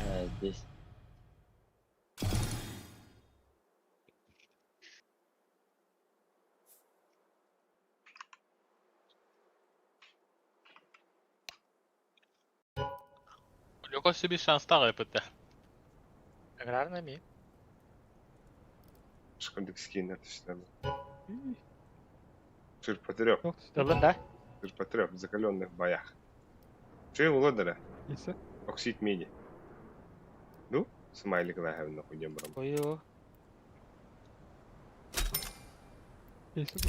А, Здесь. Лёка себе шанс тағы өпітті. аграрный ми. Шкондик скиннер түстэ. Ширпотреб. Ылын да? Ширпотреб в закаленных боях. Че улодара? Иса. Оксид меди. Ну, смайлик лаһабын нахуй диэн барам. Ой-о. Иса.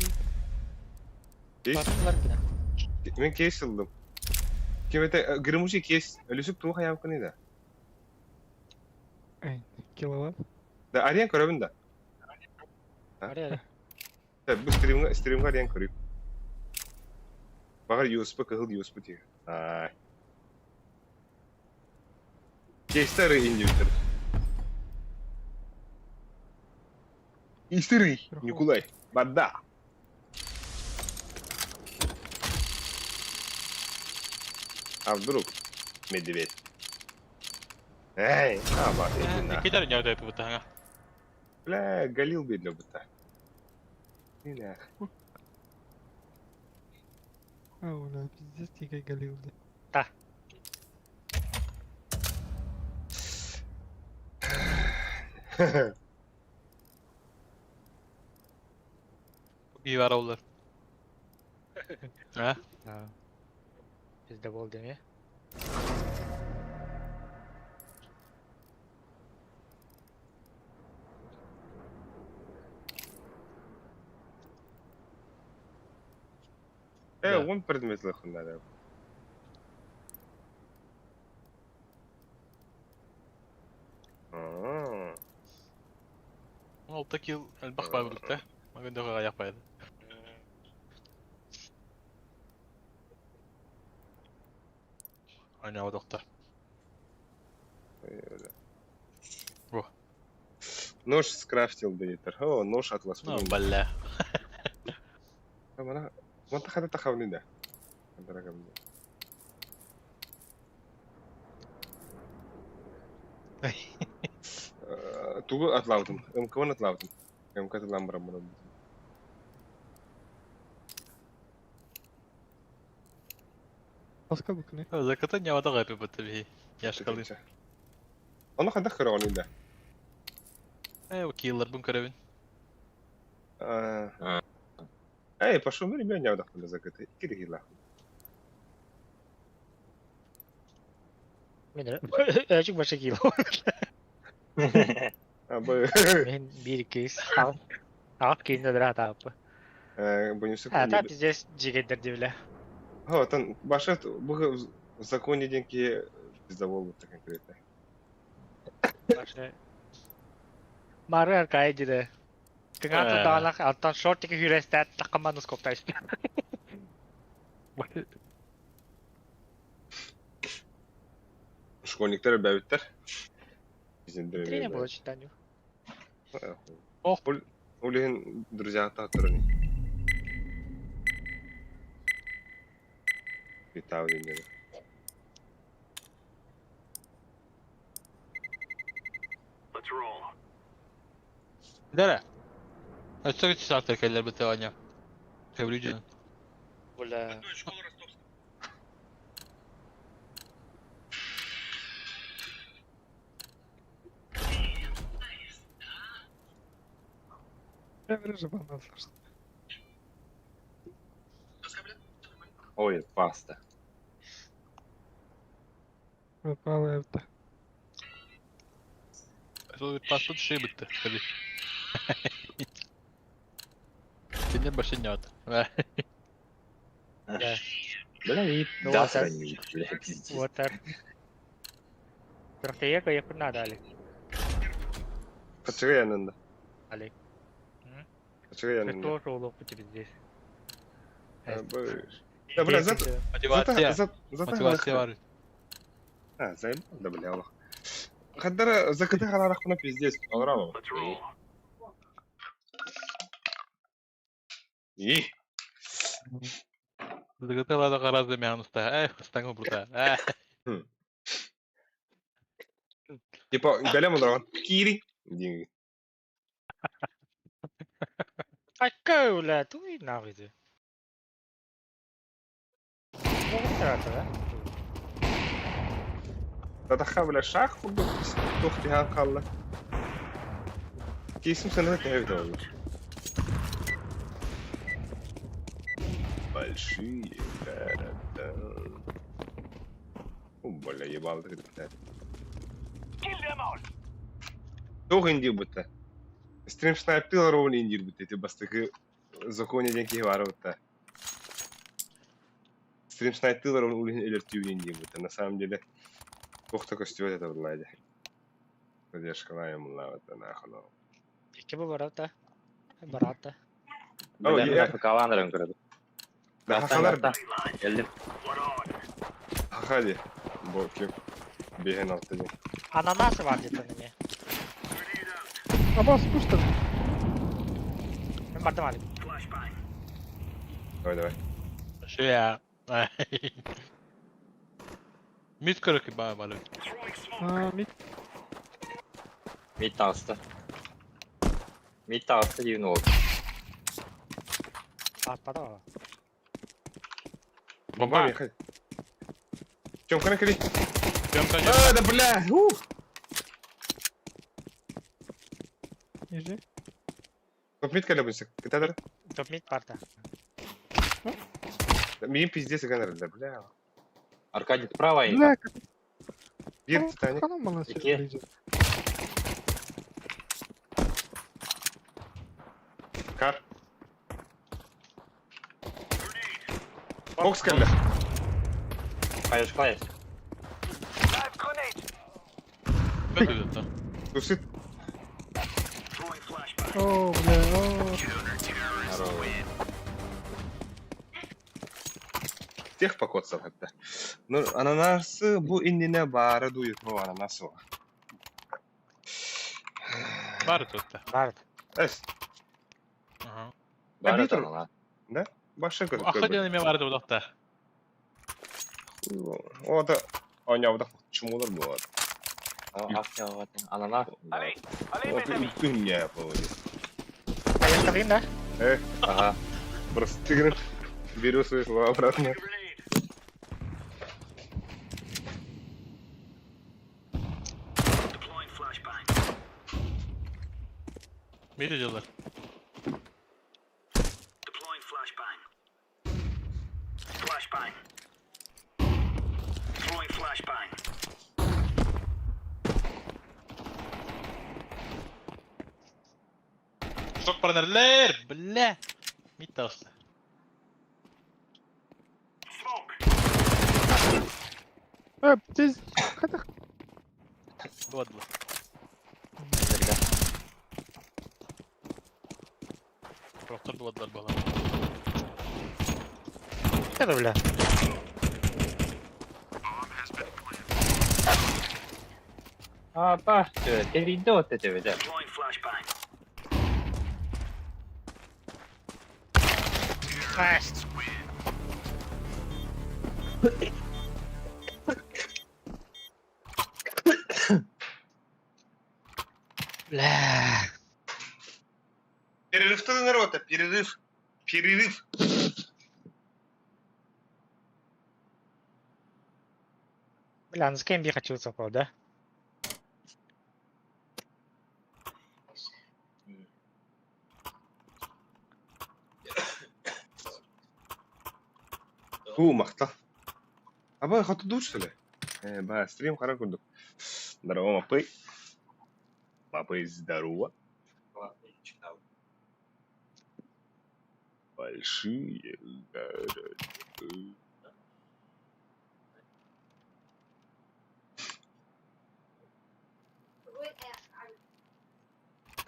Кейс? Батылар гына. Мин кейс ыллым. Ким это гремучий кейс. Өлүсүк туох хайаабыккыный да? Эй, киловатт. Да, арен көрөбүн да. Ария. Бу стримга стримга арен көрүп. Баҕар USB кыһыл USB тиһ. Ай. Кейстер индивитер. Истерый, Николай. Бада. А вдруг медведь? Эй, а, ба, иди на. Китар не өтөй бутаҥа. Бля, Галил видно бута. Иди нах. А, бля, пиздец, тикай Галил, да. Та. Iyi var olur. Ha? Bizde bol demi. Э, он предмет лохуннара. А. Алта килл элбэх баар курдук да. Магын дохо аяк байды. Ойнаабат охта. Во. Нож скрафтил дейтер. О, нож атлас. Ну, бля. Мана, манта хата тахавны да. Дорогам. Тугу атлаутым. МК-ны атлаутым. МК ламбрам буну. Баска букны. Заката не вата гайпы бутта би. Яшкалы. Оны ханда көрөҕүн да. Э, киллер бун көрөбүн. Эй, пошел, ну, ребят, не вдохнули закрыты. Кирилла. Мен өчүк баша кило. А, б... Мен бир кейс. Ак кейинде дыра таапы. Бонусы... А, та пиздец жигендер дебиле. О, там, баша, бу в законе деньги пиздовол вот конкретно. Баша. Мары аркай диде. Кыңа тутаанах аттан шортики хүрестәт такаман ускоптайс. Школьниктер бәбиттер. Тренер было читанию. Ох. Улин друзья татырыни. Витау денег. Дәрә. Өссө саактар келлер бутта аня. Теврүҗен. Бля. Я вижу банан слышал. Ой, паста. Пропала это. Сол паспорт шей бутта. Каби. Сенде башы не ат. Да. Бля, и Ну, да, вот так. сравнили, бля, пиздец. Вот так. Трофея кайыпын надо, Алик. Качыга янында. Алик. Качыга янында. Тоже улук бу тебе здесь. Да, бля, зато... Мотивация. Зато... Зато... Мотивация бар. А, заебал, да, бля, Аллах. Хаддара закыты халарах пиздец, алрама. И. Заката каразы мян уста. Эй, стангы бурта. Э. Типа, бәлем олорон. Кири. Дин. Айка, бля, туй нахуй ты. да? Татаха, бля, шах курдук. Тух тихан қалла. Кейсим сыаната төһө эбитэ буолла? Большие города. О, бля, ебал ты Туох индиир бутта? Стрим снайптыылар уон индиир бутта ити бастакы законе диэн киһи баара бутта. Стрим снайптыылар уон улиһин өлөртүүбүн индиир бутта. На самом деле туох да көстүбэт этэ буоллаа дии. Задержкалаайым буллаабыта нахуй. Икки бу барата. Барата. О, Бля, я- АФК-лаан эрэн көрөбүт. Да, хахалар Кэллим. хаха дии. Бу ким? Биэһин алта диэн. Ананасы бар где-то на мне. Абас пушта. Мен бардым Алик. Давай, давай. Шея. Мид көрөкү баа балы. А, мид. Мид таҕыста. Мид таҕыста диэн уол. Атпады бала. Бомба ехай. Тёмка накри. Тёмка А, да бля! Ух! Нижний. Топ-мид кэлэбин кытадыр. Топ мид парта. Миин пиздец ыган да бля. Аркадий справа и Бля, как Биир Титаник. ханам мала Ики. Кар. Бокс кэллэ. Хаешка есть. Көтүдү. Тусит. О, бля, о. Здорово. Тех покоцал это. Ну, ананасы бу иннинэ баара дуйуту ананасы. Бар тутта. Бар. Эс, Аха. Бар Битр. это она. баша көр. Аха диэн эме бар дыбдахта. О, да. Оня, чумулар буолар. Ананас. Үлтүн буолар. Поехали, да? Ага. Просто ты говоришь, беру свои слова обратно. Мид дьыллар. Шок паранерлер, бля. Мид таҕыста. Тез. Хата. Дуадла. Проктор дуадлар бала. Это, бля. А, па, перейду от этого, да. Найс. Бля. Перерыв ты народа, перерыв. Перерыв. Бля, ну с кем я хочу цокол, да? Ху, махта. Аба, хоту душ, что ли? Ба, стрим хара курдук. Здорово, мапы. Мапы, здорово. Большие города.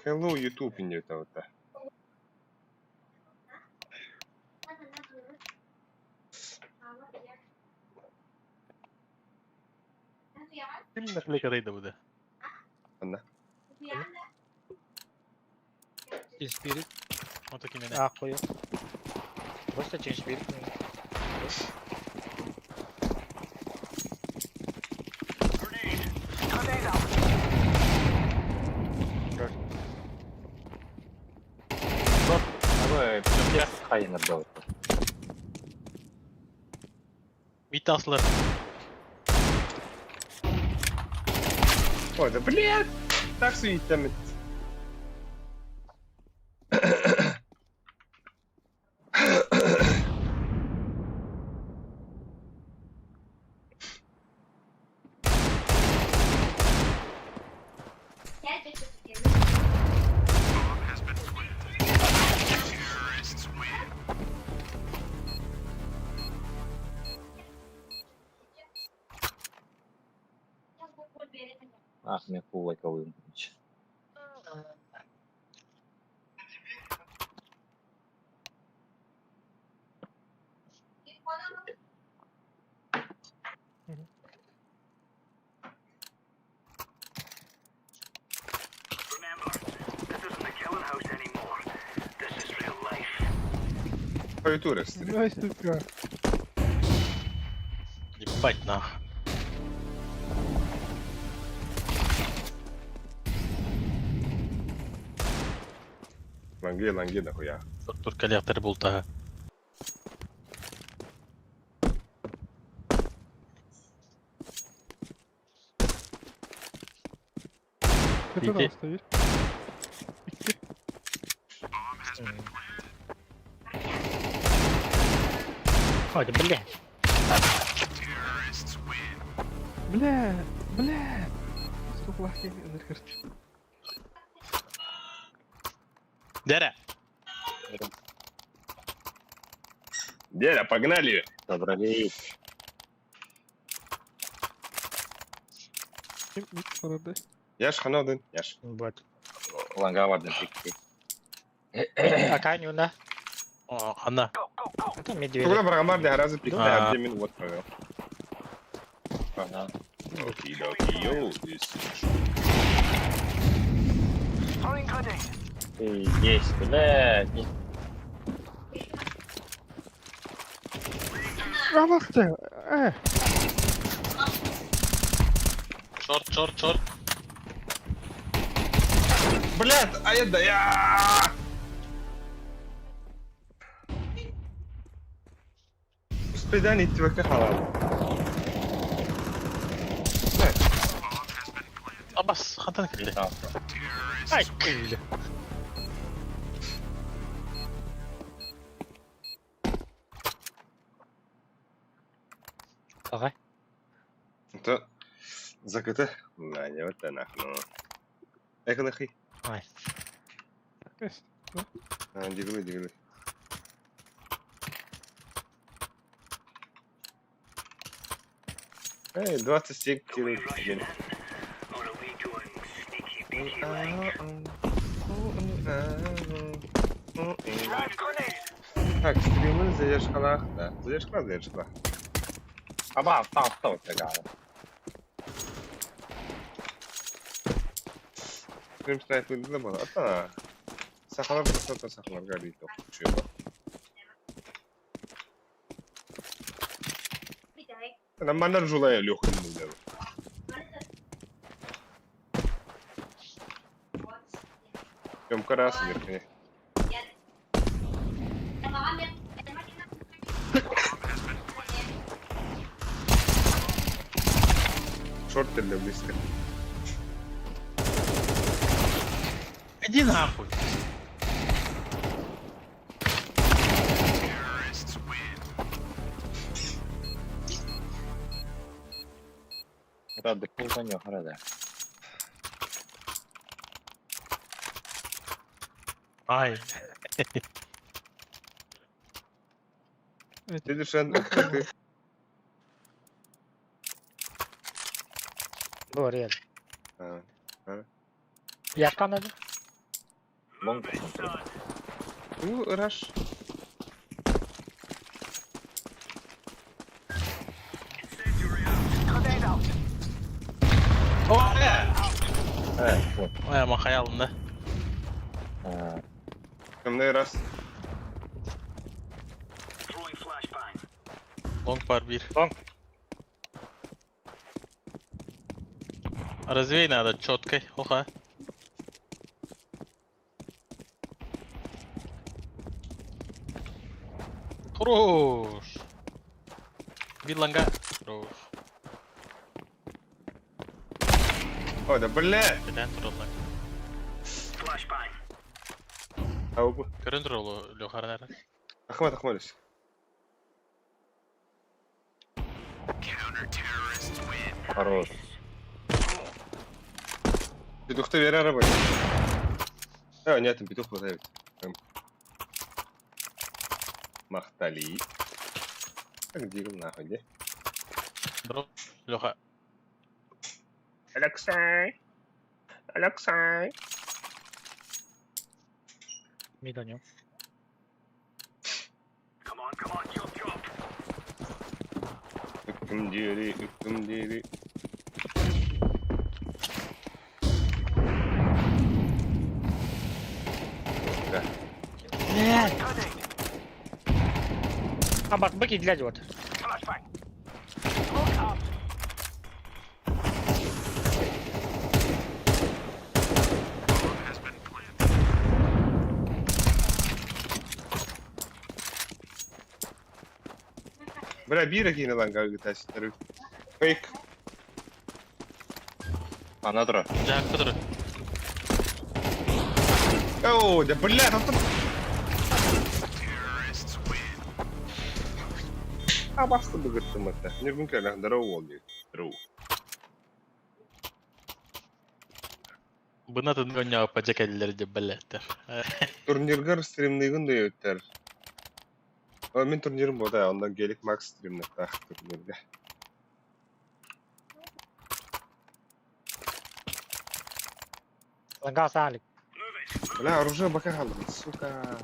Hello, YouTube, не это вот. Ким наклейка дайда буде? Анна. Spirit. Вот такие меня. Ахуя. Просто Chain Spirit. Давай, пиздец, хайнер был. Мид таҕыстылар. Ой, да блядь! Так суетами. Ах, мен кулай калым. Клавиатура стрим. Ай, сука. Ебать нах. Ланги, ланги, нахуя. Тур коллектор бултаха. Это Иди. там стоит. Икки. Ой, да бля. Бля, бля. Сколько лахи энергорт. Деря. Деря, погнали! Собрались. Ким мид парады. Яш, ханадын, яш. Вот. Ланга вардын пикти. Аканю на. О, Она. Это медведь. Тугда баргамар де харазы пикте, А. абде мин вот провел. Ага. Окей, окей, йоу, this Ты здесь, блядь. Рамахта. Шорт, шорт, шорт. Блядь, а я да я! Успедан идти в халал. Абас, хантан кэллэ. Ай, Бля. Ага. Это закрыто. Да, не вот это нахуй. Эхо нахуй. Ай. А, дигли, дигли. Эй, 27 кило в день. Так, стримы задержкалах, да. Задержкала, задержкала. Аба, там, там, такая. Стрим снайпер не было. А, сахалар просто сахалар горит. Чего? Нормально жулая Леха не делал. Тёмка раз верхний. Шорт для близко. Иди нахуй. Рада, кулганё, рада. Ай. Ты дешен, ты. Бу реал. А, Яшка надо. Лонг посмотри. Ну, раш. О, бля. Вот. Ой, махаялым да. А, Темный раз. Лонг пар бир. Лонг. Развей надо четкой. Оха. Хорош. Бир ланга. Хорош. О, да бля! Беден тураллар. А, бу. Көрөн тураллы Лехарнар. Ахмат Ахмадович. Хорош. Петухта берер бу. А, нет, там петух поставить. Махтали. Так, дигл нахуй, где? Бро, Леха. Алексей! Алексей! Мидоню. Үккүм диэри, үккүм диэри. А бак быки для вот. Бля, биир киһини ылан ыытааччылары. Фейк. Ана турар. Дьаакка турар. Оо, да бля, там Абасты бүгүттüm это. Нюргун кэлэх, здорово, уол диир. Здорово. Бына тын гонняаппа дьэ кэллилэр дьэ бэлэттэр. Турниргар стримныгын да өттөр. О, мин турнирым бода, оннан Гелик Макс стримныктаах турнирга. Ланга саалик. Бля, оружие бака халдым, сука.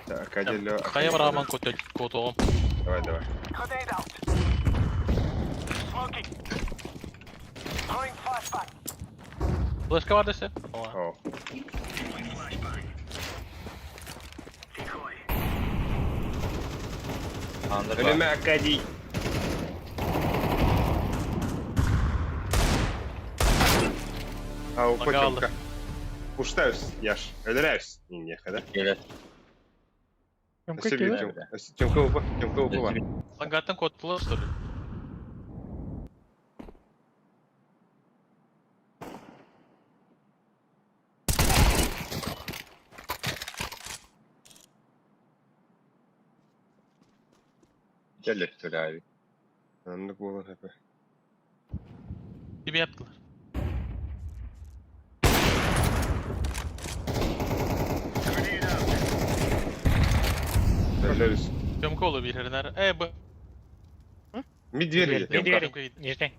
Так, отделю. Хайа барааман котоҕум. Давай, давай. Флешка бар десе? Ова. О. Андыр бар. Өлүмэ Акадий. Ау, Ага, потемка. Пуштаюсь, Яш. Өлөрөөс. Не, да? Келет. Тёмка Өссө кэлэ. биир Тёмка. Өссө Тёмка упа, Тёмка упа. Лангаттан коттулар что ли? Келет abi. Аннык буолан хэпэ. Gibi yaptılar. Өлөрүс. Тёмка olur bir heriner. E bu. Медведь. Тёмка. Медведь. Тёмка gitti. Нижний.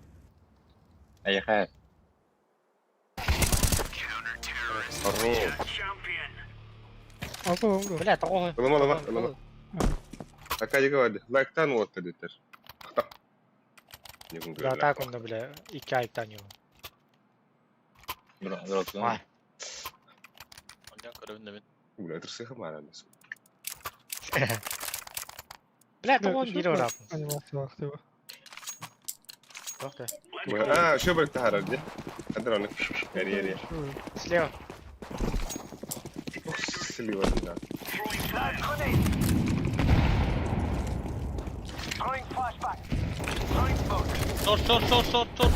Эйхэ. Хорош. Алта оҥду. Бля, тоҕо. Ылыма, ылыма, ылыма. Акадига барды. Лайктан уотта диттер. Да, так он, бля, икки айктан его. Дроп. Ай. Ondan көрөбүн да мен. Бля, тырсыха маанан. Бля, тоҕо биир орап. Анимациялаах тиба. Туох да. А, еще бір тахарар де. Қадыр оны. Яри, яри. Слева. Слива да. Шорт, шорт, шорт, шорт, шорт.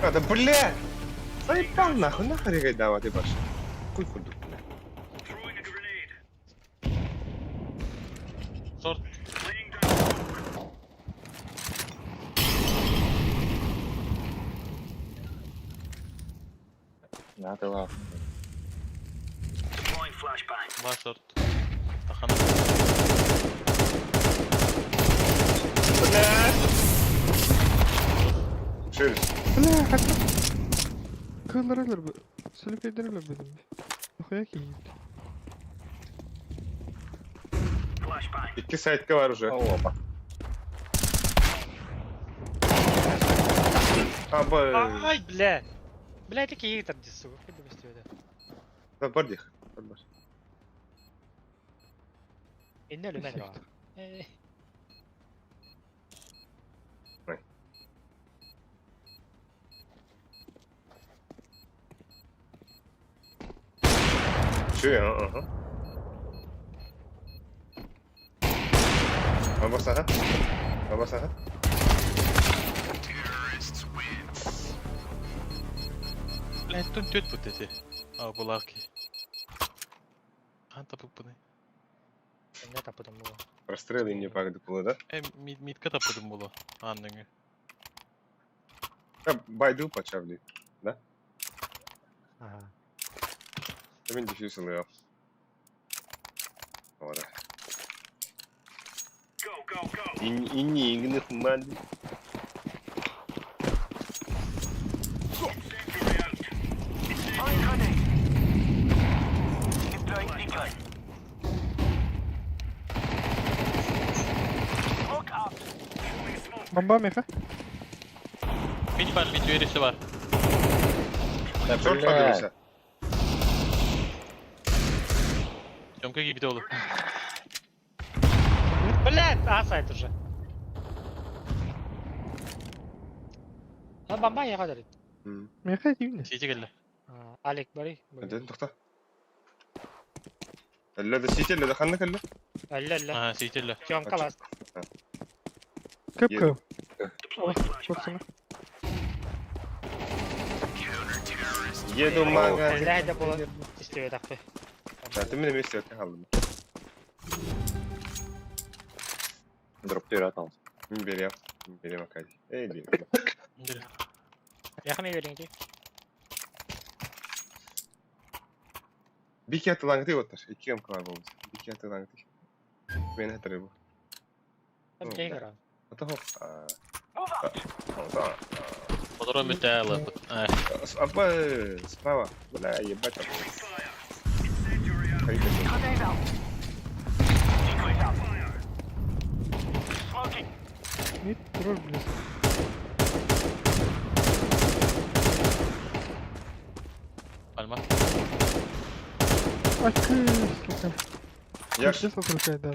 А, да бля! Заебал нахуй, нахуй гайдава ты баш. Хуй курдук, бля. Шорт. Надо лап. Бар шорт. Тахана. Бля! Шөрүс. Бля, хатта. Кылларалар бу. Сүлүкөйдөрөлөр бедим. Нахуя кийит. Икки сайтка бар уже. Опа. А, ба... Ай, бля. Бля, это киһи тарди, сука. Хайда бестиэ Да, бар дих. Бар, бар. Инне өлүмэн ра. Э, Ой. Чү, ага. Бабасаха. Бабасаха. Блядь, тун төт бут эти. А, булар ки. Хан тапык буны. инне тапытым була. Прострелы не пагды было, да? Э, мид мидка тапыдым булу. Анныңы. Байду почавли. Да? Ага. Мен дефьюз ылыам. Ора. Инни ингних ман. Бомба меха. Mid var, mid verisi var. Да, Шорт блядь. подивися. Тёмка gibi olur. Блядь, а сайт уже. А бомба я говорит. Меха дивне. Сити geldi. Алик, бери. Ден тоқта. Әллә да сити, әллә да ханны кәллә. Алла, алла. Ha, City ile. Тёмка ласт. Кып-кып. Собственно. Еду мага. Бля, это было история такой. Ты меня вместе қалдым. Дроп тюрят ал. Мен берем. Мен берем акай. Эй, берем. Я хами вереньки. Бики атылаңты оттар. Икки мкалар болды. Бики атылаңты. Мен хатыры бу. Там Ну, тигра. Ата хоп. А. Подором müteala. Апа, справа. Бля, ебать. Мид турар близ. Palma. Акы, сука. Я Сейчас отвлекает, да.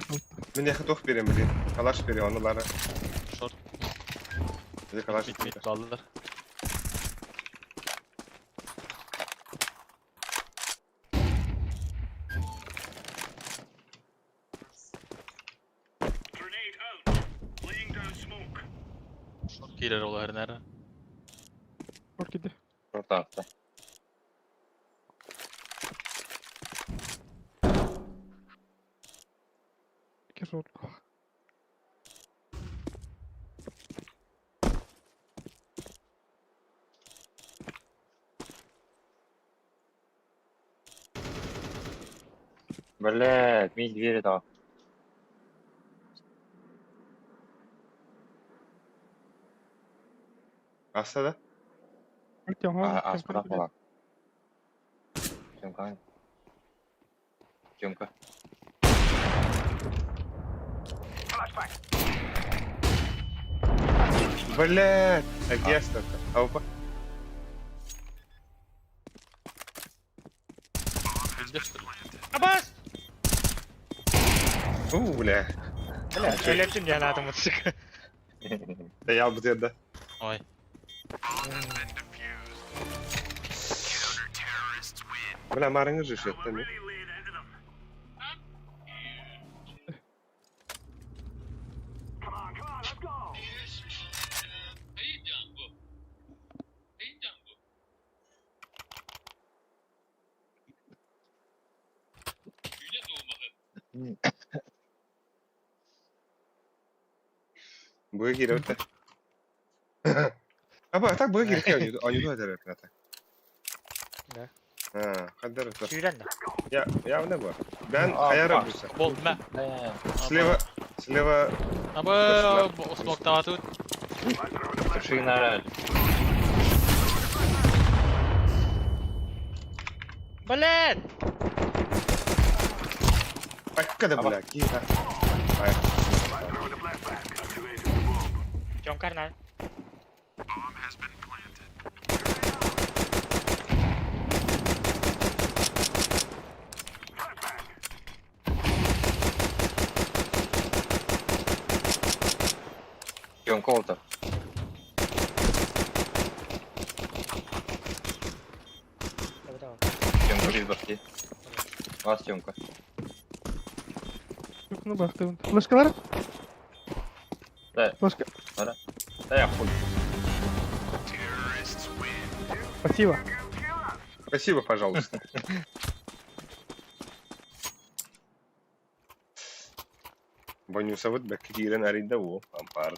Мен я готов берем, блин. Калаш берем, аналары. Short. Или калаш. Mid mid aldılar. Short girer olar nerede? Short gitti. Шорт атты. İki short. Блядь, мид двери дал. Аса да? Артем, А, сюда была. Тёмка. Тёмка. Блядь, а где столько? Опа. Bizde что ли? Абас! У, бля. Бля, өлептим я на атом сука. Да я буду да. Ой. Бля, марыңы же шетті не? Бу кире өтті. Аба, так бу кире ойнуду, ойнуду әдер өтті. Да. Ha, kadar ötü. Сүйрен да. Ya, ya ne bu? Ben Aa, ayarım bak. bu Bol me. Бля. Слева, слева Ama smoke dağıtı. Туши на Блядь! Hakikaten Ama- бля, ки. Ay. Тёмка на. Тёмка олтар. Давай, давай. Тёмка без башки. Вас Тёмка. Şunu baktım. Flaşkalar. Да. Флешка. Да я хуй. Спасибо. Спасибо, пожалуйста. Банюсабыт бәкки киирэн арыйда уу, ампаар.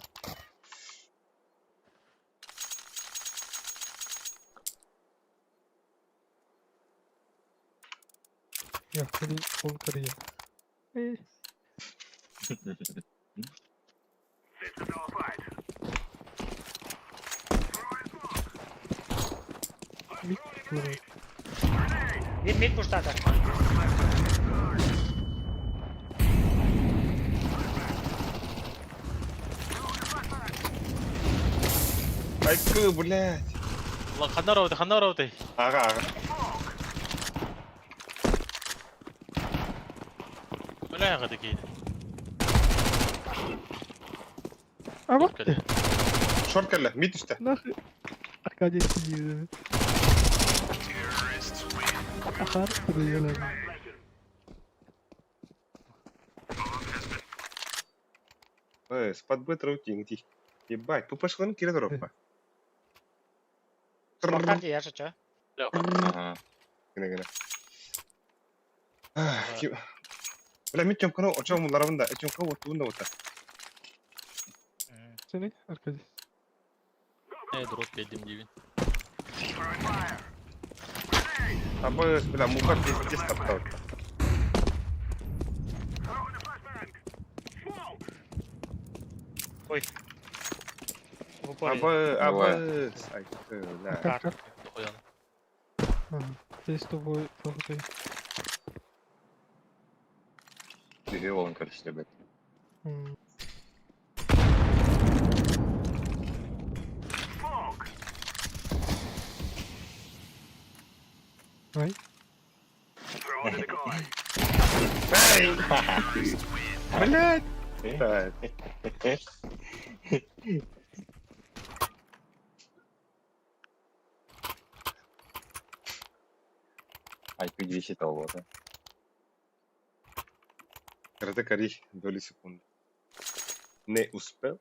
Яхтабын ол кырыйа. Э, мид турар. Мид мид пуштата. Айкы, блядь. Ханна роботы, ханна роботы. Ага, ага. Бля, гады кейdi. А вот Кэллэ. Шорт кэллэ, мид түстэ. Нахуй. Аркадий сидит. Ахар кырыйалар. Э, спад бытро тинг Ебать, пупашлын кире тороппа. Смоктар дии, я шучу. Ага. Гына гына. Бля, мин Тёмканы очо муларабын да, Тёмка оттуун да ота. Сeni Аркадий. Э, дроп бердим диибин. Абы, бля, муха пиздец таптал. Ой. В упоре. Абы, абы, айкы, бля. Как как? Дохуян. Ага. Здесь с тобой толкай. Түһүү болон көрүстө бэт. М. Ай. Блядь! Так. IQ 200 толбута. Карате кари, доли секунды. Не успел.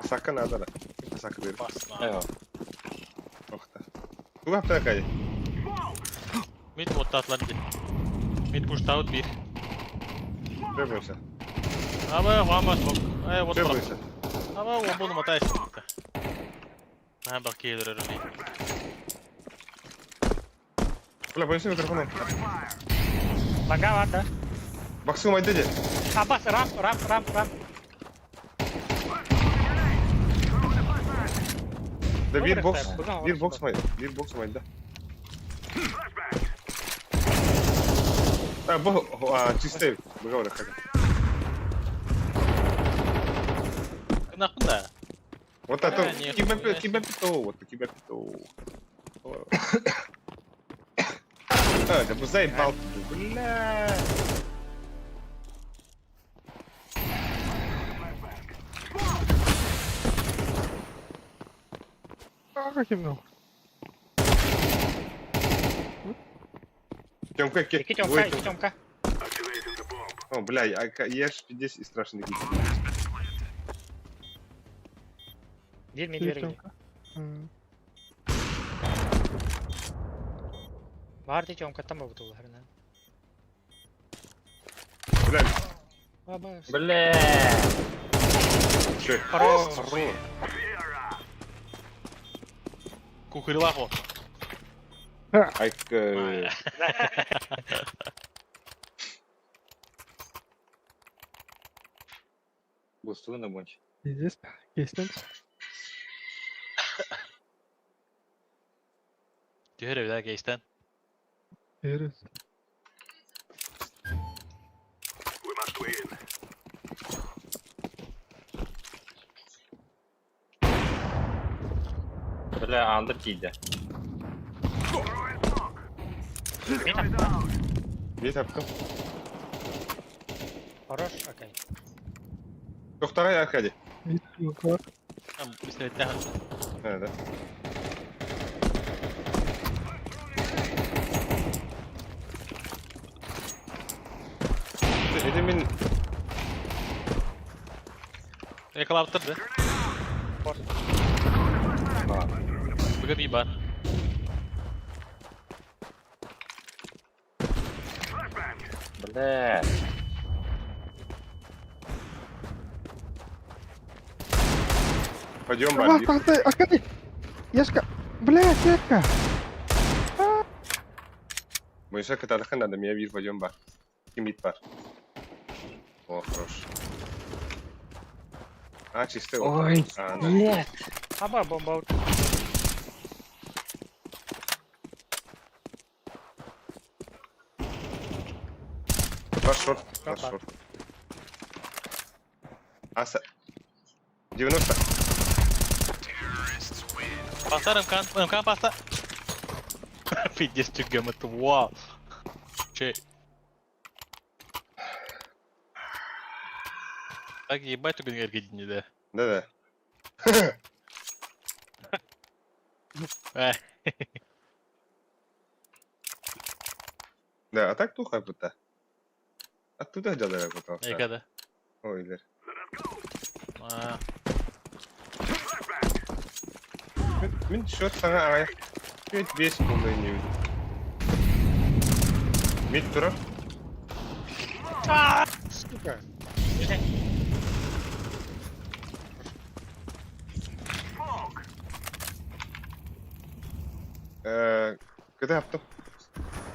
Сака надо, да. Сака бер. Бас. Эва. Охта. Туга хаптана кай. Mid оттаатылар ди. Mid pushed out бир. Требуется. Аба, вама смок. Э, вот про. Требуется. Аба, он буду мотать. Наһаа бак кейлер өрөмей. Бля, боюсь микрофона. Лага бар да. Баксым айда де. Абас, рамп, рамп, рамп, рамп. Да бир бокс. Добре, Бир бокс май. Бир бокс май да. А, бо, а, чистый. Быгавра хага. Нахуй да. Вот это А, нихуя кибер себе. кибер вот кибер А, да бу заебал. Бля. А, каким нахуй? Тёмка, ке. Ики Тёмка, ики Тёмка. О, бля, а я ж здесь и страшный гид. Бир мид Ты бер. Тёмка. М. Бар ди Тёмкаттан болбут улар. Бля, Абас. Бля. чё? Хорош. Хорош. Кукурилах о. Айка. Бустуна больше. Пиздец. Кейстен. Түһэр эбит кейстен. Эрес. Бля, андыр тиийдэ. Мид апта. Бет аптым. Хорош, окей. Тоқтағай Аркадий. Мид бар. Там пистолеттен. А, да. Это мен Рекламаттырды. Быга би бар. Бля. Пойдем бар. Бах, Акади! Яшка! Бля, сетка! Мойса кыталыхын надо, меня бир пойдем бар. Ким бар. О, хорош. А, чисто. Ой, А, да. блядь. Аба бомба. Два шорт, два Опа. шорт. Аса. 90. Пастар МК, МК паста. Пиздец, түгем это, вау. Че? Так ебать түгін эргедіне да. Да-да. Э, Да, а так туха бута. Оттуда делали потом. эка да. Ой, Илер. А, Мин счет саңа ағай. 5-5 болды не видел. Мид турар. Сука. Когда авто?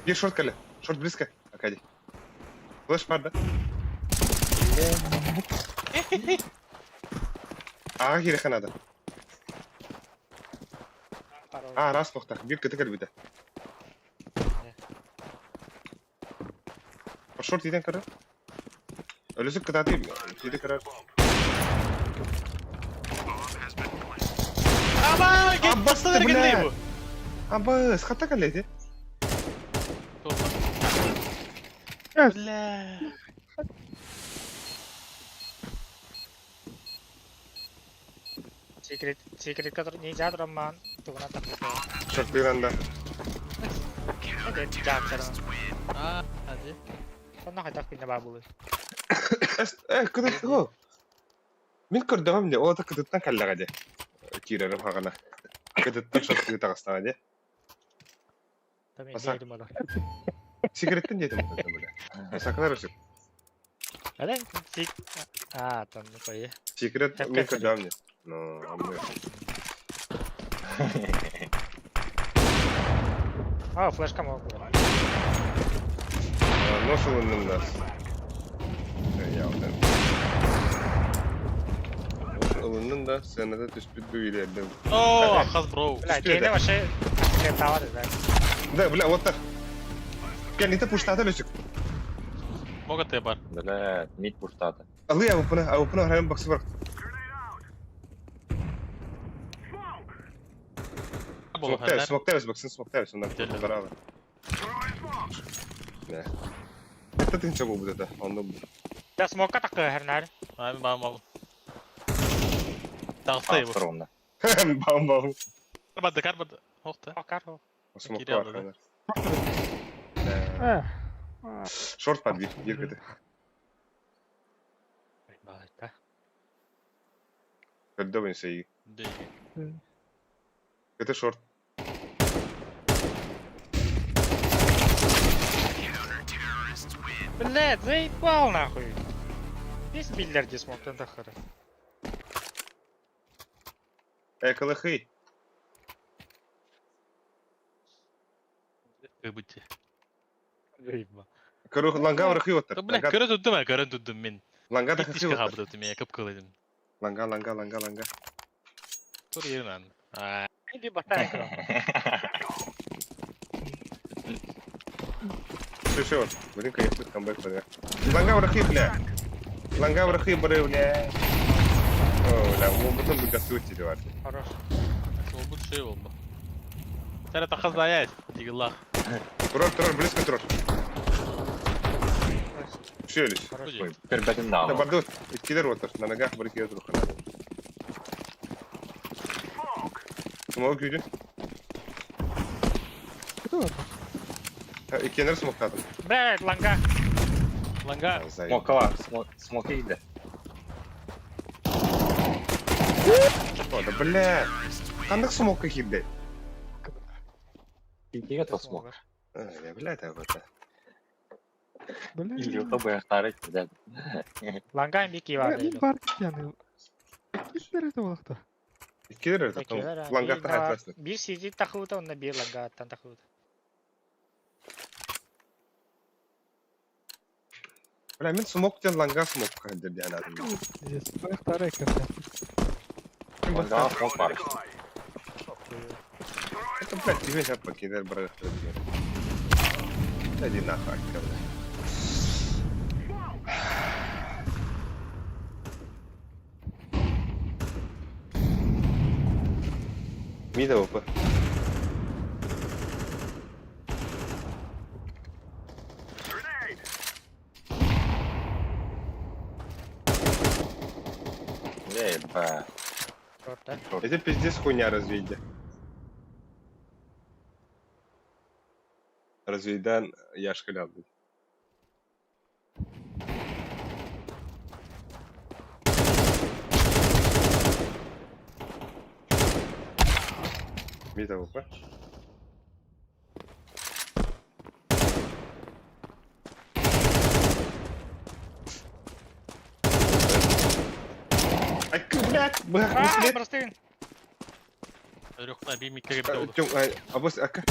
Где шорт кале? Шорт близко. Акади. Флэш пар, да? Аға керек надо. А, раз тоқтақ. Бир кіті кірбіді. Шорт еден кірі. Өлісіп кітаты, еді кірі. Аба, кет Аббас, бастан бля. эргедіне бу. Абыс, қата кәледі. Бля. Секрет, секрет, который нельзя драман, тугuna так. Шорт биранда. Это джамсер. А, hadi. Сонно хотя бы не бабулы. Кіті, о. Мен көрдіғім де, ол ата кітіттен кәлләға де. Кирерім хағана. Кітіттен шорт кіті тағыстаға де. Там я Аса. не думала. Секреттен дедім. Бля. Сақылар өсіп. А сик. А, там не пое. Секрет Хәп мен кәсіп. көрдіғім де. Ну, амны. А, флешка могу. Нос ылынным нас. Я вот Ылынным да, сценада түспүт бүйүлердим. О, хаз бро. Бля, Успели, кейне да? вообще летала, да. Да, бля, вот так. Кел, не пуштата лөсүк. Мога те бар. Блядь, мид пуштата. Алы авупуна, авупуна харам баксы бар. Болу Смоктайбыз, хандар. смоктайбыз, баксын смоктайбыз, ондан Келе. баралы. Да. Это тынча бу это, онда бу. Да, смока так хернар. Ай, бам бам. Тағыстай бу. Автор онда. Бам бам. Карбады, карбады. Охта. Окар. Смокта Кирилл, бар да? ханар. Да. Шорт бар бир, бир кете. Да. Көрдө бен сей. Дей. Кете шорт. Блядь, заебал нахуй. Весь бильярде смог, там тахара. Э, калахый. Кыбыти. Заебал. Көрө ланга врахи оттар. Да, бля, көрө туттум, а, көрө туттум мен. Ланга да Иттишке хахи оттар. хабыды мен кып кылдым. Ланга, ланга, ланга, ланга. Тур еринан. А, Иди батарейка. Все, все, блин, конечно, камбэк бля. Ланга врахи, бля. Ланга врахи, бля, бля. О, бля, мы потом бы гасути, давай. Хорош. ол бу шей болду. Сәле тахаз да яй. Дигиллах. Турар, турар, близко турар. Все, лишь. Хорош. Ой, көрбөтүм Да, да. барды, кидер отыр, на ногах бір кидер отыр. Смог күйді. Кто это? Икенер смоктадым. Блядь, ланга. Ланга. Смокала, смоки иде. О, да бля. Қандық смокка кирді? Кикиге то смок. Я, бля, это вот. Бля. Илюха баяктары кирде. Ланга мики Бля, бар. Мин бар яны. Киттер это олақта. Иккилер это там Иккилэр, лангатта биир хайтласты. Биир сити тахыбыта, онно биир лангаттан тахыбыта. Бля, мин смок диэн ланга смок кандыр диэн аатым. Здесь вторая карта. Ланга смок бар. Это, блядь, тебе сейчас покидать, брат. Иди нахуй, бля. Мида опа. Ебать. Орта. Это пиздец хуйня разведя. Разведан Яшка лялбит. Мида опа. Ай, блядь, А, блядь, простын. Рөхна би микке кебде oldu. Тём, а бос, ака.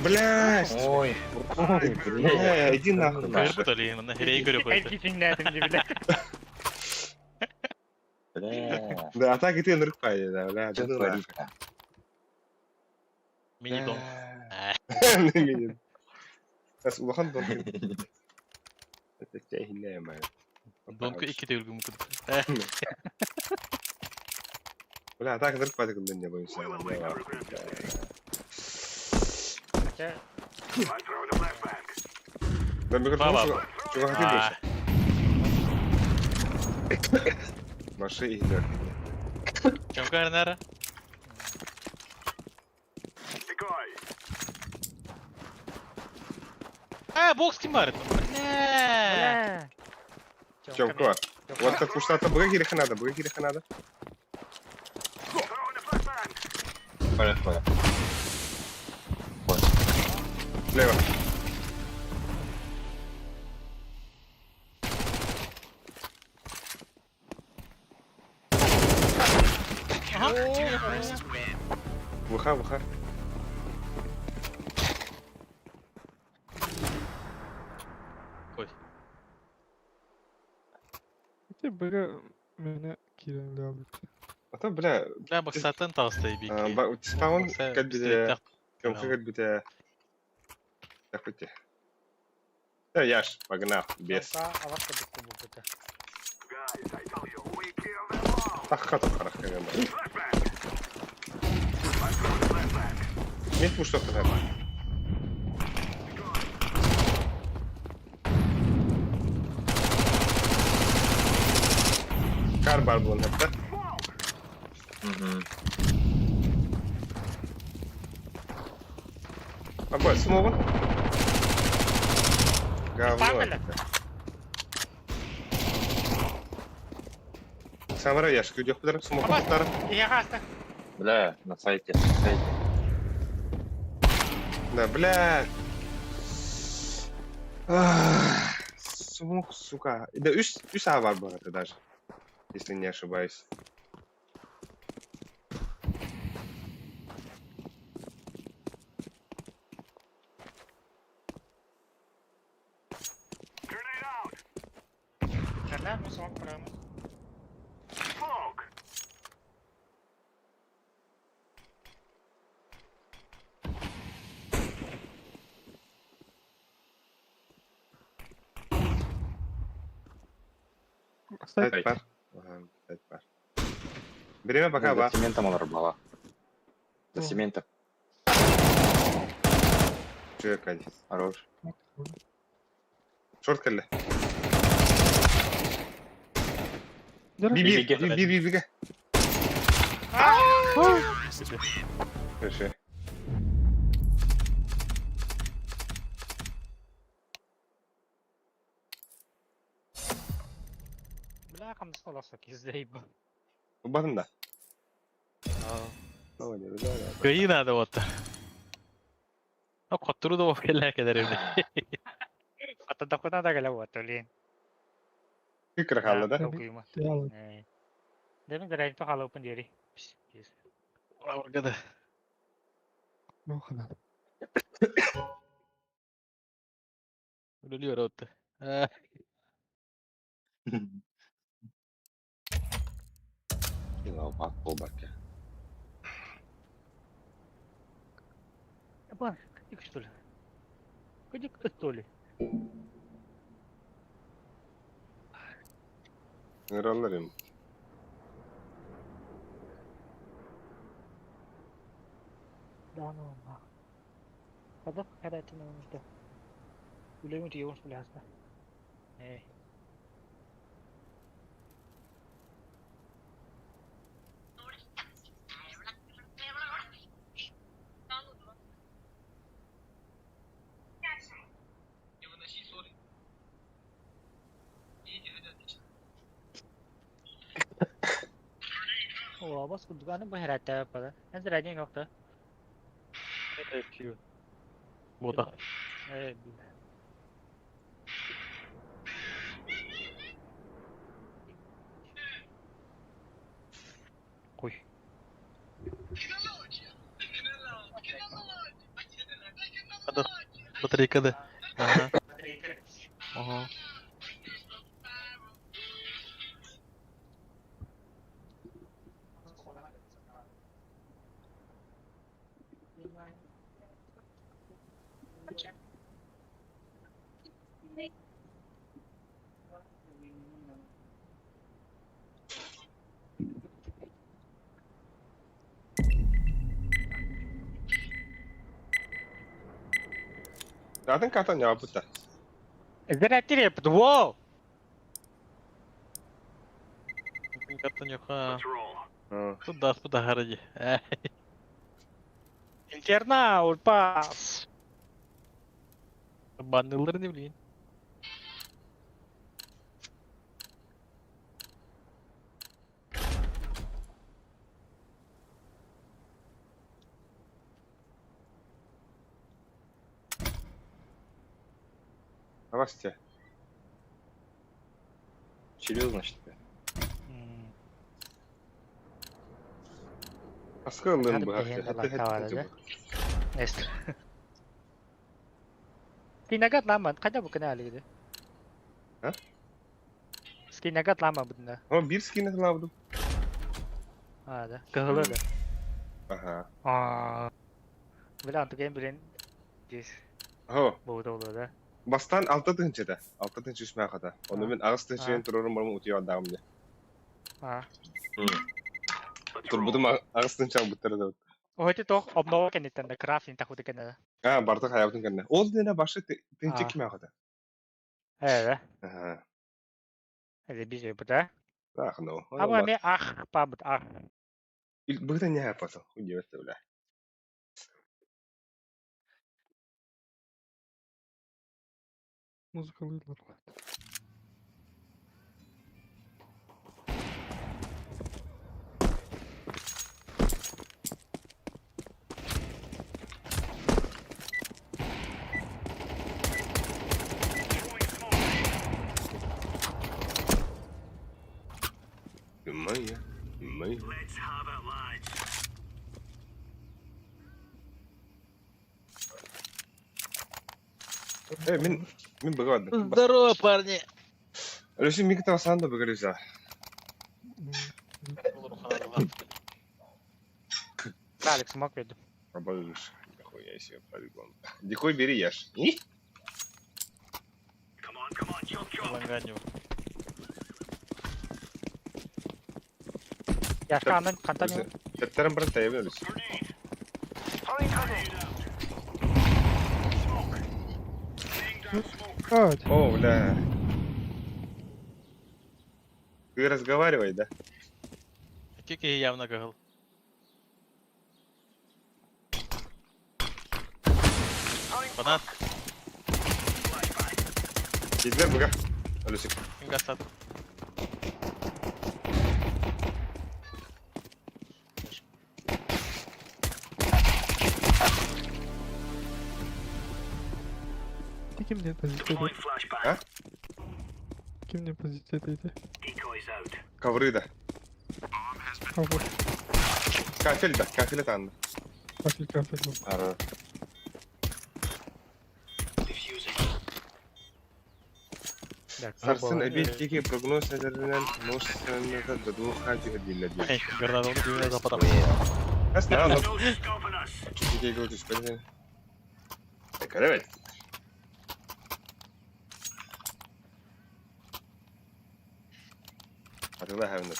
Блядь! Ой, ой, Бля, иди нахуй. Көрбүт олейин, манна херей көрө койду. Элькитиннәтим дип биле. Бля. Да, а так и ты ныркай, да, бля, Что да ну нахуй. творит-то? Мини дон. Мини. Ас улахан дон. Это тяхине май. Донку икки төгүл күн. Бля, а так ныркай так не боюсь. Хотя, Да микрофон Баба. чего хотел Маши и идет. Чомкар нара. А, бокс ким бар? Бля. бля. Чемко, вот так уж что-то быгери ханада, быгери ханада. Понял, понял. Слева. Выха, выха. Ой. Эти быга меня кирен лялбит. А то, бля, Бля, боксаттан талстай бики. спаун как бы Чемко как бы Так вот. Да, Яш, погнал, без. Чемка, алак кебек бу бу. Так, хату харах, Нет, ну что ты Кар бар буын, да? Мгм. Абай, смогу? Говно. Пахали? Самара Яшка, идёт подарок, смогу Апа. подарок. Я хаста. Бля, на сайте, на сайте. Да, бля. Ах, Смог, сука. Да, үс А бар был это даже. Если не ошибаюсь. Нәләр ми соң прямо. Сайт Сайт бар. Ага, сайт бар. Время пока За бар. цементом он рубала. За О. цементом. Чё, Кадис? Хорош. Шорт кэллэ. Дера. Би би Би, би би би би. Хорошо. Бля, камсоласа киздей бу. Батын да. Ой, не, да, да. Кыйы надо вот. А коттуру да болып келе кедер евде. Ата докуна да гала вот, блин. Кыра хаалла да? Толкуйума. Дэмин зарядка хаалыппын диэри. Лаврга да. Үлэлиир отты. Бат буолбакка. Апа, кыдык что ли? Кыдык что ли? Ыҥыраллар им. Да ну нах. Хадах хадатын да. Үлэм тиийэн суляста. Эй. Оо, бас курдук бу хэрэтэ пада. Эн зрение yoktu. Бута. Э, Куй. Батарейка да. Ага. Ага. Атын катан ньаабыта. Зарядили, воу! Каттан Тут да, тут харади. Интерна, урпа. Баннылар не блин. Новости. Серьезно, что ли? Аскы ыллын Хады быһах. бэйэн да да? Эст. Скинагат ламан, қайда бұл кінә әлі А? Скинагат лама бұдында. О, бир скин лабдым. А, да. Кыһылы да. Ага. А. Бля, антыген билен здесь О, болды олы да. бастан алты тынчыда. Алты тынчы үсмә хата. Оны мен агыс тынчын турорум бармын утуя дагым де. А. Турбудум агыс тынча буттар да. Ой, тох обнова кенеттен да крафтинг тахуды кенеде. А, бардык хаябытын кенне. Ол дене башы тынчы киме хата. Э, Ага. Это бизе бу да. Ах, ну. Аба ме ах пабыт ах. Быта не апаса. Удивился, бля. Музыка лыдлар. Моя, моя. Э, мин мин быгадым. Здорово, парни. Алёша, мин кытта санда быгырыса. Алекс мог веду. Пробовишь. Нихуя себе полигон. Дикой бери ешь. И? Ланганю. Яшка анан кантан Тептерин бір тайып өлүс. А, О, бля. Ты разговаривай, да? Кики явно кагыл. Банат, Кидлер быга. Алёсик. гасат. Ты кем мне позиция? А? Кимнин позиция эти? Ковры да. Ковры. Кафель да, кафель это Кафель, кафель. Хорош. Сарсын эбиэт прогноз этэринэн муус сыаната додуу хаачыга дииллэр диэн. Гранатаны күнүнэ запатам. Хас наҕа Дикий түспэтин. Көрөбүт. Атыла хаһан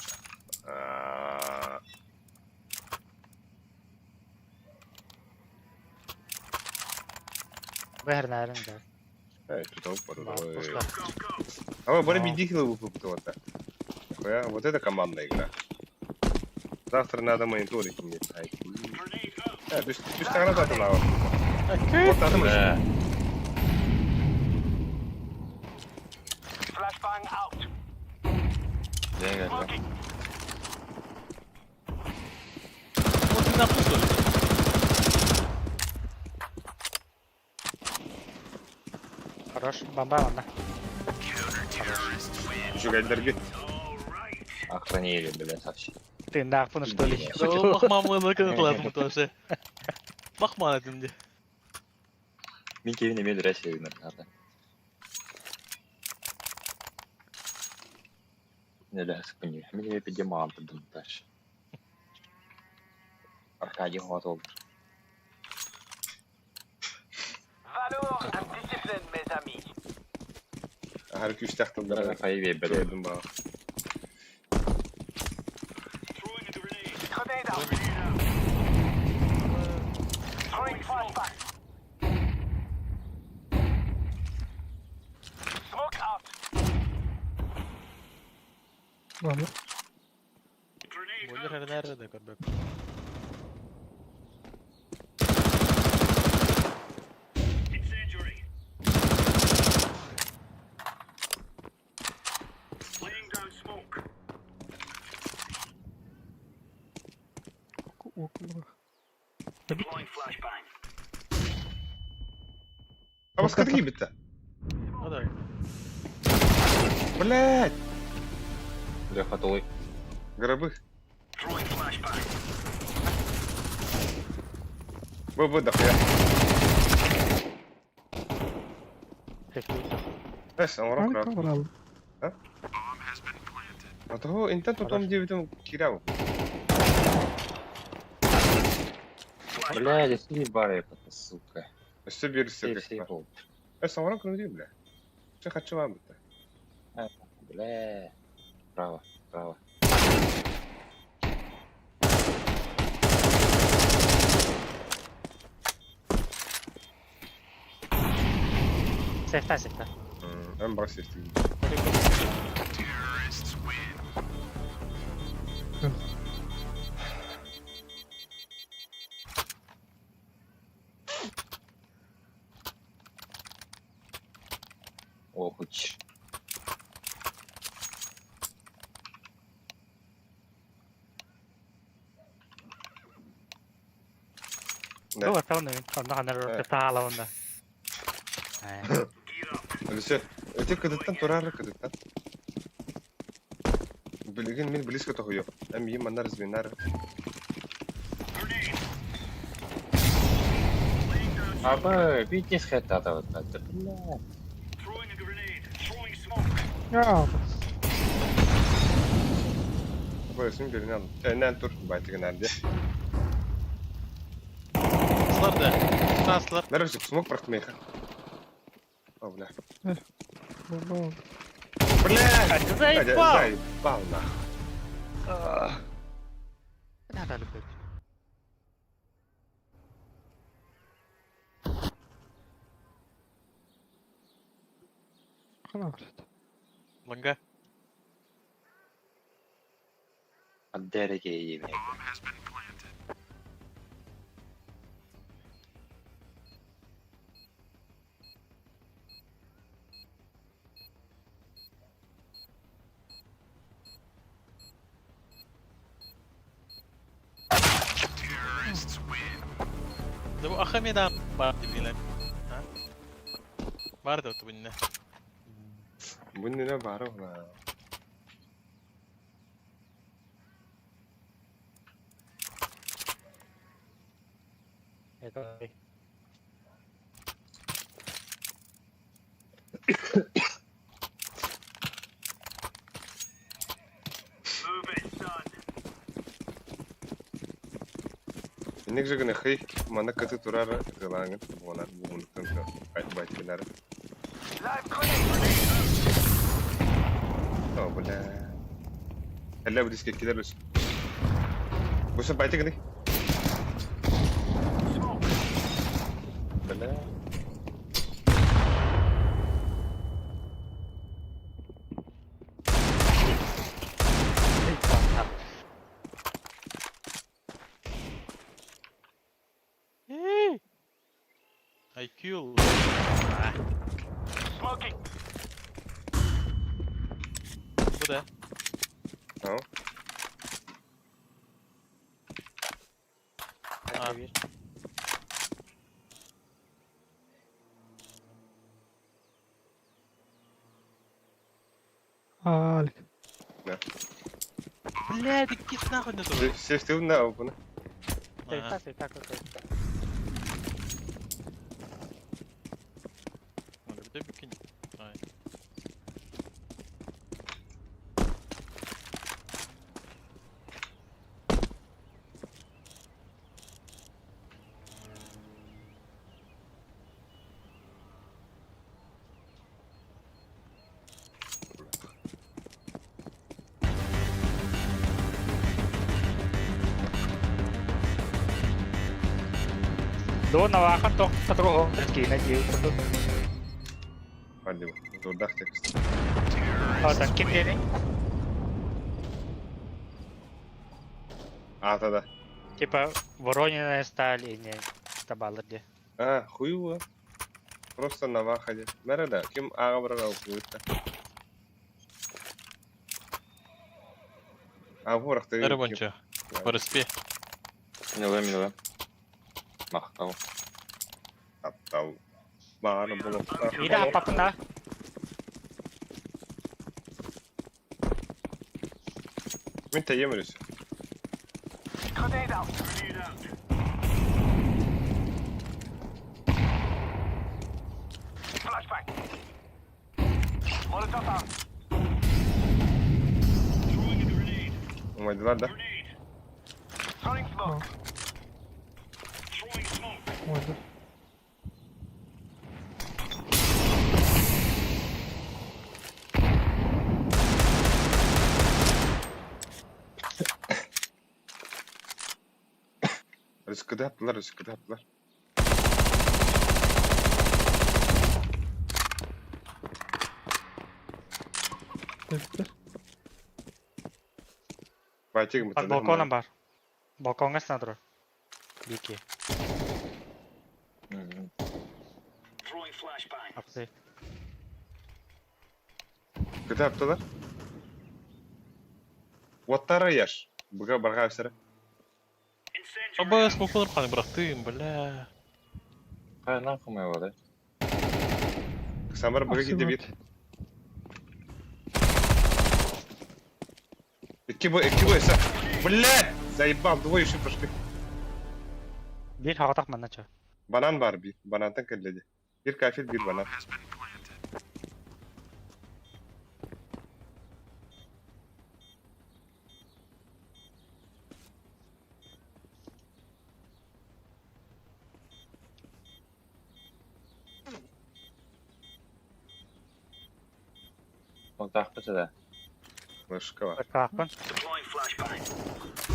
Бэһэрнээрин да. Тутал А вы бары биди хилы выпутываться. Нихуя, вот это командная игра. Завтра надо мониторить мне. Түс тагына татын ава. Вот татын. Да. Дьэ, Вот ты напустил. Хорош, бомба ладно. Үчүгэйдэргит. Охранили, блядь, вообще. Ты нахуй что ли? Бахмамлыны кынытылатын тоже. Бахман этим де. Мин кевин эмиэ өлөрө сиэбин надо. Неле сыпыни. Мин эмиэ пидем маам турдум дальше. Аркадий хотол. Ахар күүстээх тыллара. Хайы биэрбэт. Көрдүм баа. Ладно. Бойлер nerede көрбөк. Около. А вас кадри битта. Ну да. Блять. Бля, хотолуй. Гробы. Вы дохуя. Эс, оҥорон Ай, крат. коврал. А того интен тутом диэбитим киирэ Бля, здесь бары, сука. Өссө биир Все, сиргэ. все пол. Эс, оҥорон көрүн бля. Чэ хочу вам битта. Бля. Право, право. Сейфта, сейфта. Эн бар сиртигин. О, хоть. Да. Бу оттон онно ханар таала онно. Алисе, эти кыдыттан турары кыдыттан. Билигин мин близко тоһуйо. Эм им манна разминар. Аба, видишь, это вот это, бля. А, Бу өсүн бирин ал. Энен тур байтыгын әрде. Слар да. Траслар. Нәрәсе смок бырахтым О, бля. бомба. Бля! Заебал! Заебал нахуй. Надо любить. Хана. Ланга. Отдерeke yemeği. Да бу Ахамеда бар дебиле. Бар да тубинне. Бу иннинэ баара буолаа. Это Инник же гыныхый манна кыты турар ытыалааҥҥын буолар бугунуттан байтынары. О, бля. Эллэ бу дискеккилер үс. Бу сэ байты гыны. Бля. IQ. Bu da. Tamam. А. bir. Алик. Блядь, иккис нахуй не турар. Сефтивин да буну. Аа. Так, так, так. Өлбүтэ бүкүн. Ай. Doon nawakan to sa troo. Kina Gio. Hadi bu. Durdak текст. Oh, tangkip din eh. А, да. Типа Воронина сталь и не табалыр де. А, хуево. Просто на выходе. Мереда, ким ага брал хуйта. А ворох ты. Эрэ бонча. Барыспе. Миле, миле. Махтал. Таптал. Бааны булуктар. Ida апапна. Мен тайеміріс. Умайдылар да? Ой, да. Рискыды yaptılar, рискыды yaptılar. Tebrikler. Байтигім Под балконом бар. Балконга снадро. Бики. Апсы. Кыды yaptılar. Оттары яш. Бұға барға өсірі. Аба смокалар ханы бырахтым, бля. Хайна кумай бады. Самар бұға кете бит. Икки бой, икки бой, са. Блядь! Заебал, двое еще пошли. Bir хагатак манна чо. Банан бар bir. Банантан келледи. Bir кафель, bir банан. Отахпы да. Мышка бар. Какпын.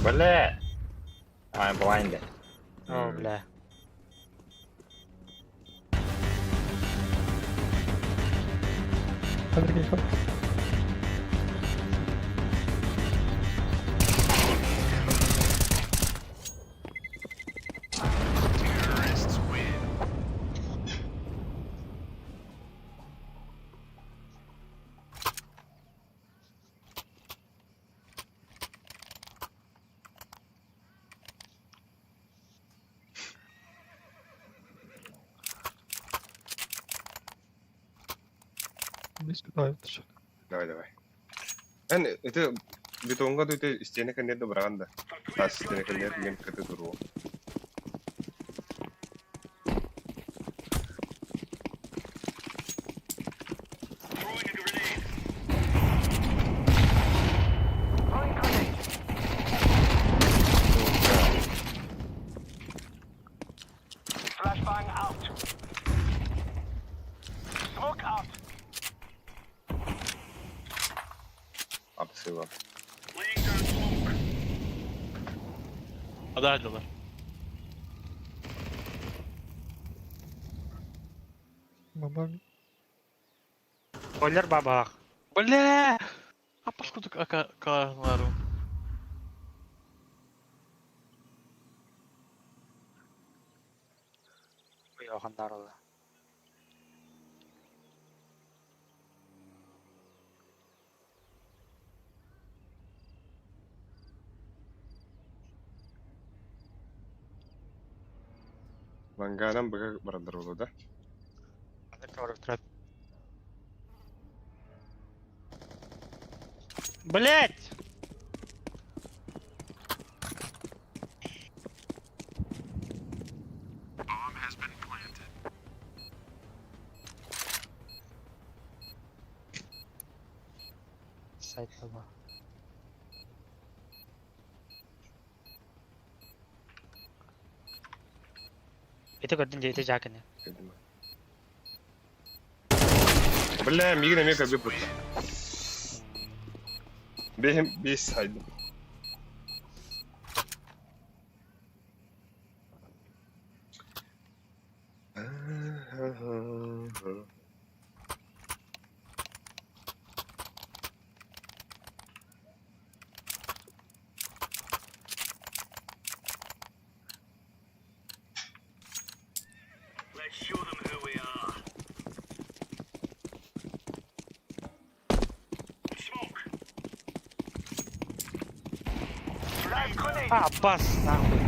Бля! I'm blinded. О, бля. Hadi gel. Близко Давай, давай. Эн это бетонга да это стены кэннер да быраҕан да. Тас стены кэннер мен кыты туруо. Апсыла. Adaydılar. Бабами. Бойлер бабах. Бля! Апас кудук ака каару. Уйохандар ола. Ланганан быга барандар болу да. Блять! Сайт таба. Ити көрдүн дии, ити жаакыны. Бля, мигин эмиэ көрбүт бутта. Бэһим бес сайдым. А, бас, нахуй.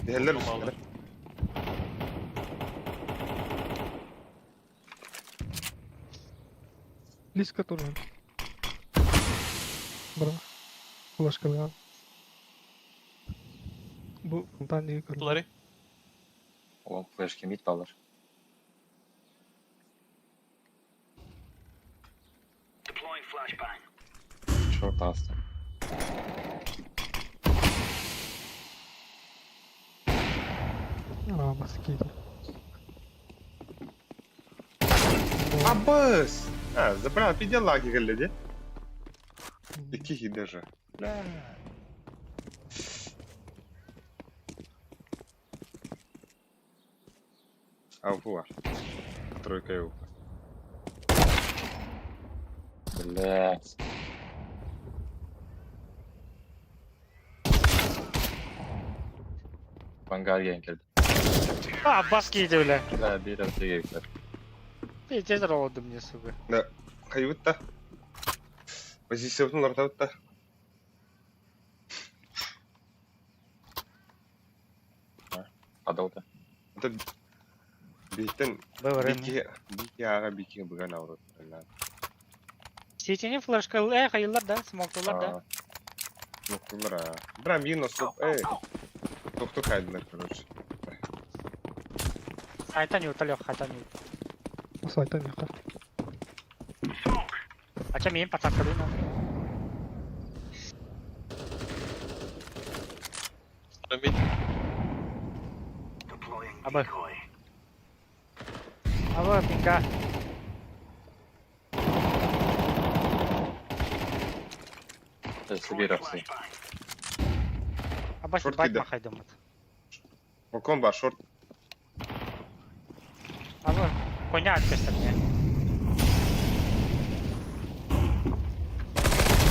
Диһэллэр үсүлэр. Близко тоже. Бра. Флешкалыган. Бу фонтан диye көрдüm. Булары. Oğlum flash kim gitti alır. Short astı. Aa, maskeydi. Абыс! А, забрал, пиде лаги гляди. Икки даже. Бля. Ауфуар. Тройка и уфа. Блять. Vanguard geldi. А, бас киди, бля. Бля, bir öte gerekler. Пиздец олордум мне, сука. Хайбытта. Позициябытын ортабытта. Adaldı. Это биттен Быврым. бики бики ага бики быган аврот. Сетини флешка, э, хайыллар да, смоктулар да. Ноктулар а. Брам биир носкоп, эй. Тохту кайдылар, короче. Сайтан ютал хайтан ют. Сайтан яка. Ача миин пацаккалына. Бит. Абы. Абы, пинка. Sesi bir öte. Аба Шорт сибать кида. махайдымыт. Балкон бар, шорт. Абы, коня атпестер не.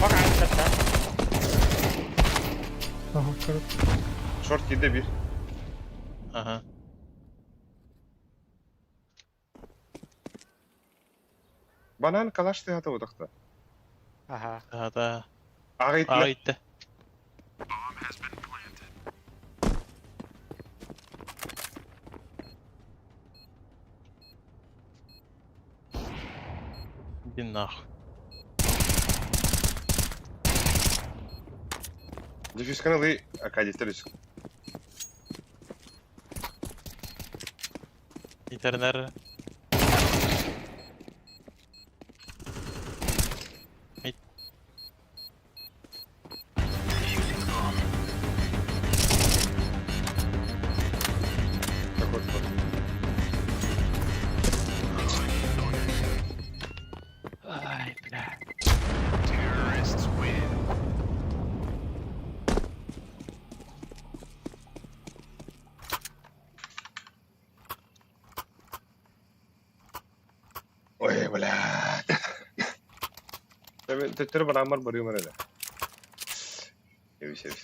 Бак атпестер да. Ага, короче. Шорт киде бир. Ага. Банан калаш тыһата утахта. Аха. Ата. Ағайтла. Ағайтты. Иди нахуй. Дефюз каналы Акадистер үс. Интернер. Мид. Какой вот. Ай, бля. Ой, блядь. Төттөрү бараммар барыым эрэ. Эбис, эбис.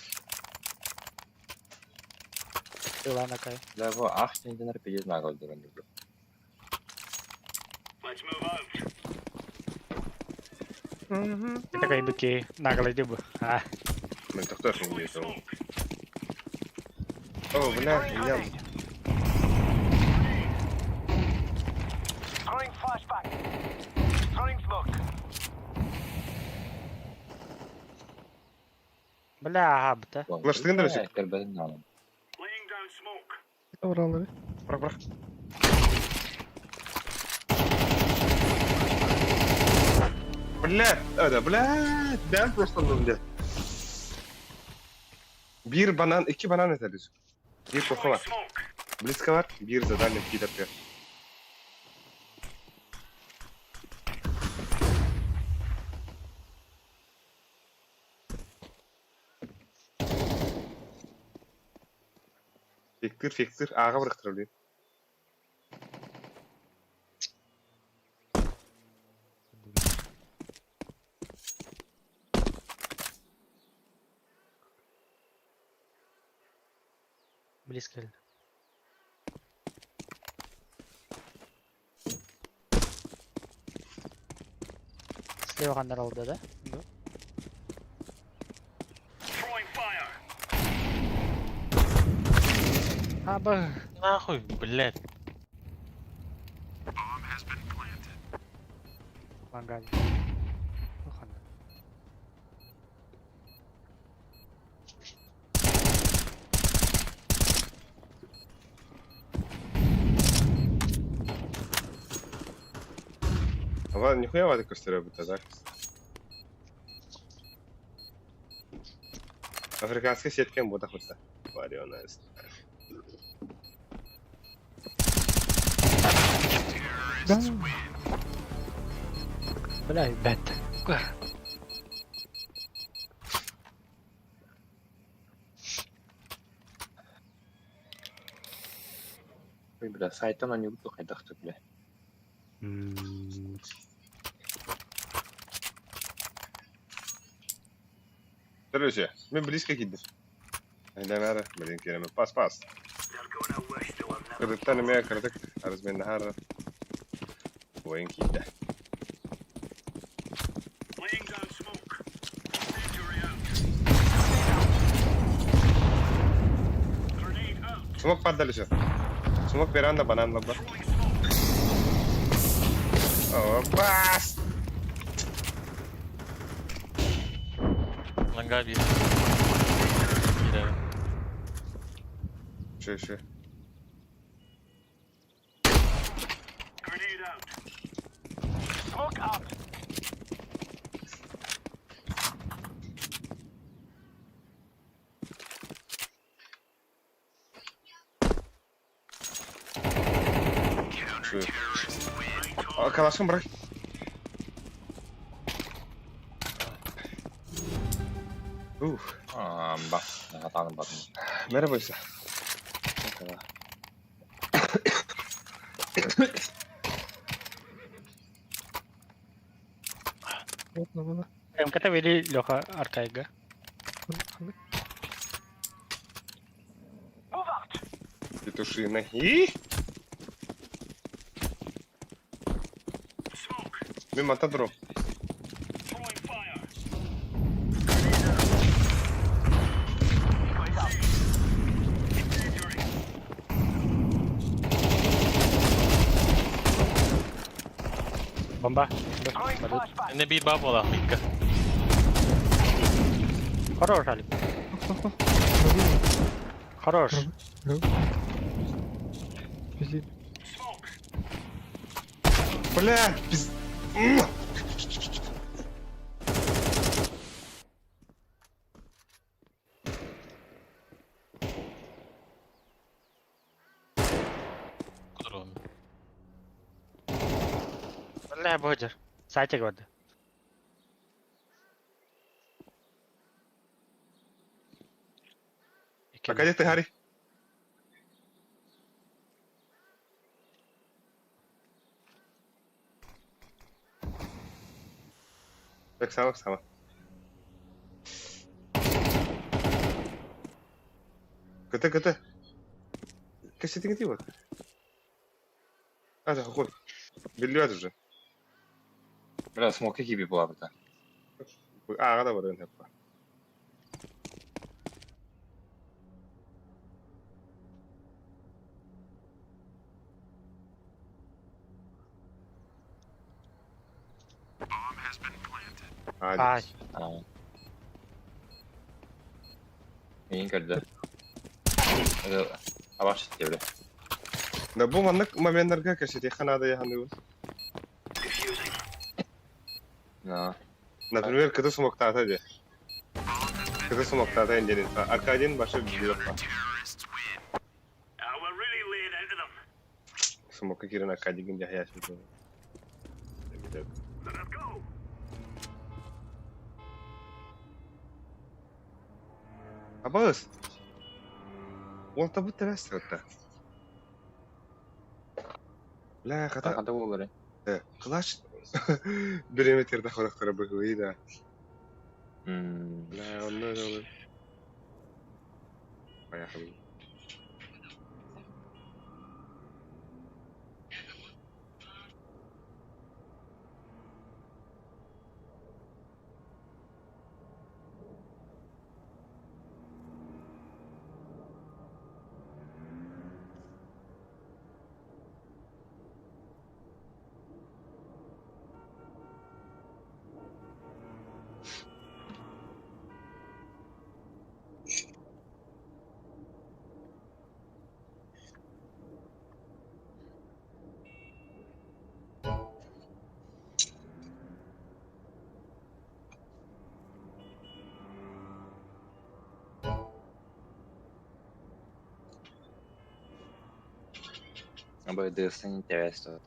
Ылана кай. Да, бу ах сенденер пиздец нагыл деген. Это кай быки наглый дебу. А. Мен тоқтар не ол. О, бля, я. Бля, ага, бта. Флаштыгын да өсек. Кірбәдін алым. Оралары. Бырақ, бырақ. Бля, да, бля, ben просто бля. Bir banan, iki banan yeter Bir koku var. Близко var, bir задание кидер. Фектир, фектир, аға бұрақтыр білейін. Близко. Слева қандар алды, да? Да. Аба. Нахуй, блядь. Лангали. Ханна. Ава, нихуя вады көстөрө бит, так? Африканский сеткен бота хотса. Вариона. Да. Бля, бәт. Ой, бля, сайтан они уту хайдахты, бля. Короче, мен близко киддим. Айданара, блин, кереме. Пас, пас. Кырдыктан эме кырдык, арызмен нахар. Бойын кидди. Смок паддали все. Смок веранда банан лабар. О, пас! Ланга bir. Bir Шö, шö. Шö. А, Калашын bırak. Уф. Amba, хатаны батын. Merhaba İsa. Merhaba. Вот на бана. МКТ вели Леха Аркайга. Петушиный. И? Мин мантан турум. Бомба. Эне биир баа буолаах микка. Хорош, Алик. Хорош. Пиздец. Бля, пиз... Кудурум. Бля, бодер. Сайтик барды. Пока где ты, Гарри? Так само, само. КТ, КТ. Кэсетиҥ вот. А, да, хой. Биллибэт уже. Бля, смоки киби буолабыта. Ааҕа да барыан сөп. Ай. Аа. Миин көрдө. Абаш диэбилэ. Да бу маннык моменнарга кэсэтиэххэ наада яханыыбын. На. Например, кыты смоктаата диэ. Кыты смоктаата диэн Аркадин башы билбэт Смокка киирэн Аркадигын дьаһайааччы. Абаас! Уолтабыт тэбэс сырытта. Бля, хата Хата буолары. Клаш бириметерде хорохторо быһыы да. Бля, онно эрэ Поехали. Абайдысын интересно.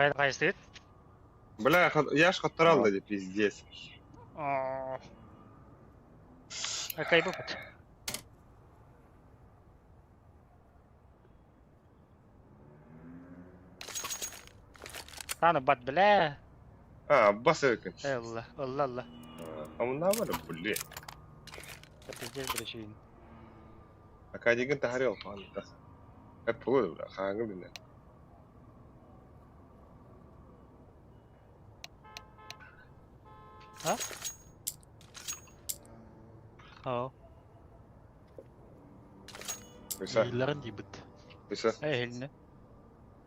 Хайда хайстыт? Бля, я ж хотторал да пиздец. Кайбыпыт. Таны бат бля. А, бас экен. Алла, алла, алла. А мына бар, бля. Пиздец биречейин. Аркадигын тахарел пан. Эп бу, бля, хааңы биле. Оо. Ыса, Илларын диибит. ыса. Эй,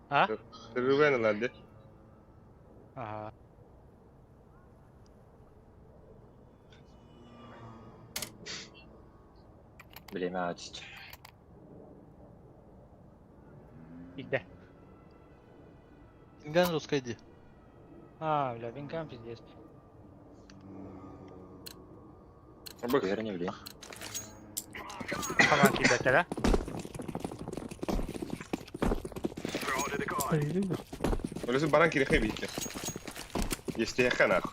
А? Төрүгэн ыларды. Ага. Билеме ачыч. Игде. Инган русскай ди. А, бля, винкам пиздец. Бык. Түһэр не билиэм. Хаман киирбэттэрэ. Өлөсүн баран кириэхэ бииккэ. Естиэххэ нах.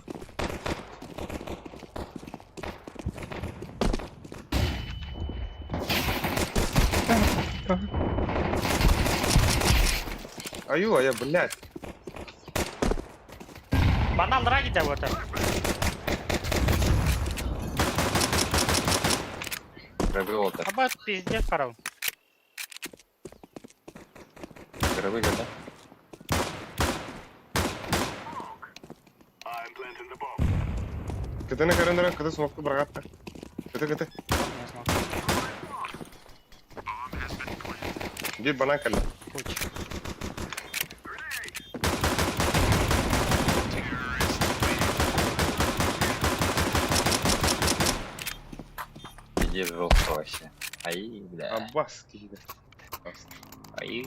Аю, а я, блядь. Манна аллараа киирдэ буолта. Гробы олтар. Аба пиздец харал. Гробы да? Кытыны көрөн кыты смокку бырағатта. Кыты кыты. Биир банан кэллэ. Куч. Иди жестко вообще. Ай, бля. Аббас киһитэ. Ай.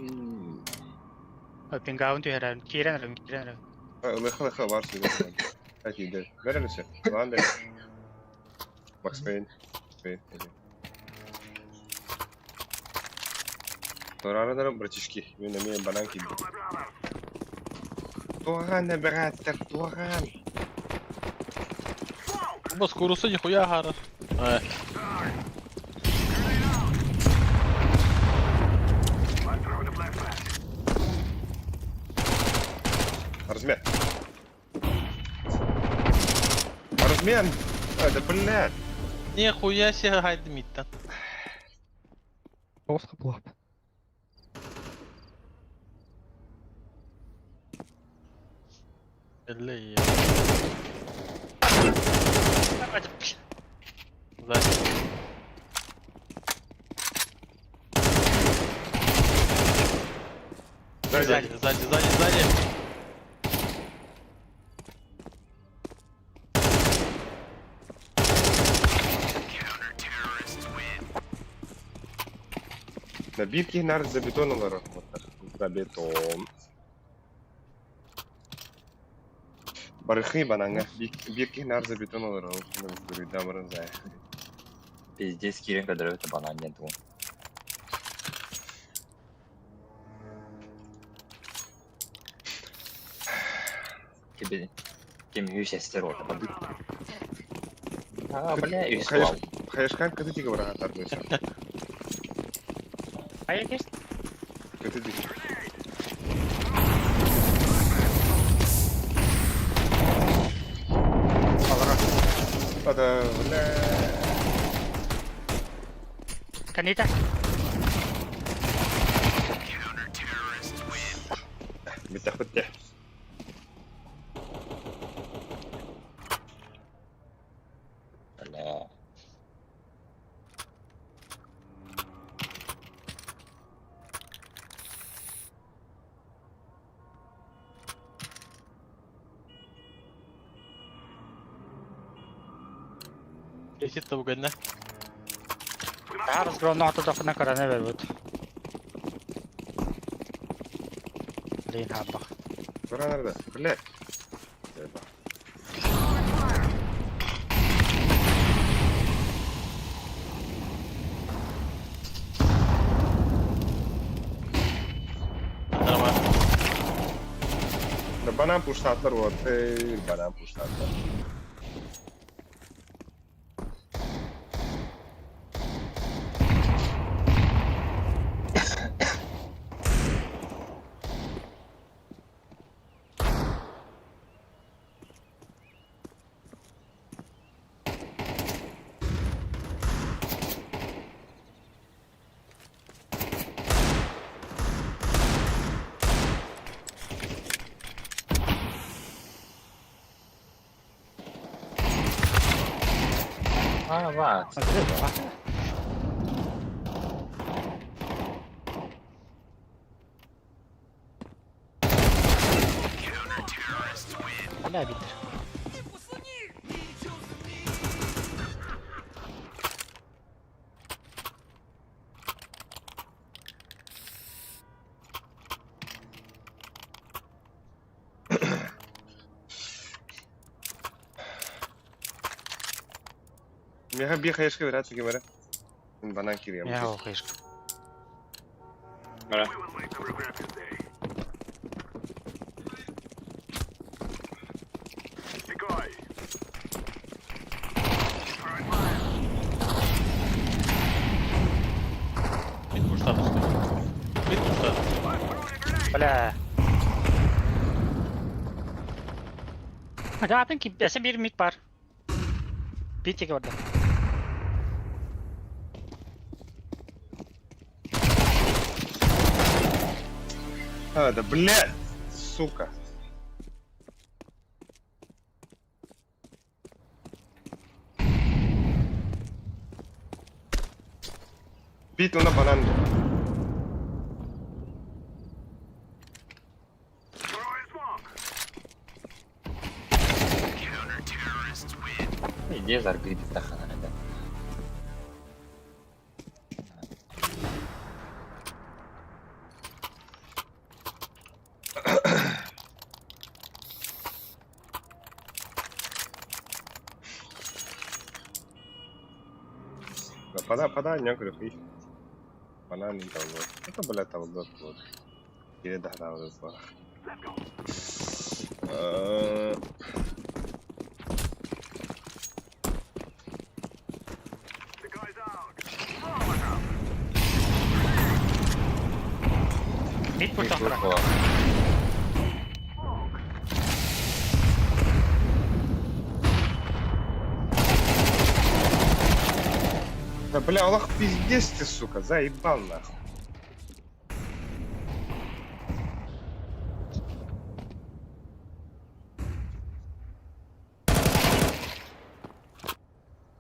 Пингаун түһэрэн, киирэн эрэн, киирэн эрэн. Лыха лыха бар сүгэн. Әкиде. Бер әлесе. Лан да. Макс Пейн. Пейн. Торарыдарым братишки. Мен эмиэ банан кийдим. Туган бираттар, туган. Бас куруса нихуя хара. Э, Размен. Размен. Это, блядь. Нихуя себе гайдмиттан. Тоҕус хапылаап. Элле. Сзади. Сзади. Сзади, сзади, сзади, сзади. На бирки нар за бетон За бетон. Барыхы бананга. Бирки нар за бетон олар. Дамырын зай. Пиздец, киирэн көрдөрөбүт банан диэн тугун. Киби ким үс эстер орта бады. А, бля, үс Конечно. буол. Хаешкан кыты тиге барахаттар дойса. Ай, кес. Кыты тиге. Аллара. Ада, бля. Канита. Биттах битте. Бля. Кесит табуганна. Таар разгромно ата дохна карана бербит. Блин, хабах. Тура Блядь. Нормально. Да банан пуштатлар вот. Банан пуштатлар. А, ва. Бля, битер. Миэхэ биир хаешка берээт ким эрэ. Мин банан кириэм. Я ол хаешка. Бара. Мид пуштан усту. Мид пуштан. Бля. Атын ким? Эсэ бир мид бар. Битиге барда. А, да блядь, сука. Бит на банан. Иди заргрипит тахана это. Да, пода, пода, не говорю, их. Банан не того. Это, блядь, того год вот. Или да, да, вот это. Мид пуштан. Да бля, Аллах пиздец ты, сука, заебал нахуй.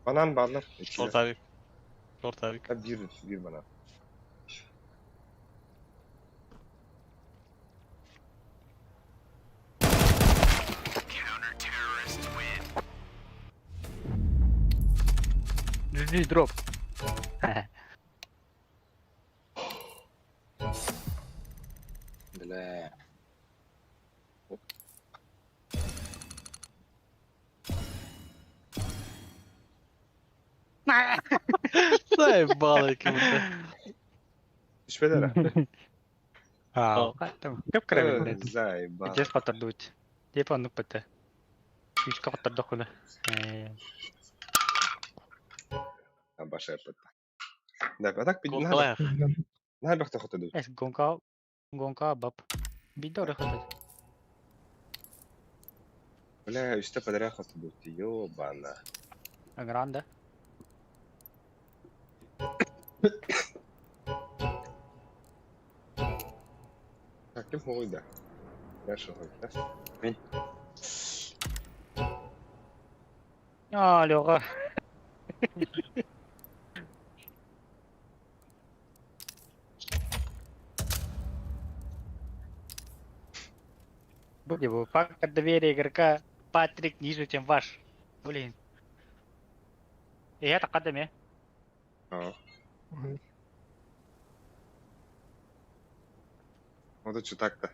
Банан баллар. Шорт авик. Шорт авик. Bir, bir банан. GG дроп. Бля. Заебало кем-то. Түспэдэр. Аа, Көп кіре Заебал. Дес қатырды. Деп анық бітті. Үшке қатырды құлы. Баша пытта. Да, а так Гонкалаях. на бахта хоту. Эс гонка гонка бап. Бидор хотат. Бля, үстэ подряд хоту. Ёбана. Гранда. Так, ким хуйда? Я шо да? Мин. А, Лёха. Блин, фактор доверия игрока Патрик ниже, чем ваш. Блин. И это кадаме. А. Вот что так-то.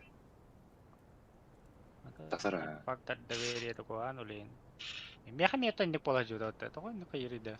Тахсара. Фактор доверия такой, а, ну, блин. Меха мета не положил, да, вот это, ну, да.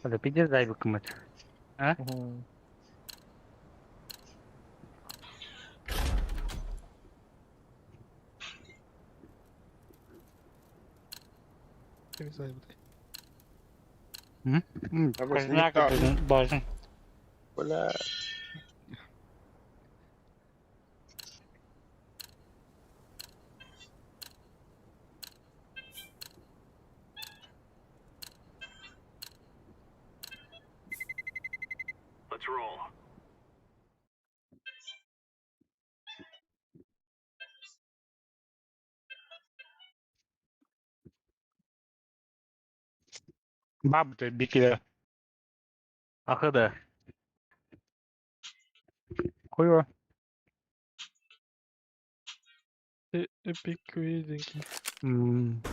Это пиздец дай выкумать. А? Боже. Бля. Баб бикиле. Ахы да. Хуево. Epic Reading. М.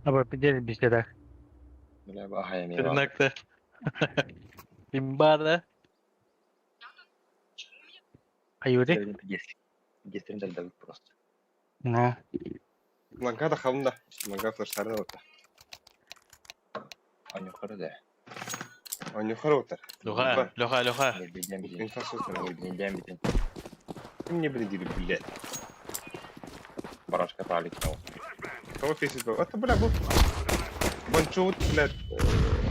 Абы пиздец беседах. Бля, баха я Тырнакта. Имба да. Аюри? Дестрин дальдавит просто. Ну. Ланга да халында. Ланга флештарын алыпта. Анюхары да. Анюхар отар. Леха, Леха, Леха. Билдем билдем. Инфраструктура. Билдем билдем. Ты мне, блин, блядь. Барашка пролетел. Кого песит был? Это, бля, был. Бончут, блядь,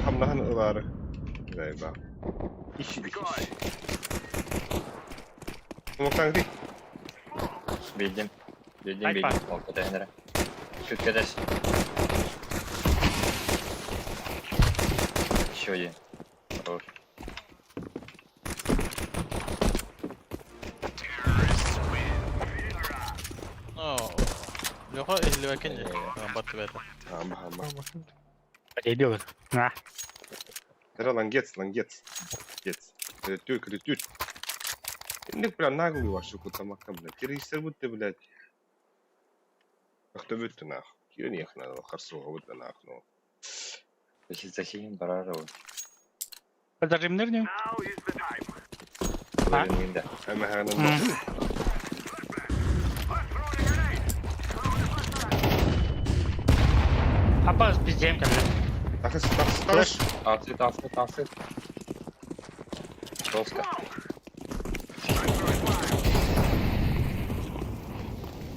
хамнахан ылары. Заебал. Ищи, ищи. Смоктан ты. Билдем. Билдем Айпа. билдем. Ол көтәһенерә. Күткәдәш. Еще один. Хорош. Леха иһиллибэккин Амбат түбэтэ. Амба, амба. Подойдет. На. Это лангец, лангец. Лангец. Критюр, критюр. Инник, бля, наглый вашу кутамака, блядь. Террористер будто, блядь. Кто будто нахуй. Кирен ехать надо, харсуга будто нахуй. Ну. Засилим барарова. Подожди, нырню. А? Блин, да. Әмә хәгәнән М. Апа пиздем, блядь. Тахыс, тахыс, тахыс. Асыт, асыт, асыт. Жестко.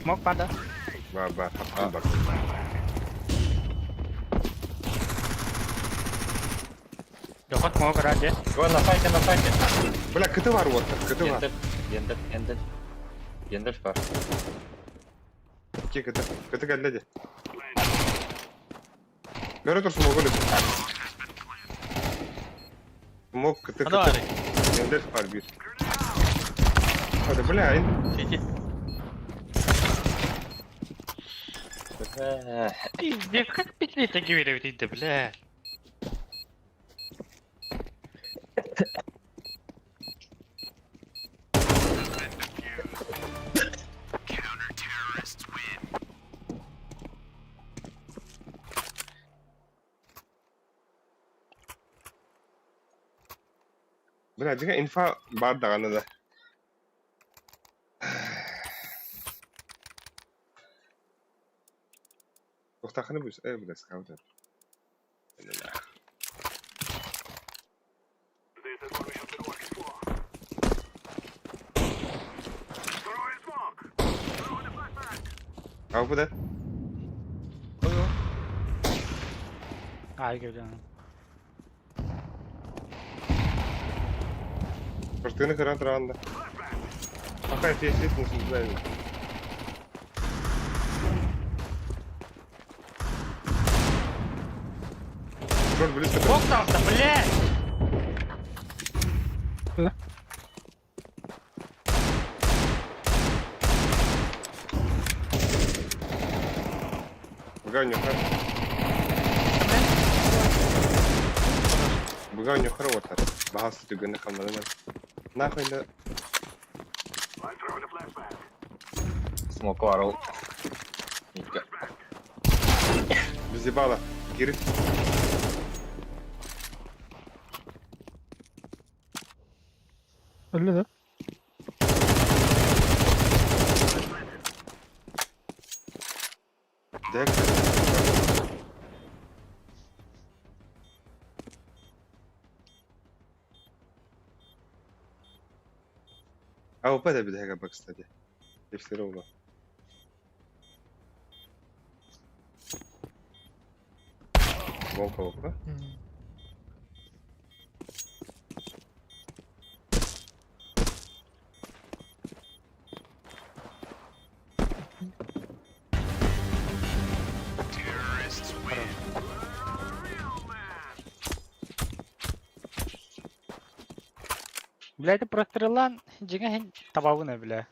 Мог пада. Ба, ба, хапкан бар. Доход мог ради. Ой, на сайте, на сайте. Бля, кыты бар вот, кыты бар. Гендер, гендер, гендер. Гендер бар. Ки кыты, кыты кәлләде. Көрө турсун могул. Мог кыты Ана кыты. бары. Гендер бар бир. Hadi бля, ин. Сити. Бля. Пиздец, как петли такие верят, бля. Бля, дига инфа бар даганы да. Тохтаханы бүс, э, бля, скаутер. Ау, бу да. Ай, говорю. Картины кыран туранда. Пока фесит, не знаю. Черт, близко. Бог там-то, блядь! Быга нюхар. Быга нюхар отар. Бахасы түгені хамнадыман. Нахуй да. Смок варыл. Нитка. Безебала. Кири. Öyle de. Дек. А ОП да бидега кстати. Все равно. Волка ОП. Бля, это простреллаан дьиҥэ иһин табабын ээ, бля.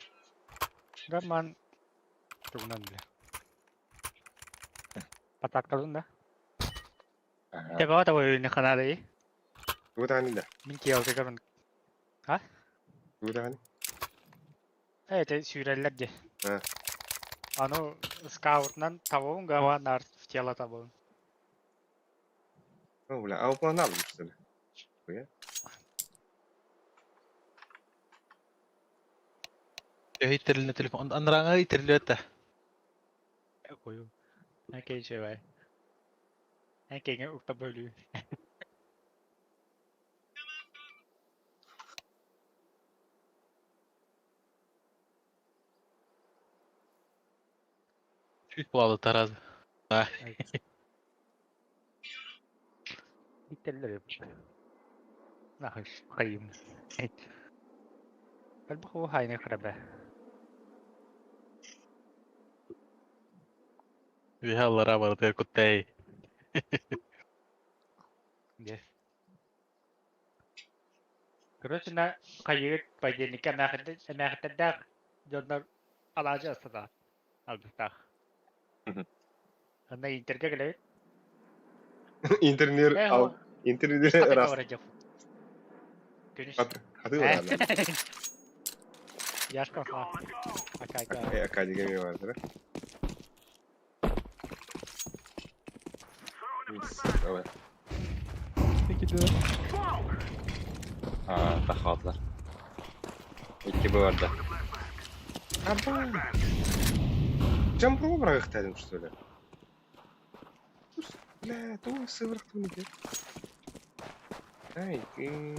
Роман тугунан бля. Пататкалын да? Ага. Тэбэҕэ таба үүнү ханаадайы. Тугу даҕаны да? Мин киэлтигэрин. А? Тугу даҕаны? Э, это сүүрэллэр дии. А. Аны скаутынан табабын гама нар в тело табабын. О, бля, а упланал, что ли? Хуя. Өй итирилинэ телефон анарааҥа итириллибэт да. Ой, окей, чевай. Окей, укта бөлүү. Чуть буолла Тарас. Итэллэр Нахуй, хайым. Элбэх уу хайны храбе. Үөһэ аллараа барытыгар куттай. Дьэ. Короче, на хайыгыт понедельникка эмээхиттэрдээх дьоннор алаадьы астата алгыстаах. Онно интергэ кэлэбит. Интернет Э, ал интернет хатыҥ раз барар дьон. Күнүс. Хаты барар. Яшка ха. Акайка. Академия бар, да? Давай. Икки да. Аа, тахаалар. Икки бу барда. Аба. Джампро бырагыктадым, что ли? Бля, ту сывыртын екен. Ай, ты...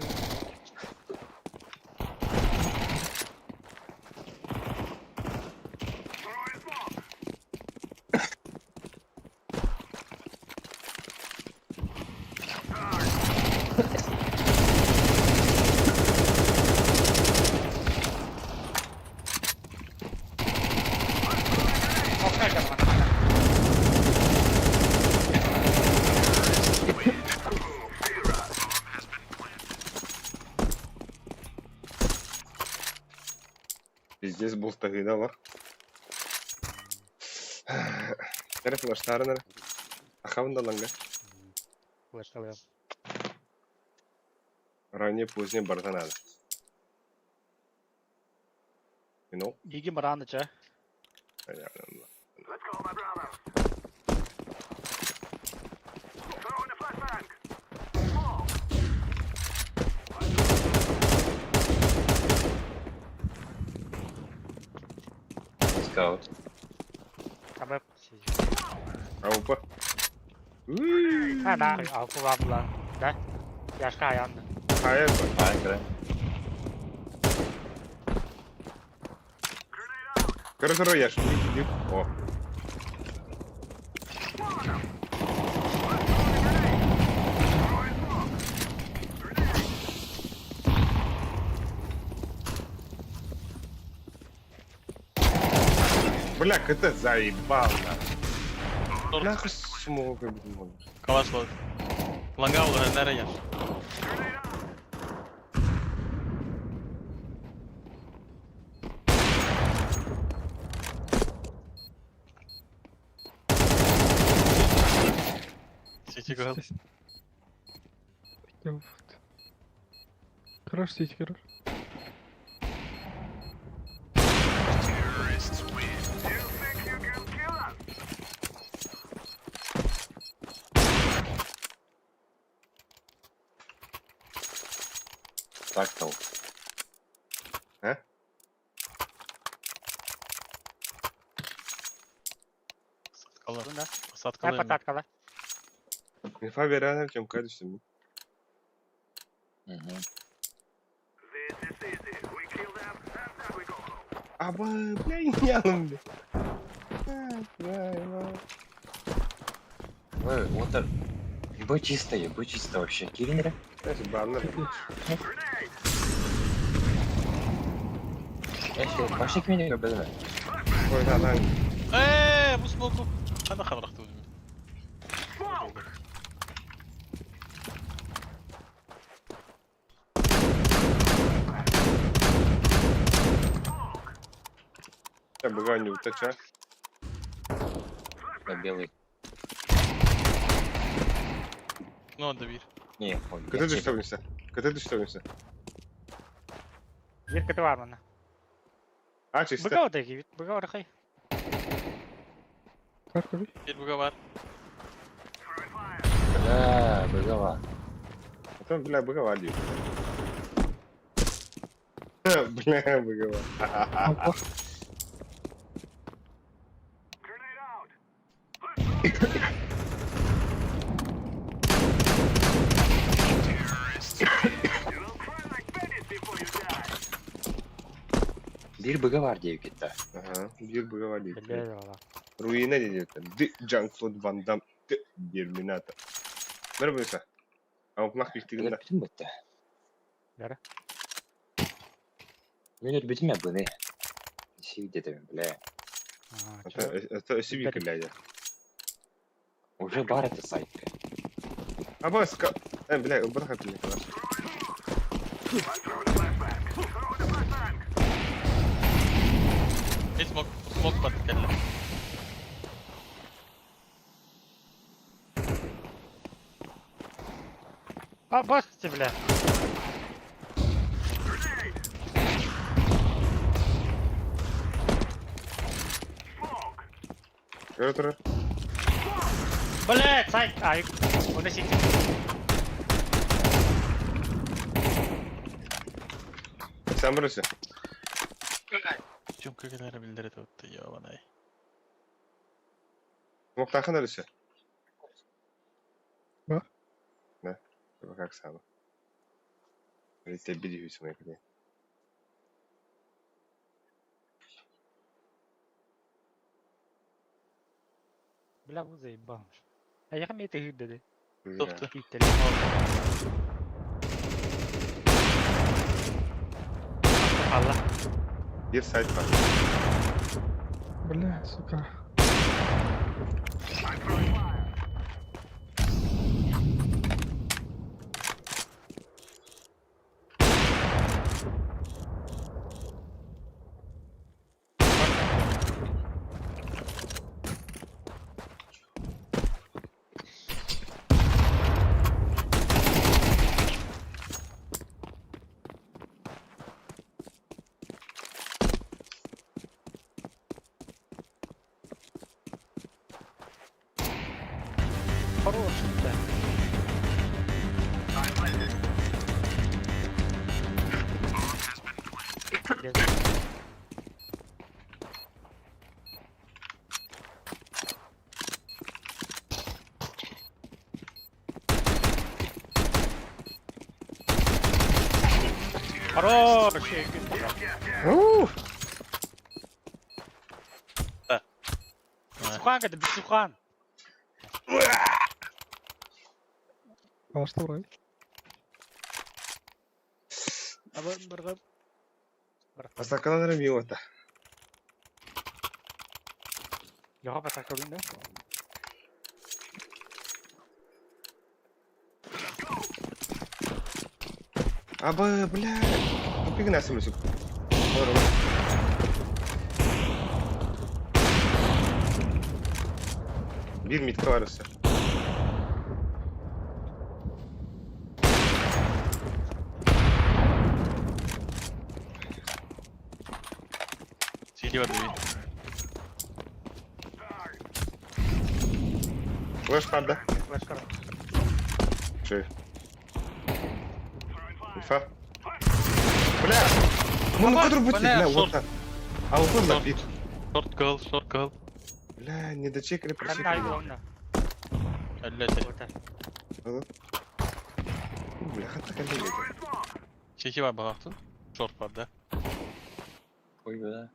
Пиздец бултаһыына бар. Эрэ флаштарын эрэ. Ахабын да ланга. Флешталыам. Ранее позднее барда надо. You know? Иги марааны ча. Понятно. Скаут. Таба. Аупа. А, да, алкула була. Да? Яшка аянды. Хайа бар. Аа, кыра. Көрө-көрө яш. О. Бля, КТ заебал, нахуй. Нахуй смог можешь. Калаш вот. Ланга олорон нэрэ яш. Сити гол. Вот. Хорош, сити, хорош. Так тал. А? Саткала. Да. Саткала. Пататкала. Инфа берәнер, чем кадышты. Мгм. Аба, бля, не алым, бля. Бля, бля. Ой, вот это. Ебать чисто, ебать чисто вообще. Кирин эрэ? Знаешь, баннер. Эши, башик мени көрбөдүм. Ой, да, да. Ээ, бу смоку. Хана хабарахты. Быга ньуута ча. Да белый. Ну, да бир. Не, ой, Кыта түстэ үнсэ. Кыта түстэ үнсэ. Бир кыты бар мана. А чисто. Быга ода кибит. Быга орахай. Как көрүй? Бир буга бар. Бля, быгала. Потом, бля, быга вали. Бля, быга. Алла. Бир быга бар диэбит кытта. Ага, бир быга вали. Бля, ола. Руина диэт. Д Жан-Клод Ван Дам. Т Терминатор. Нөрбүсэ. Аукнах биктигинда. Өлөрбүтүм бытта. Бара. Мен өлбүтүм я быны. Сив дедим, бля. Это өсү бикилляйда. Уже бар это сайт. Аба ска. Э, бля, убрах от Не смог, смог подкалли. А, басты, бля. Көрө турар. Бля, сайт. Ай, он сити. Самбырысы. Чүнкө келер билдире тутту, ёбанай. Муктахан өрүсэ. Да? Да. Как сама. Рите биди хүсмэ кне. Бля, бу заебал. А я хамей ты гыдды. Топту. Алла. Бир сайт бар. Бля, сука. Хороший, да. Хороший. Ух! Бесухан, это Бесухан. А что врать? Асакалар миота. Йоға басақ да? Аба, бля. Тупик насым сүк. Бир митка бар өсө. Сили бар дебит. Флеш карда. Флешка. Чөй. Инфа. Бля! Ну, ну, который будет, Бля, бля, вот шорт. так. А вот он Шорт. бит. Шорт кыл, шорт кыл. Бля, не дочекали, Канна прочекали. айгылыңда. Әлләте. Бля, хатта калли. Чеки бар багактын. Шорт бар да. Ой, бля.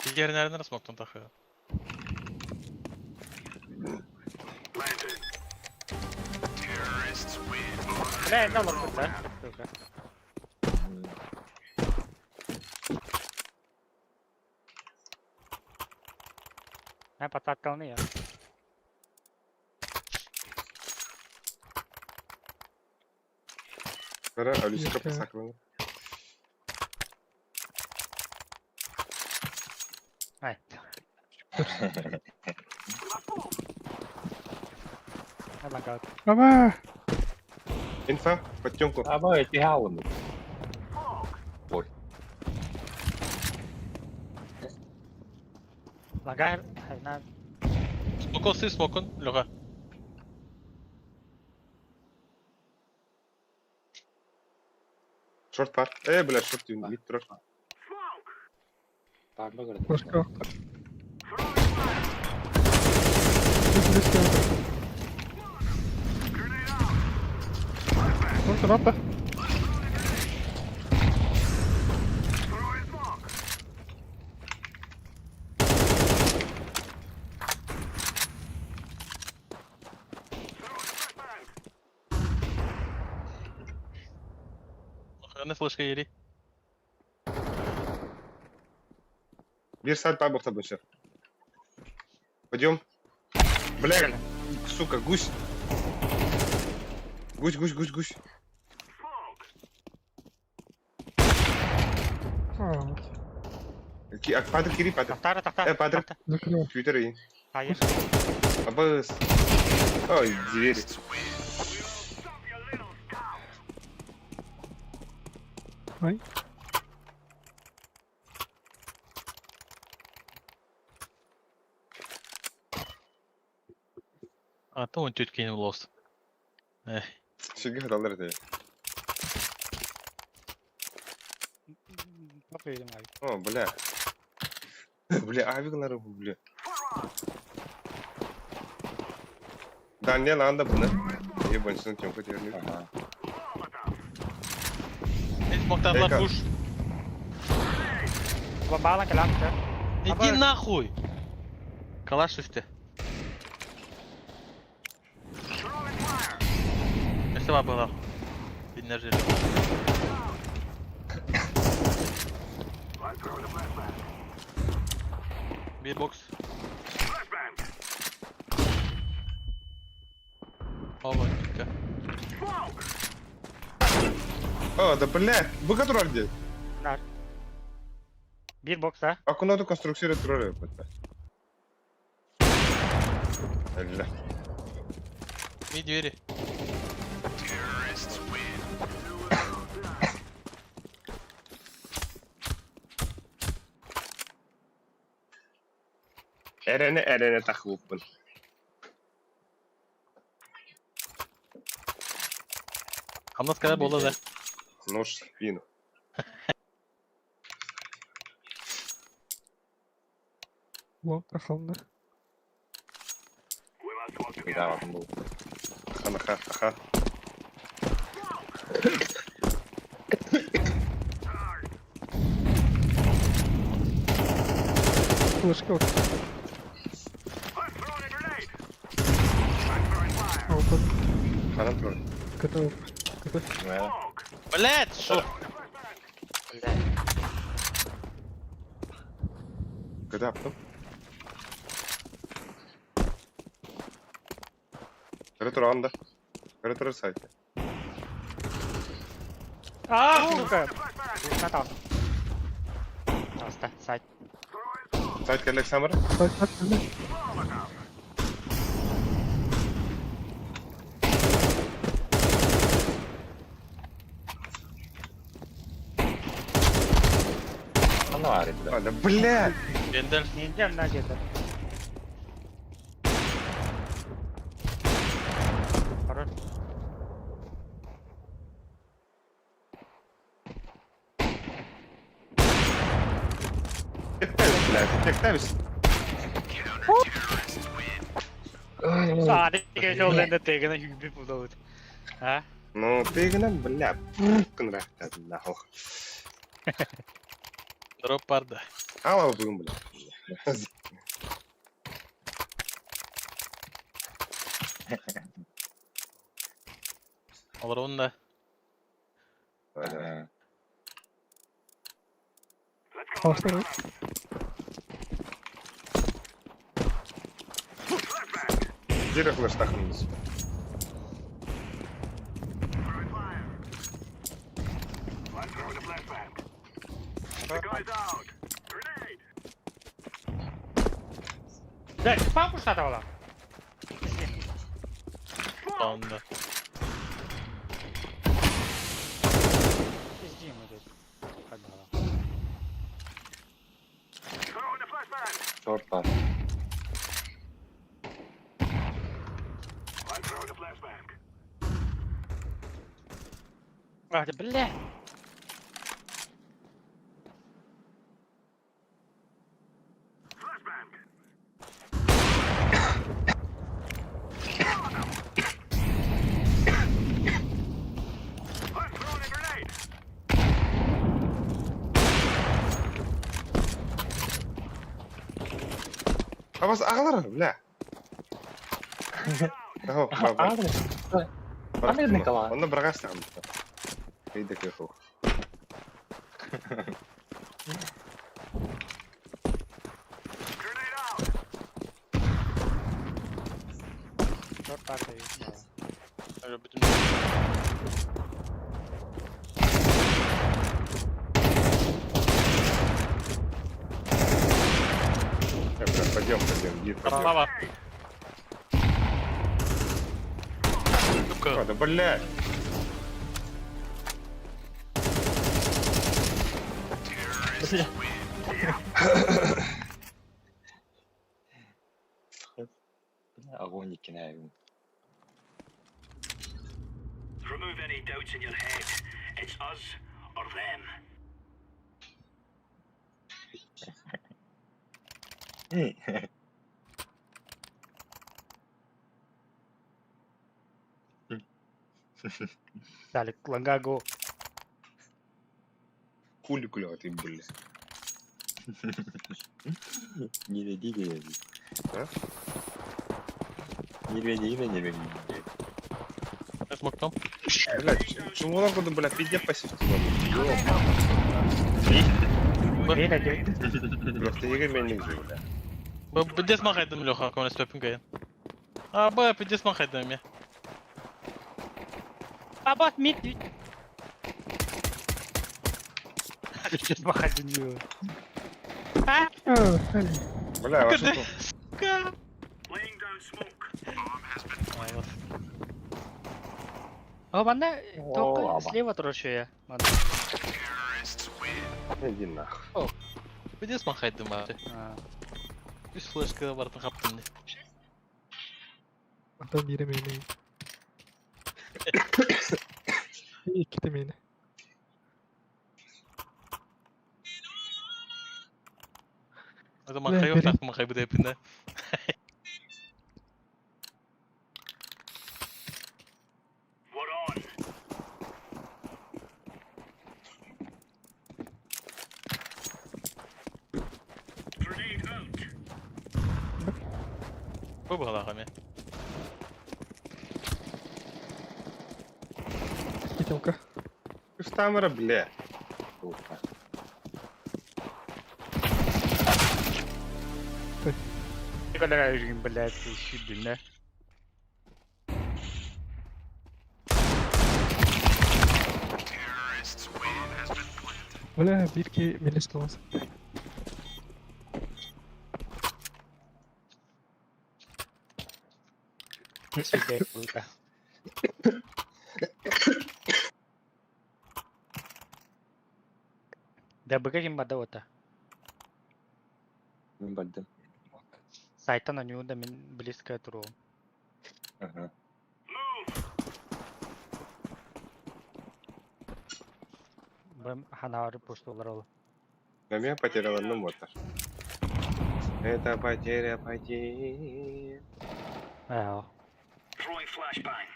Дигәрнәрен смоктон тахы. Бля, это лорд, да? Сука. Я потакал не я. Кара, алюска Яка. посаклана. Ай. Аллагат. Аба! Инфа, подтемку. Аба, эти хаалым. Ой. Лагар, на Смокон сы смокон, Леха. Шорт пар. Бля, шорт мид турар. Таарба көрдüm. Флешка. Флешка. Флешка лапа. Охрана флешка ери. Бир сайт пар бохта бычар. Пойдем. Бля, сука, гусь. Гусь, гусь, гусь, гусь. А, Падр кири, падр. Тахтара, тахтара. Падр. закрыл. Твиттер и. Хайыр. Абыс. Ой, двери. Ай. А то он тетки не лост. Сиги хаталар это. Попыйдым ай. О, бля. Бля, авиглары, бля. Даниэл анда буны. Ебаншының темка тернег. Ага. Мен смоктарлар Эка. пуш. Бомбала калам. Иди нахуй! Калаш үсте. Өсте бар бұға. Биннер жері. Bir box. Оба, тетка. О, да бля, вы который где? Нар. Бир бокса. Окуноту конструкцию турар бата. Бля. Ми двери. Эрене эрене тахлуппын. Хамнас кара бола да. Нож в спину. Лон, ахална. Кыйдаабатын бул. Ха ха ха. Флешка. А, вот он. Ханан турар. КТ. КТ. Блять, шо? Когда потом? Кара анда. Кара турар сайт. А, сука. Натал. Аста, сайт. Сайт келлек самыр. Так, так, так. Аны бар эди. А, да бля. Бендер. Ниндзя на где-то. Хорош. Бля, тектавис. А, ты жол енді тегіні юбі бұлдауыд. А? Ну, ты гына, бля, кынрахта, нахуй. Дроп барды. Ала бүгін, бля. Олар оны да. Ага. Алыстар, Жер флеш тахнымыз. Да, папу штатывала. Онда. Пиздим мы тут. Хадала. Шорт бар. Ах ты, бля. Абас аҕалар, бля. Аһо, бар, бар. Аҕалар Николай. Онно бырагастаҕым. Кыйда кыху. Шорт бар да. Öyle bütün. Бля, пойдем, пойдем, иди, пойдем. Слава. Сука. А, да, блядь. Огонь кинайым. Remove any doubts in your head. It's us or them. Дали, лангагу. Хули кулё ты, блядь. Не веди, не веди. А? Не веди, не веди. Смоктом. Блядь, чему нам буду, блядь, пиздец пассив Бля, ты. Просто игры меня не бля. Б пиздец махайдым Леха, кому стопин кайын. А, б пиздец махайдым я. Папа, мид. Сейчас махать не А, Бля, а что Сука. Laying down smoke. Ой, вот. О, манна О, только аба. слева трощу я. Манна. Иди нахуй. Пиздец махайдым а. А. Үс флешка бартын хаптым. Антон бире мени. Икките мени. Это махай бери. так махай буде пинде. We're on. Grenade out. Бу балагами. Кителка. Камера, бля. Сука. Блядь, сюда. Бля, бирки мени столас. Сюда, круто. Да быга ким бада ота. Мен бардым. Сайтан у да мен близко туру. Ага. Move. Бэм ханары поштолар ол. На меня потерял одну мотор. Это потеря потерь. Ау. Throwing flashbang.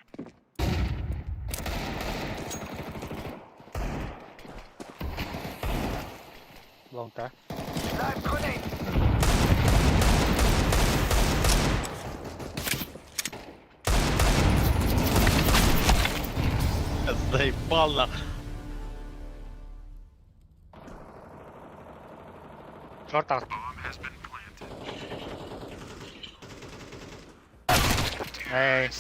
Лонг та. Заебал нах. Шорт ас. Эй.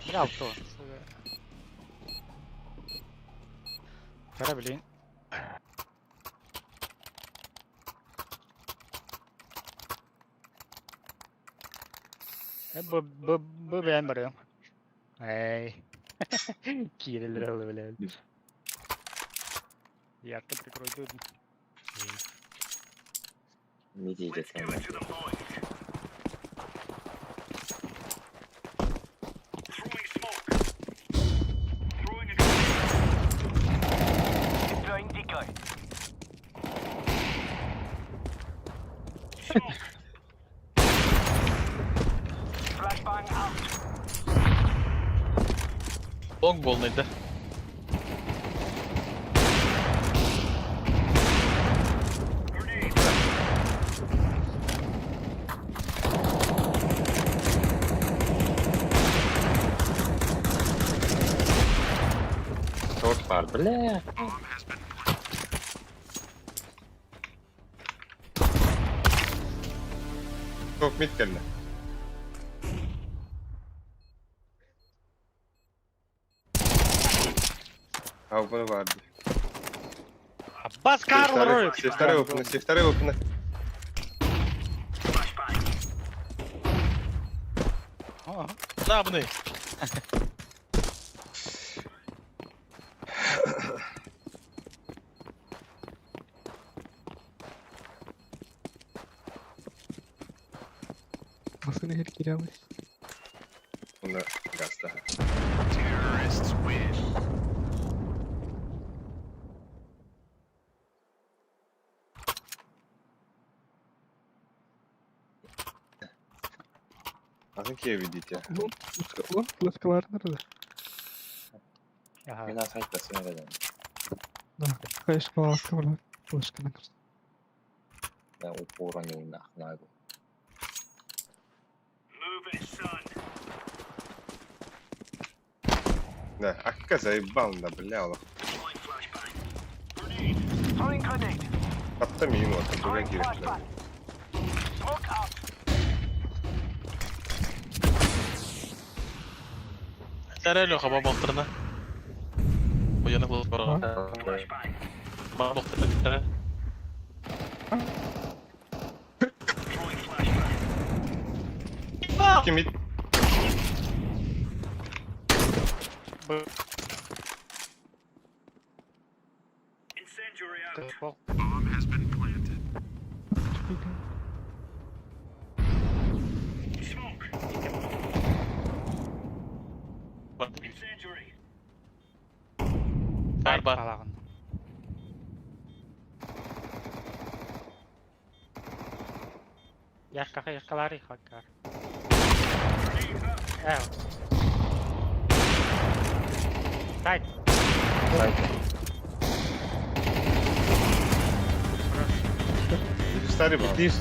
Бля, авто. Кара, блин. Бу бу бу бэйэм барыам. Эй. Киирэллэр ылы билэбин. Ярко прикройду. Мидии Let's give it жеткен. to them, boys. Throwing smoke. Throwing a grenade. Deploying decoy. Smoke. Flashbang out. Long болнайда. Grenade. Шорт бар, бля. Топ мид кэллэ. Авгуна баар дии. Аббас Карл Рой! Севтары выпны, севтары выпны. Flashbang. На бұны. Nasıl nehir kiralı? Уна гаста. Атын киэ видите. Ulan, ulan flaskalar nerede? Ага. Мен сайт басын Конечно, ласка var. Flaskаны kırdı. Да, упора не нахнагу. Move it, son. Да, акка заебал да, бля, олох. Deploying flashbang. Grenade. Throwing grenade. Атта миин вот, бүгін Throwing керек. flashbang. Smoke out. Тәрәлі хаба балтырына. Ояны қылып бараға. Flashbang. Ба балтырына бітті. Throwing flashbang. Ким мид? Б. Incendiary out. Пол. Smoke. Incendiary. Бар бар. Балағын. Яшка яшкалары хаккар. Grenade out. Э. Сайт. Сайт. Старый был. Bir.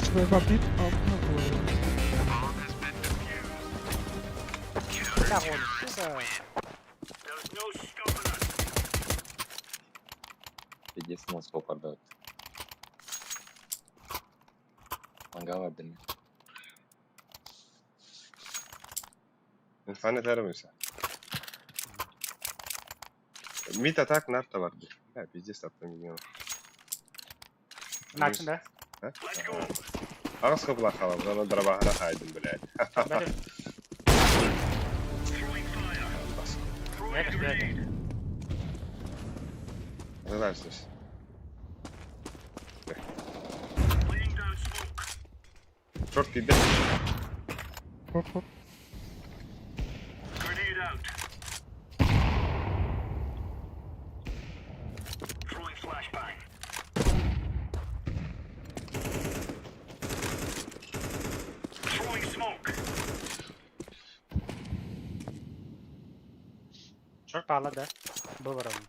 Şuraya bir altına koyuyorum. Бля, вон, сука. There's no stopping us. Пиздец, на сколько отдают. Мангала, блин. Инфанет армыйса. Мид атак нарта бар. Бля, пиздец, атта миден. Начын да? Let's go. Ағыс қыпла қалам, жана дробағына қайдым, блядь. Бәрі. Throwing fire. Throwing a Нет, блядь. grenade. Задачься. Laying down smoke. Шорт киді. Hop hop. Grenade out. Throwing flashbang. Throwing smoke. Шорт ала да. Б бар оның.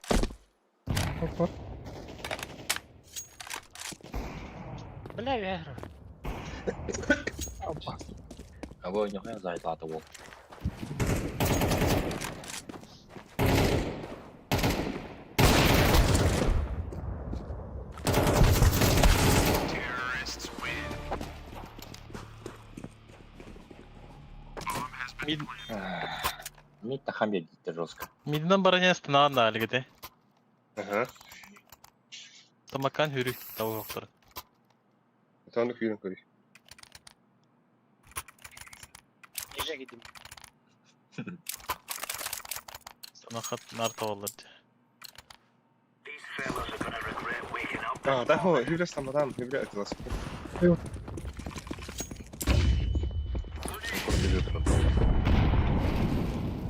Hop hop. Бля, вера. Abbas. А вы нихуя зайтлаты ол. Мид, Мид тахамбе дейді жестко. мидинен бараня стана әлгіде. Ага. Тамакан хүрі тауы жоқтыр. Тоны күйін көрі. Кидим. Санахат нарта олар дии. These fellas are gonna regret waking up. А, да, хо, Юля самадан, Юля атылас. Yok.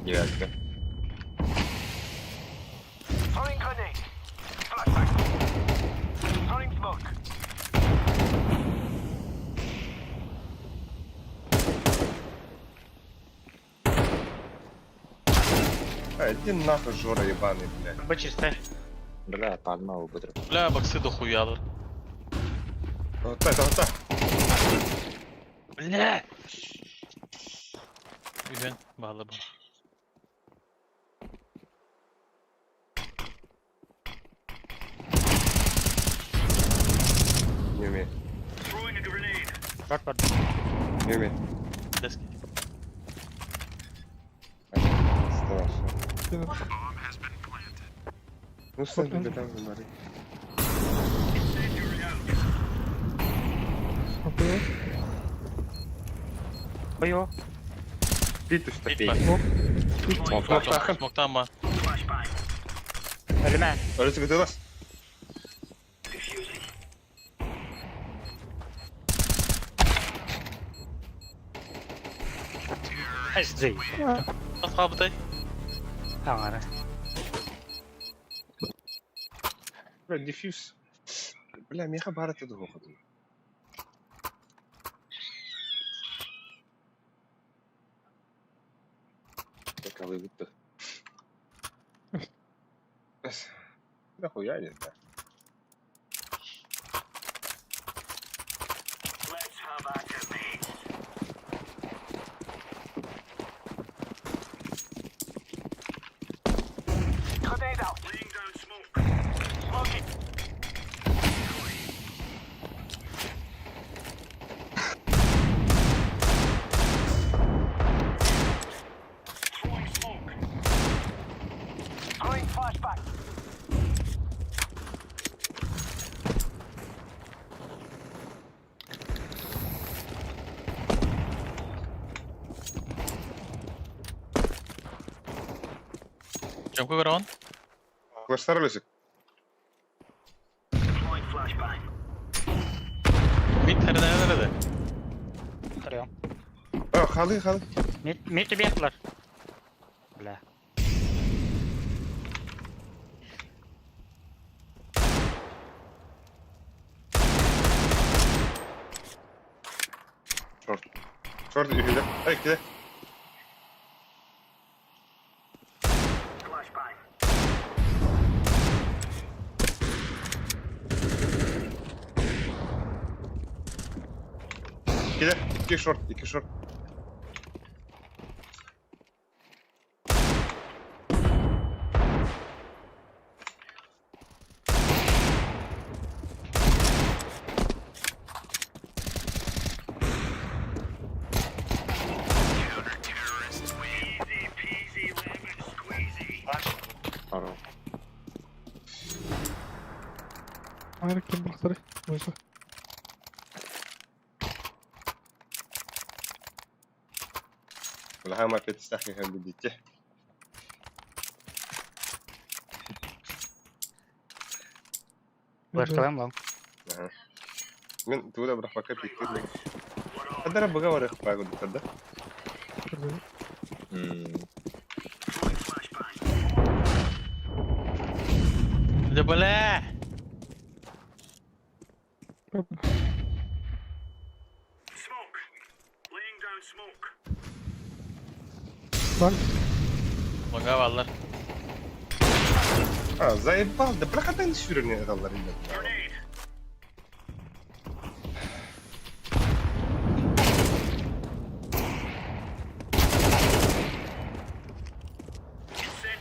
Девятка. Throwing grenade. Flashbang. Throwing smoke. А, иди нахуй, Жора ебаный, блядь. Б чисто. Бля, пальма убытры. Бля, баксы дохуя. Вот так, вот так. Бля! Үһүн баалы бу. Не умею. Throwing a grenade. Short бар. Не умею. Дески. Страшно. Сені. Ну что, ребята, говори. Incendiary out. Окей. Ой-о. Пить что Пить пей. бар. Deploying Смоктан, смоктан ма. flashbang. Өлүмэ. Орысы көтөлөс. Defusing. Эсдей. Бас қалбытай. Аңара. Бля, дефьюз. Бля, меха бара ты дух. Каковы будто. Нахуя не знаю. Let's have at it, mates. Grenade out. Laying down smoke. Smoking. Throwing smoke. Throwing flashbang. Жамка көрөҕүн? Флештар өлөсүк. Deploying flashbang. Мид хәрдә. Тұрыам. А, халы, халы. Мид мид бияқлар. Бля. Шорт. Шорт үйүле. Ай, киде. Flashbang. Киде. Икки шорт, икки шорт. Easy peasy lemon squeezy. Хорош. Айры кем бақтары. Ойса. Бля, ма пет стахи хэн бидите. Флешкалаем лонг. Ага. Мен туда брахмака пикки. Адара бага варах пагу да. Throwing flashbang. Да бля! Smoke. Laying down smoke. Бар. Мага баллар. А, заебал, да бля, не сүрүнө алар инде. Grenade.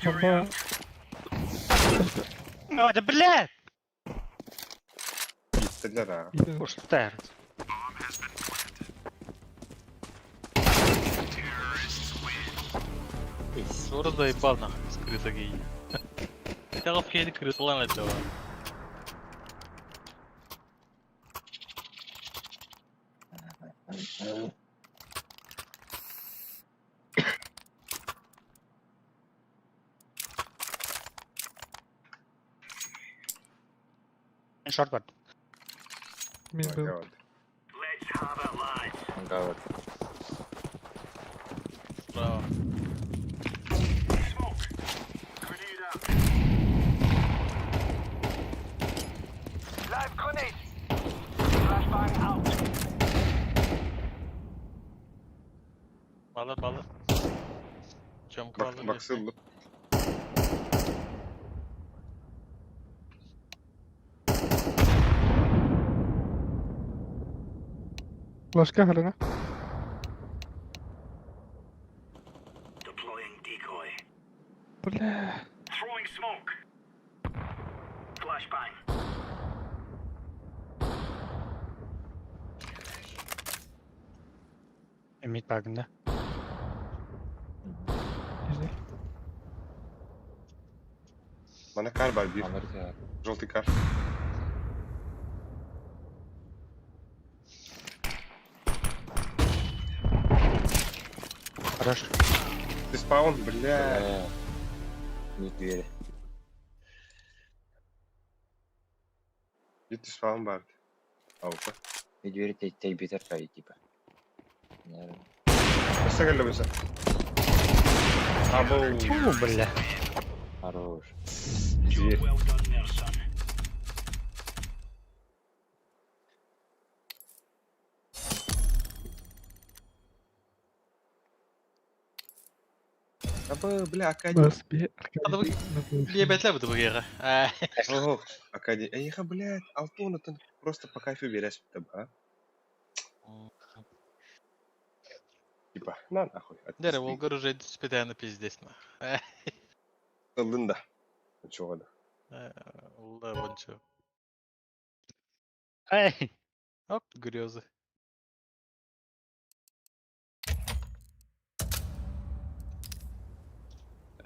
Incendiary Баба. out. О, да бля! Биттелер а. Иди. Уштар. Жора заебал нахуй, скрыто гей. Хотя в хеле крысалан этого. Шорт бар. Мин был. Let's have it, lads. Ангавар. Браво. Smoke. Grenade out. Live grenade. Flashbang out. Балар балар. Чом Бак, калды. баксыллы. Флажка халина. Deploying decoy. Бля. Throwing smoke. Flashbang. Мид багында. Güzel. Мана кар бар бир. Аныр я. Желтый кар. Хорош. Ты спаун, бля. Бля. Не двери. Где ты спаун бар? Аука. Не двери те те битер кай типа. Наверное. Өссө кэллэ быса. Абоу. Фу, бля. Хорош. Job Дверь. well done there, son. Абы, бля, Акади. Бас бе. Надо Биэбэтлэ бу бугега. Ого, Акади. Эйха, блядь, Алтона ты просто по кайфу берешь, а? Типа, на нахуй. Дере отпизды. Волгар уже специально пиздец на. Ыллын да. Чего да. Улда бончо. Эй. Оп, грезы.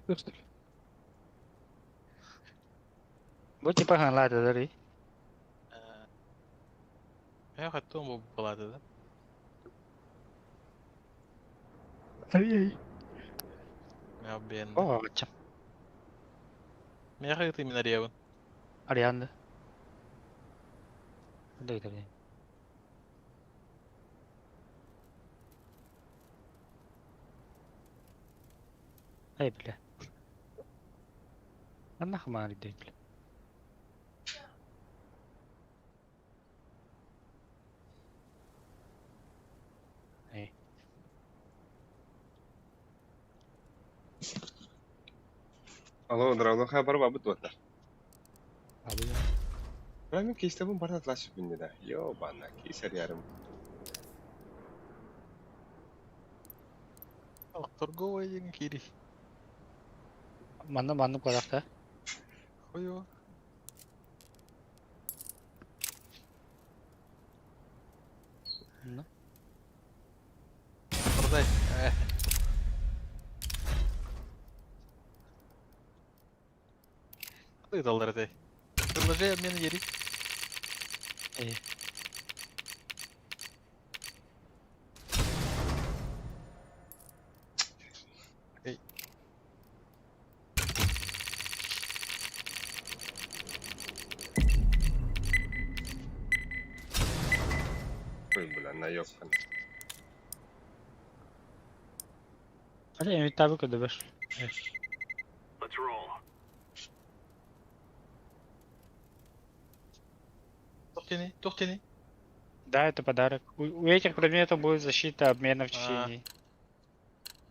Что ли? Бу типа ханлады да. Я хотел бы была да. Ай-яй. Я бен. О, чам. Меня хотел именно ревен. Арианда. Дай, дай, дай. Эй, бля. А нахуй дай, бля. Эй. Алло, здорово, хабар бабы туатар. Абы. Бля, мен кейстебин барда тлашып бинде да. Ёбана, кейсер ярым. Торговая деген кири. Манна манны каракта. Хуё. Ну. Продай. Ты доллар ты. Предложи обмен ери. Эй. Эй. Ой, бля, наёбкан. Hadi Ümit abi ködü Let's roll. Тохтени, тохтени. Да, это подарок. У этих предметов будет защита обмена в течение.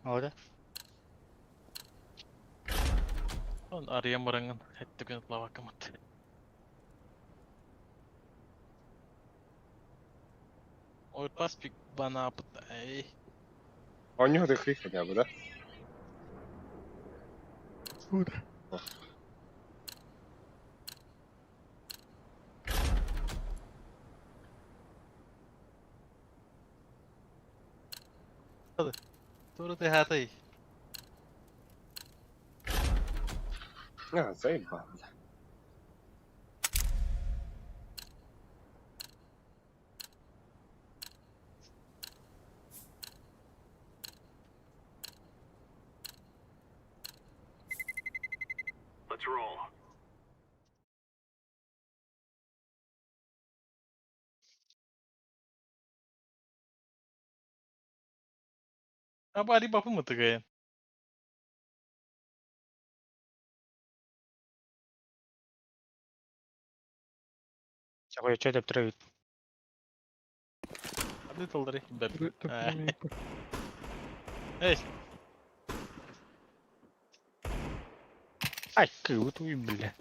Вот. да. Он ария мұрыңын. Хәтті күн лавакамат. Ой, паспик бана Эй. А у него ты хотя бы, да? Куда? Тура ты хатай. А, заебал, бля. Let's roll. Абари бапы мытыгайын. Чакой чөдөп түрөбүт. Ады тылдары бэп. Эй, Ай, кыутуй, бля.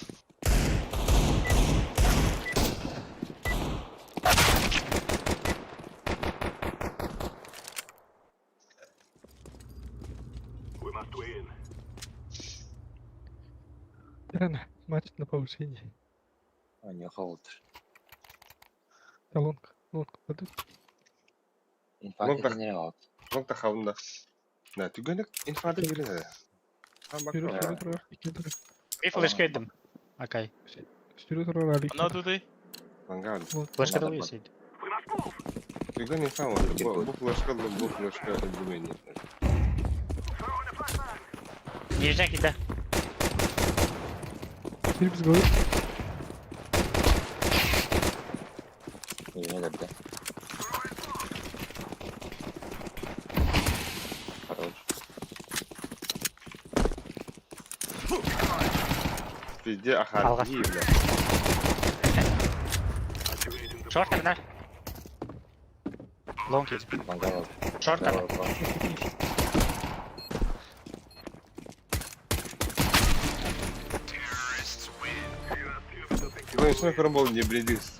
We must win. Матч на повышение. Они холод. Да лонг, лонг падут. Инфаркт Лонг не алат. Лонг тахалында. На түгөнөк инфарды бирин. Сүүрэ сүүрэ турар, икки турар. Би флешка едим. Акай. Сүүрэ турар Алик. ана тудай. Ланга. Флешка да Надо уесейди. We must move. Түгөн инфа бар. Бу флешка, бу флешка өлдүмени. Throw in a flashbang. Нижняк иде. Бир биз головы. Не да. Хорош. Везде Алға. ахар бля. Activating the Шорт на. Лонг иде. Мангал. Шорт на. Ну, еще көрөн не бредис.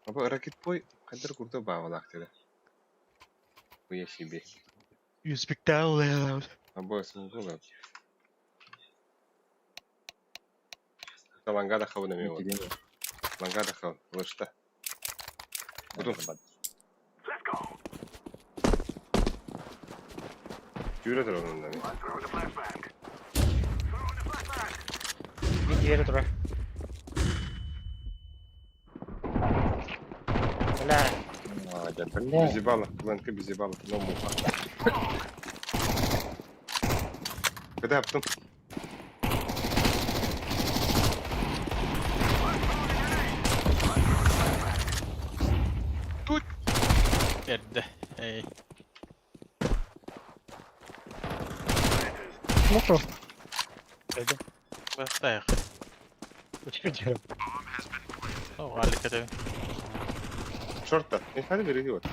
Аба ракет пой кадр курда баавалаах тире. Уя себе. Юспектаул. Аба смугула. Лангада хавна мева. Лангада хав. Лышта. Потом. Let's go. Тюрө турар онда. I'm throwing a flashbang. Throwing a flashbang. Би диэри турар. Бля. Бля. Безебала, ланка безебала, но муха. Когда потом Эрде. Эй. Мокро. Öldü. Бастайық. Учу О, Алик это. шорта. Инфа бери вот.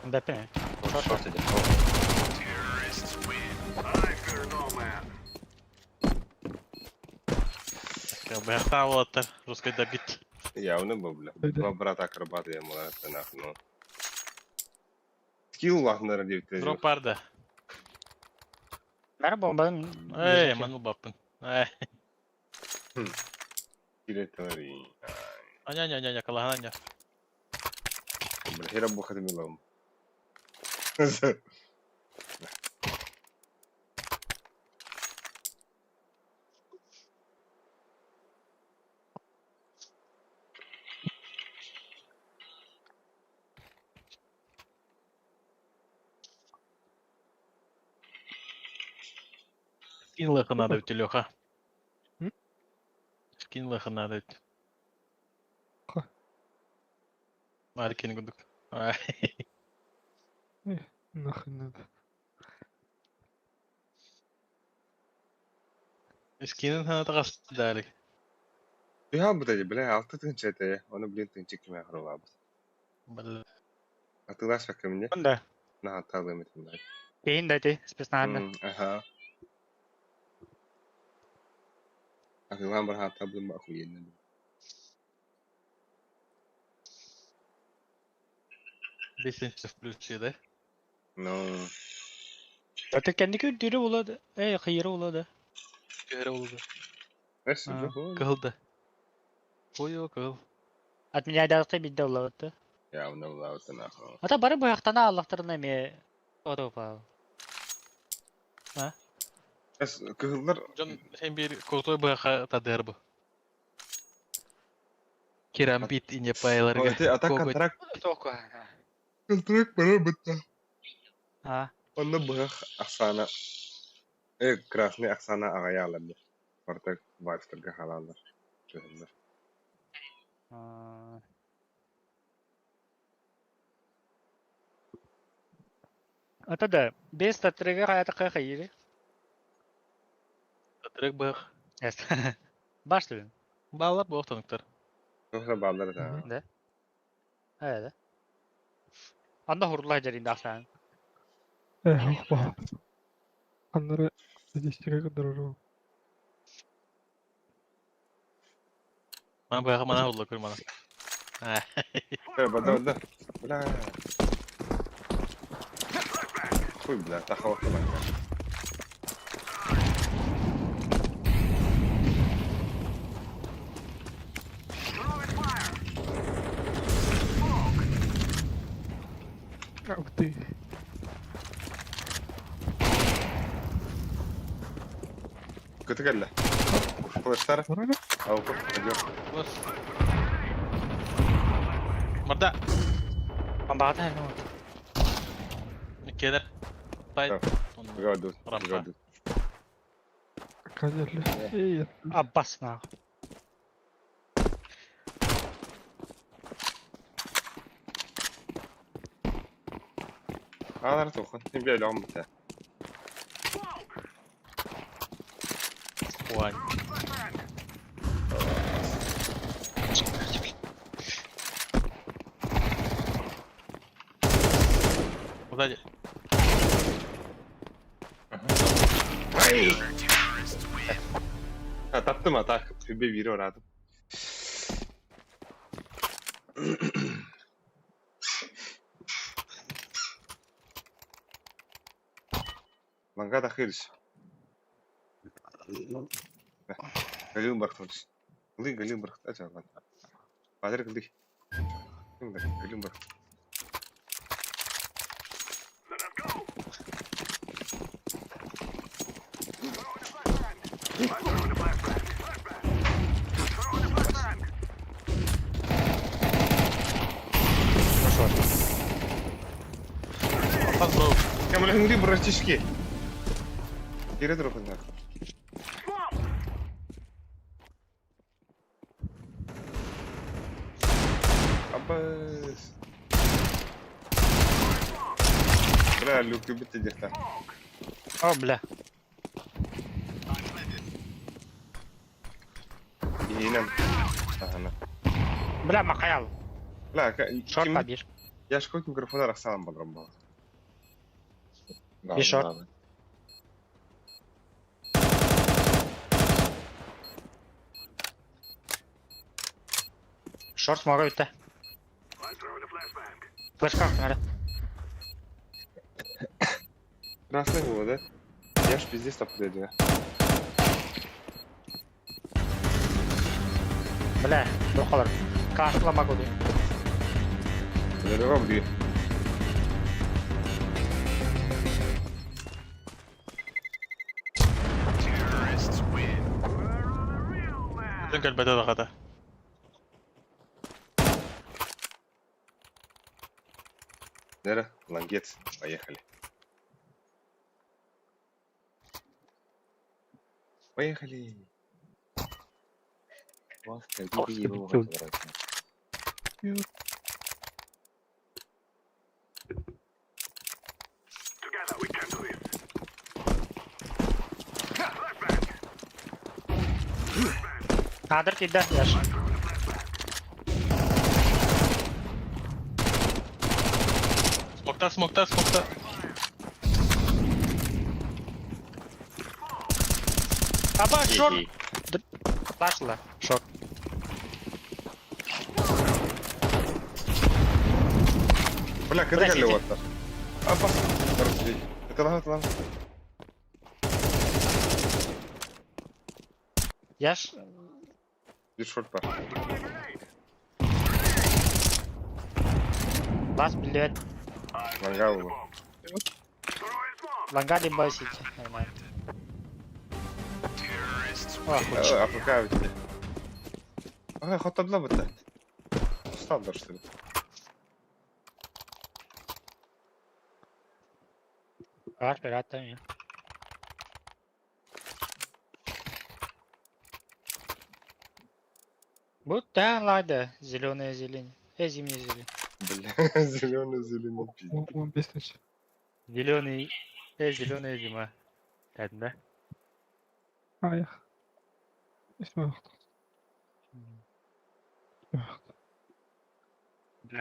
Бэпэ. Шорт идет. I fear no man. Бэхта болаттар. Русской добит. Явно был, бля. Да. Два брата акробата я мала нахуй, ну. Скилл лахнар девять. Дроп арда. Мэр бомбан. Эй, манул баппын. Эй. Аня-аня-аня, калаганя. Бля, хера бу хатмилам. Скин лыхы надо ведь, Леха. М? Скин лыхы надо ведь. Ха. Маркин гудук. Ай. Нахуй надо. Скинин хана тагас дали. Бля, бля, бля, алты тынча это, оны блин тынча киме хролаб. Бля. А ты лаш ко мне? Да. На талым этим, да. Кейин да ти спецназда. Ага. А ты ламбар ха таблым охуенно. Бесенче в плюсе, да? Ну, Öte kendi күндүрү болады. Эй, кыйыры болады. Көре болду. знаешь, А. Кылды. Ой, кыл. От меня далкы бидде болады. Явно влаута нахуй. Ата бары буяктана Аллахтарына ме Отопа. Эс кыһыллар Жон сен бир крутой баха тадыр бу. Керамбит ине пайларга. Ой, а так контракт Току. контракт бара бытта. А, Онно быһах Оксана красный Оксана аҕайаалар дии. Барта вальстерга халаалар. Кыһыллар. а. Ата да, без статрыга хаятакка хайыри. Татрек бых. Эс. Баштыбын. Баллар бу охтонуктар. Туохта бааллар да. Да. Э да. Анда хурдулай жаринда ахсан. Эх, баа. Аннары статистика көрдөрөр. Мана быһа мана улла көр мана. Э, бада, бада. Бля. Хуй, бля, тахалах ланга. Ух ты. Көтө кэллэ. Флештар. Нормально? Алпы, пойдем. Бос. Марда. Бамбаата ну. Келер. Тай. Так. Гаду, Рампа. гаду. Конечно. Эй, Аббас на. Алар тохан. Не бля, лям бит. Хуань. Сзади. А, таптым, а так. Тебе виру радым. Ланга тахырыш. Галим бархтыш. Лы галим бархт. Ача, ладно. Падыр гылы. Галим бархт. Пазлоу. Камля братишки. Кире трохи. Абас. Бля, люк любит где-то. О, бля. Инем. Ага. Бля, макаял. Бля, Шорт побир. Я ж хоть микрофон Роксаном бодром был. Да, И шорт. да. Шорт могу это. Флешка надо. Красный было, да? Я ж пиздец там подойду. Бля, дохалар. Кашла могу. Здорово, блин. Бүтін кәлбәді дағада. Нера, лангец, поехали. Поехали. Ласка, бери его, короче. Together we can do this. Кадр кида, яш. Смокта, смокта, смокта. Аба, шорт. Пошла. Шорт. Бля, когда Бля, сиди. вот Апа, короче, это ладно, это ладно. Яш. Бир шорт бар. Лас, блядь. Ланга было. Ланга либо сити. Нормально. О, хуй. АФК ведь. Ага, хоть одна бы Устал даже, что ли? Рад, рад, там я. Будто лада, зеленая зелень. Зимняя зелень. Бля, зеленый, зеленый пиздец. Он бестич. Зеленый, зеленая зима. Кәдімгі. Аяқ.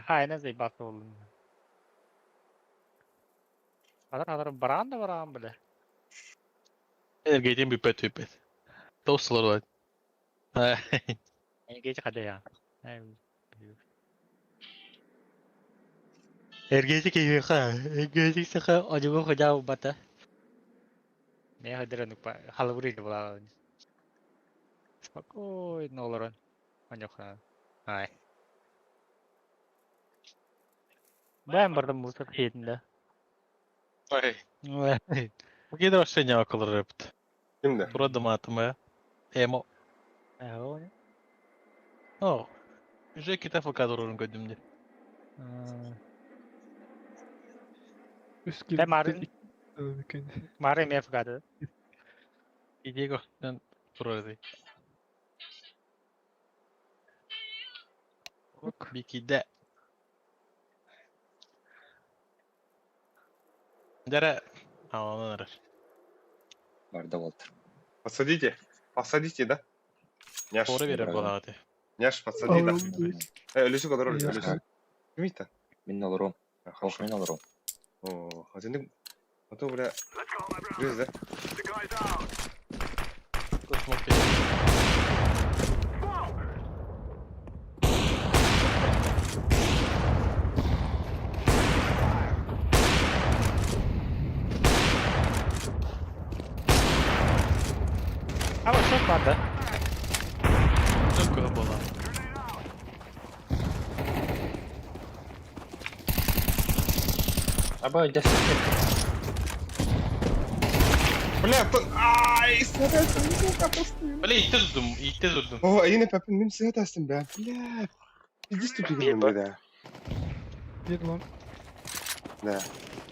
Хайна заебаться болдум. Хатар хатар бараан да бараан бile. Энергетин бүппэт бүппэт. Тоус олорор. Энергетик хада я. Энергетик киһиэхэ, энергетик саха одьугу ходьаа бата. Мэ хадыран халабырый була. Спокойно олорон. Оньоха. Ай. Бэм бардым мусор хиэтинде. Ой. Бу киһи вообще не околор эбит. Ким да? Турадым атыма. Эмо. О. Уже кита фокадор орун көдүм де. Үс Тэ марын килл. марын меф гады. Идего турады. Бикиде. Дәрә. Аланыр. Барда Волтер. Посадите. Посадите, да? Няш. Торы берер балады. Няш, подсади, да. Өлүсү кодор өлүсү. Ким это? Мин олорум. Хорошо. Мин олорум. О, хазинник. А то, бля, Let's go, my brothers. грыз, да? The guy's out. Космок. Smoke! А вот что барды. Çok kötü bola. Аба, десять. Бля, то... Ай, сәтәсің, сука, пустый. Бля, итте дурдум, итте дурдум. О, айына папин, мин сәтәсің, бля. Бля. Иди ступи, бля. Bir lan. Да.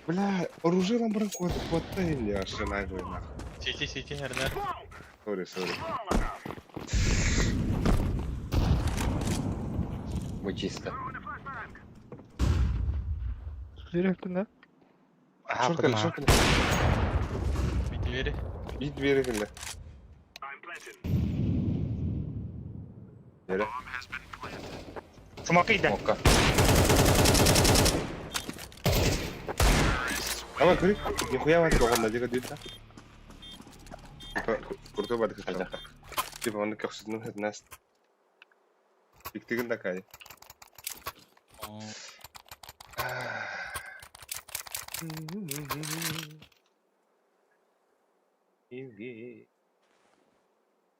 Бля, оружие нам баран куат куатта им я шанай война. Сити, сити, хернер. Сори, сори. Вы чисто. Bir öptün Шоркали, шоркали. Бити бери. Бит бери килде. I'm planting. Бери. Смок иде. Мокка. Ама көрейік. Нихуя ватыр оғында деге дейді да. Крутой бадык Қайда? Типа оны көксүтүнүн хэтнас. Биктигин такай.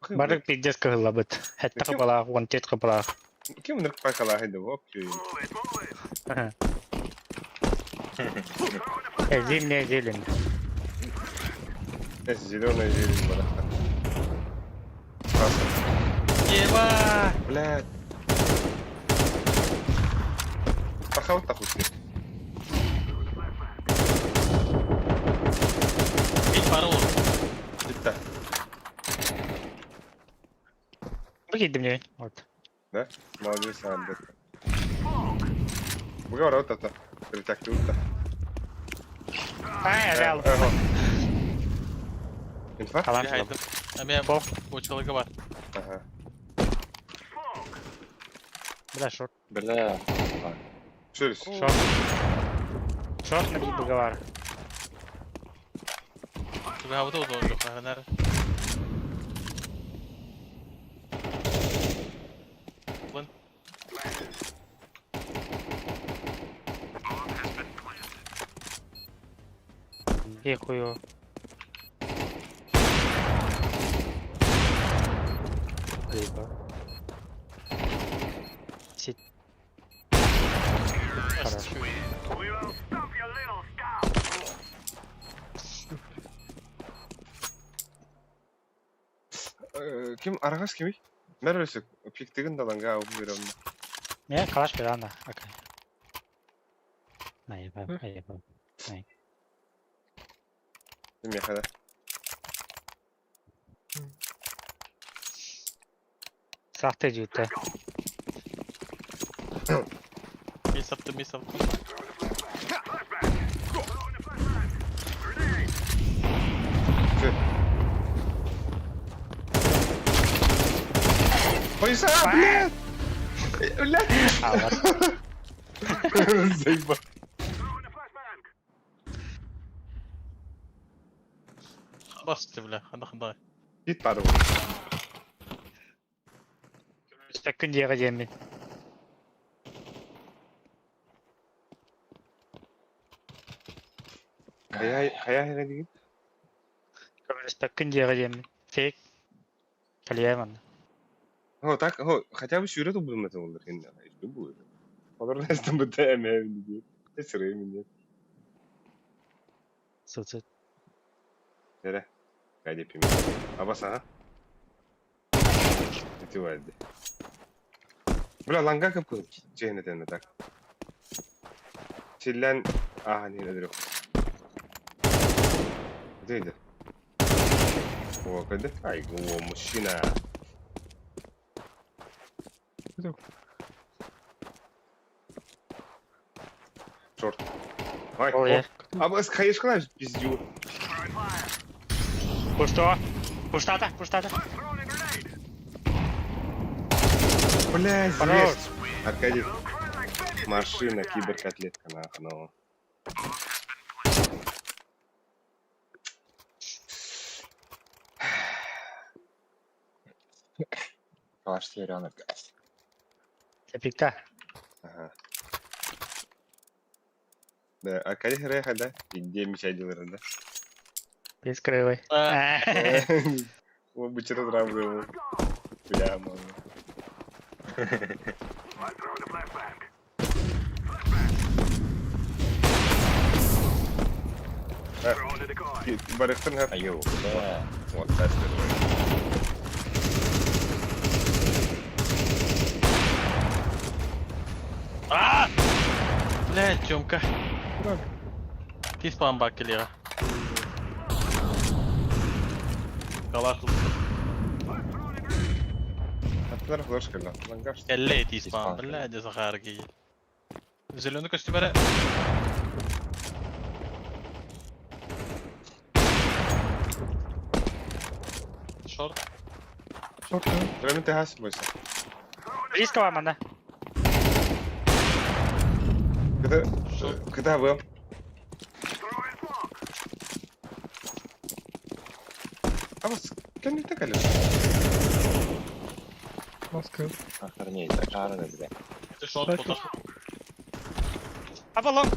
Бары пиздец кыһыллабыт. Хэтте кыбалаах, уон тет кыбалаах. Ким нырк пайкала хайда вообще. Move it, move it. Зимняя зелень. Зеленая зелень была. Еба! Блядь. Пахал тахуй. Бит бары olur. Битта. Бу кийдим не? Вот. Да? Молодец, Андер. Буга барабыт ата. Перетяктыбыт да. Ай, реал. Инфа? Талант. Хайдым. Эме Бо. бочкалыгы бар. Ага. Бля, шорт. Бля. Шөрүс. Шорт. Шорт на бит договор. Түбә хабыта узон жок, хернер. Лын. Эй, хую. Сит. Хорошо. We will stomp your little scalp. Ким арагас кими? Мэр өсөк. Пиктигин даланга алып берем. Не, калаш бер ана. Окей. Наебал, наебал. Эме хада. Сахты жүйті. Мис аптым, мис аптым. Ойса, блядь! Блядь! Аҕар. Заебал. Басты бля, ханда ханда. Git bari oğlum. Sakın дьиэҕэ диэммин. Хайа хайа хайа дигин? Көмөлөспөккүн дьиэҕэ диэммин. Фейк. Кэлиэ манна. Хо так, хо, хотя бы сюрет убудум это олар хин. Что будет? Олар настан бутая мэ диye. Сыры мине. Сыт-сыт. Нere? Кайде пиме. Абас ага. Ити вайды. Бля, ланга кып чехне так. Силлен аха не өдөрө. Дейdi. О, кайда? Ай, о, мужчина. Шорт. Ай, Ол о. е. Абас хайышкалаш пиздю. Пушто. Пуштата, пуштата. Бля, Хорош. здесь. Аркадий. Машина, киберкотлетка, нахуй, ну. Калаш северянок. Тепикта. Ага. Да, Аркадий Хреха, да? И где меча делает, да? Без крывой. А, О, бычера травлю. Бля, мама. Барыхтан хап. Айо, да. Вот, that's the way. А! Бля, Тёмка. Куда? Тис пан бакелера. Калаш Аттар флешка, да. Лангаш. Элле тис пан, Тис пан. бля, де Захарки. Зеленый костюмера. Шорт. Шорт, да? Прямо ты гас бойся. Близко вам она. Когда, когда был? А вот кем не так, Алёша? Маска. Охренеть, зажаренный, бля. Это шорт, потом. Авалон.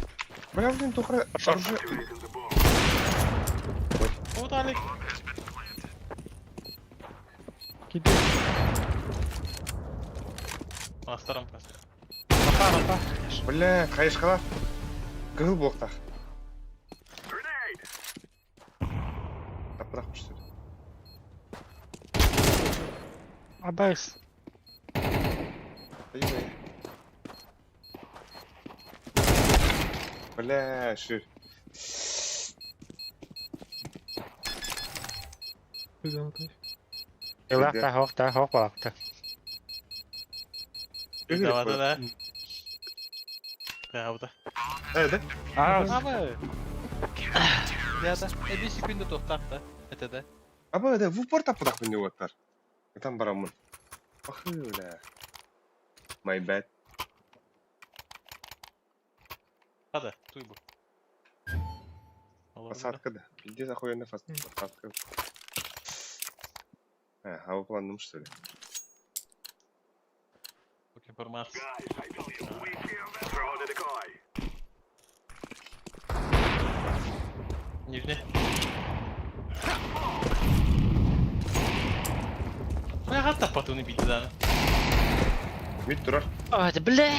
Бля, блин, тухра... Оружие... Вот Алик. Киди. Мастером просто. Рапа, рапа. Бля, хайышкалар. Кыгыл блоктах. Тапырах что ли? Абайс. Ай-яй. Бля, шир. Куда вот? Илахта, хохта, хохта. Давай, да, да. Да, Э, да? А, да. Да, да. Эби секунда тохтахта. Это да. Аба, да, в упор тапырах мне вот тар. Там барамын. Ах, бля. My bad. Хада, туй бу. Посадка, да. Пиздец, охуенная посадка. А, а вы планом, что ли? Информация. Нижний. Ну я хатта патуны бити да. Мид турар. А, это бля.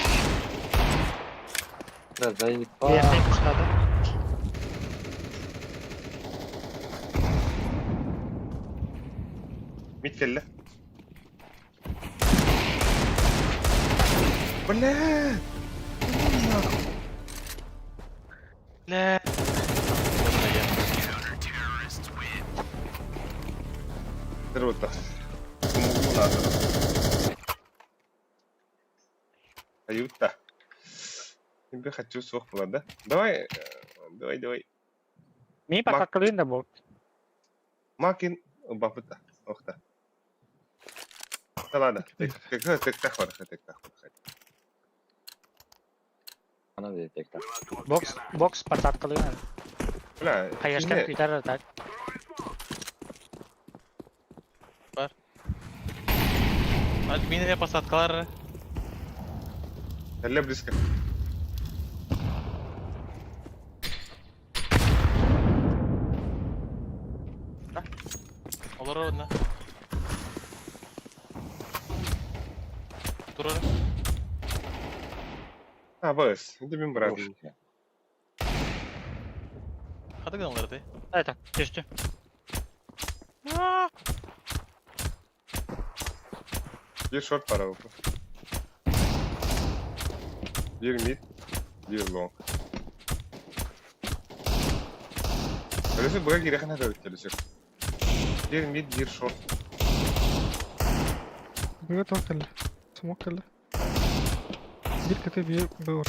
Да, заебал. Я пуштата. Мид келді. Бля! Бля. Круто. Ну, надо. Аюта. Тебе хочу сох было, да? Давай, давай, давай. Ми пока клин да бок. Макин, бапыта. Охта. Да ладно, тыктах бар, тыктах бар. Ана детектор. Бокс, бокс посадкалыыр. Бля, Хайашкар күүтэр так. Бар. Админ посадкалар. Әллә близко. Олорор одна. Турар. А, быс, это мин братым. Хата гыналар ты. Это, түстү. Bir short бар алып. Bir mid, bir long. Ölüsü buraya gireken hadi ölüsü. Bir mid, bir short. Быга тох кэллэ. Смок кэллэ. Биир КТ биир Б бар.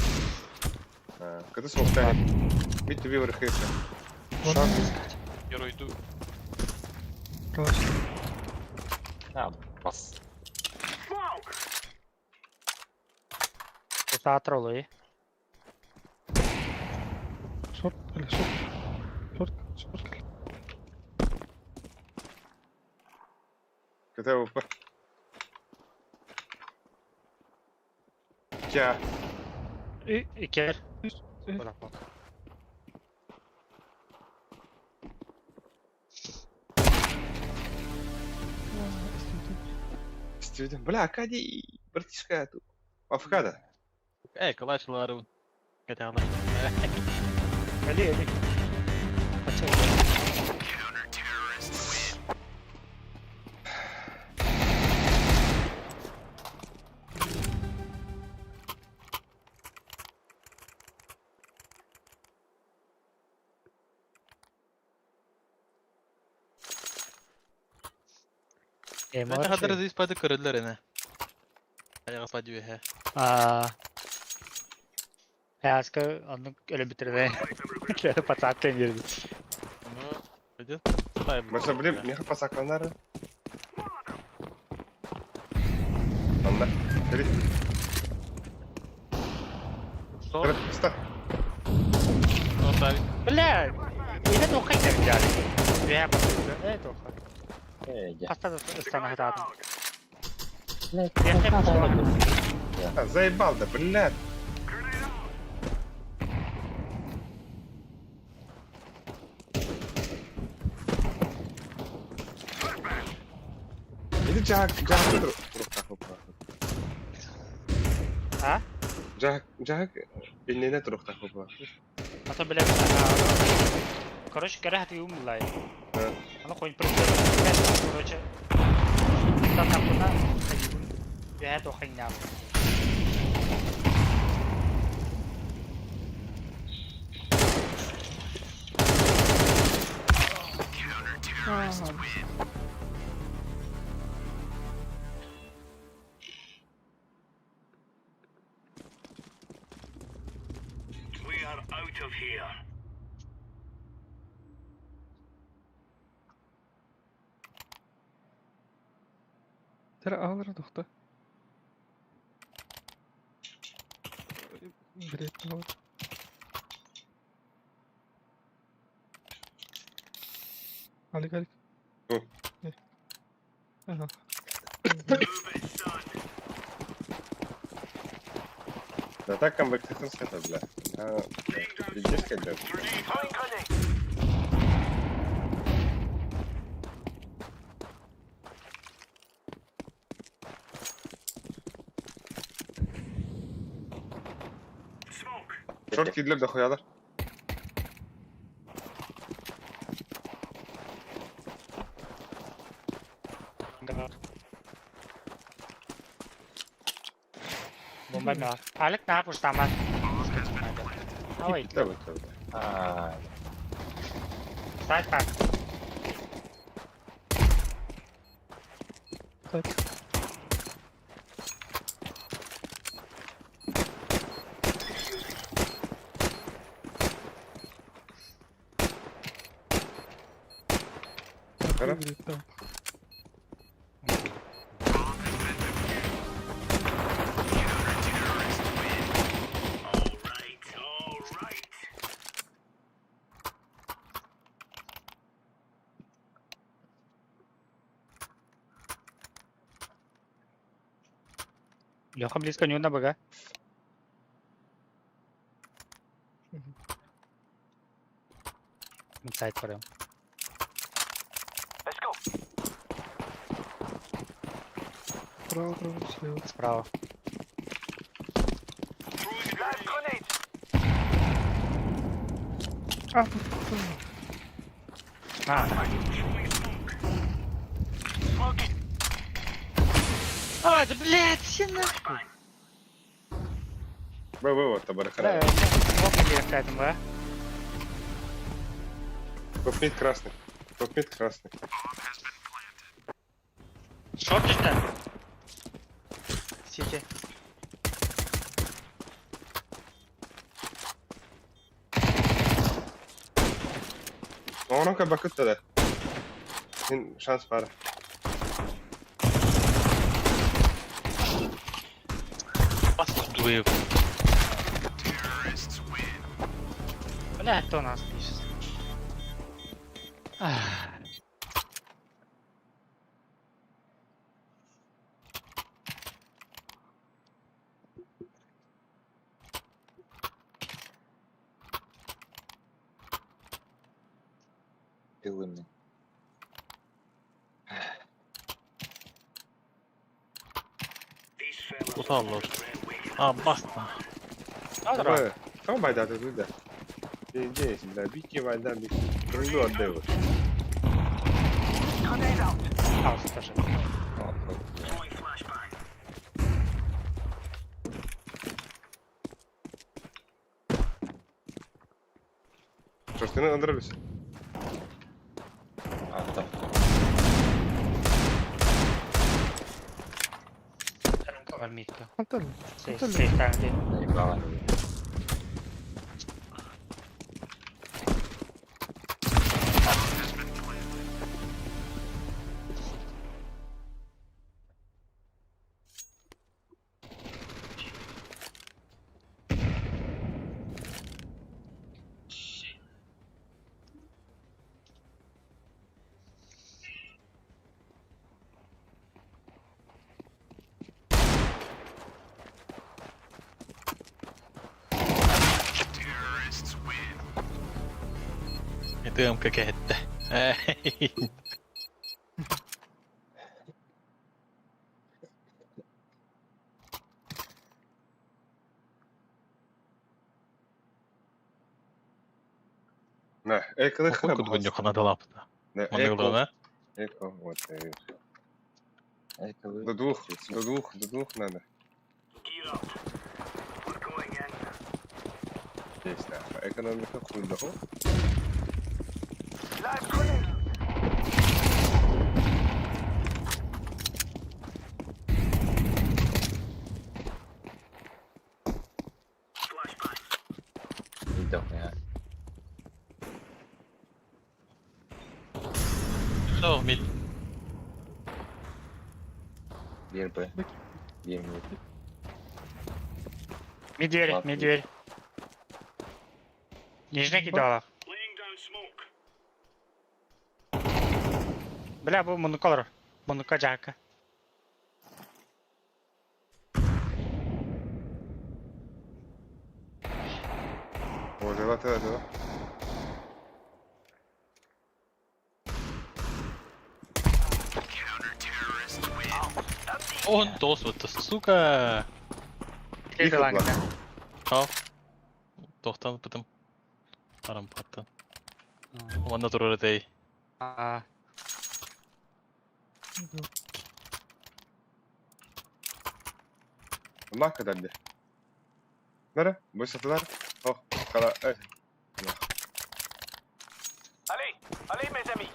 КТ смоктан. Mid to bir хейша. Шорт. Геройду. Калаш. А, бас. Саатыр олуй. Шорт кэллэ, шорт. Шорт, шорт кэллэ. КТ ВП. Кя. Икер. Үс. Стивен, бля, Акадий, братишка, тут. Авокадо. Эй, калачлары. Катялар. Эли, эли. Кача. Мен хадыр здесь пады көрөлөр эне. Аяга спади бе. А. Аска оннук өлө бүтүрбэ. Пацааттан кирди. Ну, пойдет. Маса, блин, меха пасаканары. Анна, бери. Что? Встань. Бля, это тоқай дәрі. Бля, э тоқай. Эй, Хаста станахтаатым. А, заебал, да, блядь. Иди жак, жак, А? Жак, жак, иннене туруктах бу. Ата бля. Короче, кәрәһ тиум лай. Аны қойын бір короче. Татапына Бә тоқай ням. We are out of here. Тәрі ағалары тоқта. Билет алып. Алик, Алик. О. Э. Ага. Move it, son. Да так камбэк это, бля. А, Пиздец, когда. Throwing grenade. Smoke. Шорт кидлер да хуялар. Бомба мә. Алик на пуштамат. Ой, Давай, давай. А, сайт так. Так. Кара? Билет, давай. Леха близко не на БГ. Инсайт көрөм. Let's go. Справа, право, слева. Справа. Live grenade. А, тут, тут. А, Smoke it. а, да блядь, все нахуй. Б, Б, вот, Да, табарахара. вот где какая-то, да? Топ-мид красный. Топ-мид красный. Шорт что Сити. Ону кабакыт да. Син шанс бар. Бас кутуев. Бля, кто у нас пишет? Ах. Пилы These fellas Куталлар. regret waking А, баста. Здорово. Кто байда ты да? Здесь, бля, бики вайда, бики. Крыло отдай. Grenade out. Хаус тоже. Throwing flashbang. Что ж ты надрались? А, там. Армитка. Антон, Сейф, Антон. сейф, там где. Наебала. Это МК кетте. На, эко Кудгуню ханадалапта. На, Манылана. эко, вот. Это вы. До двух, до двух, до двух надо. Gear up. We're going in. Здесь, да. Экономика хуй доху. Live grenade. Flashbang. Видел, я. Что, мид? Бир Б. Бир мид. Медведь, Ладно. медведь. Нижний кидала. Laying down smoke. Бля, был моноколор. Монука джака. Вот, дела, дела, дела. Он тос вот, сука. Третий ланг, да. Ал. Тохтан потом. Арам паттан. Онна турар этэй. А, Мака дали. Нара, быстрее. О, кала, э. Allez, allez mes amis.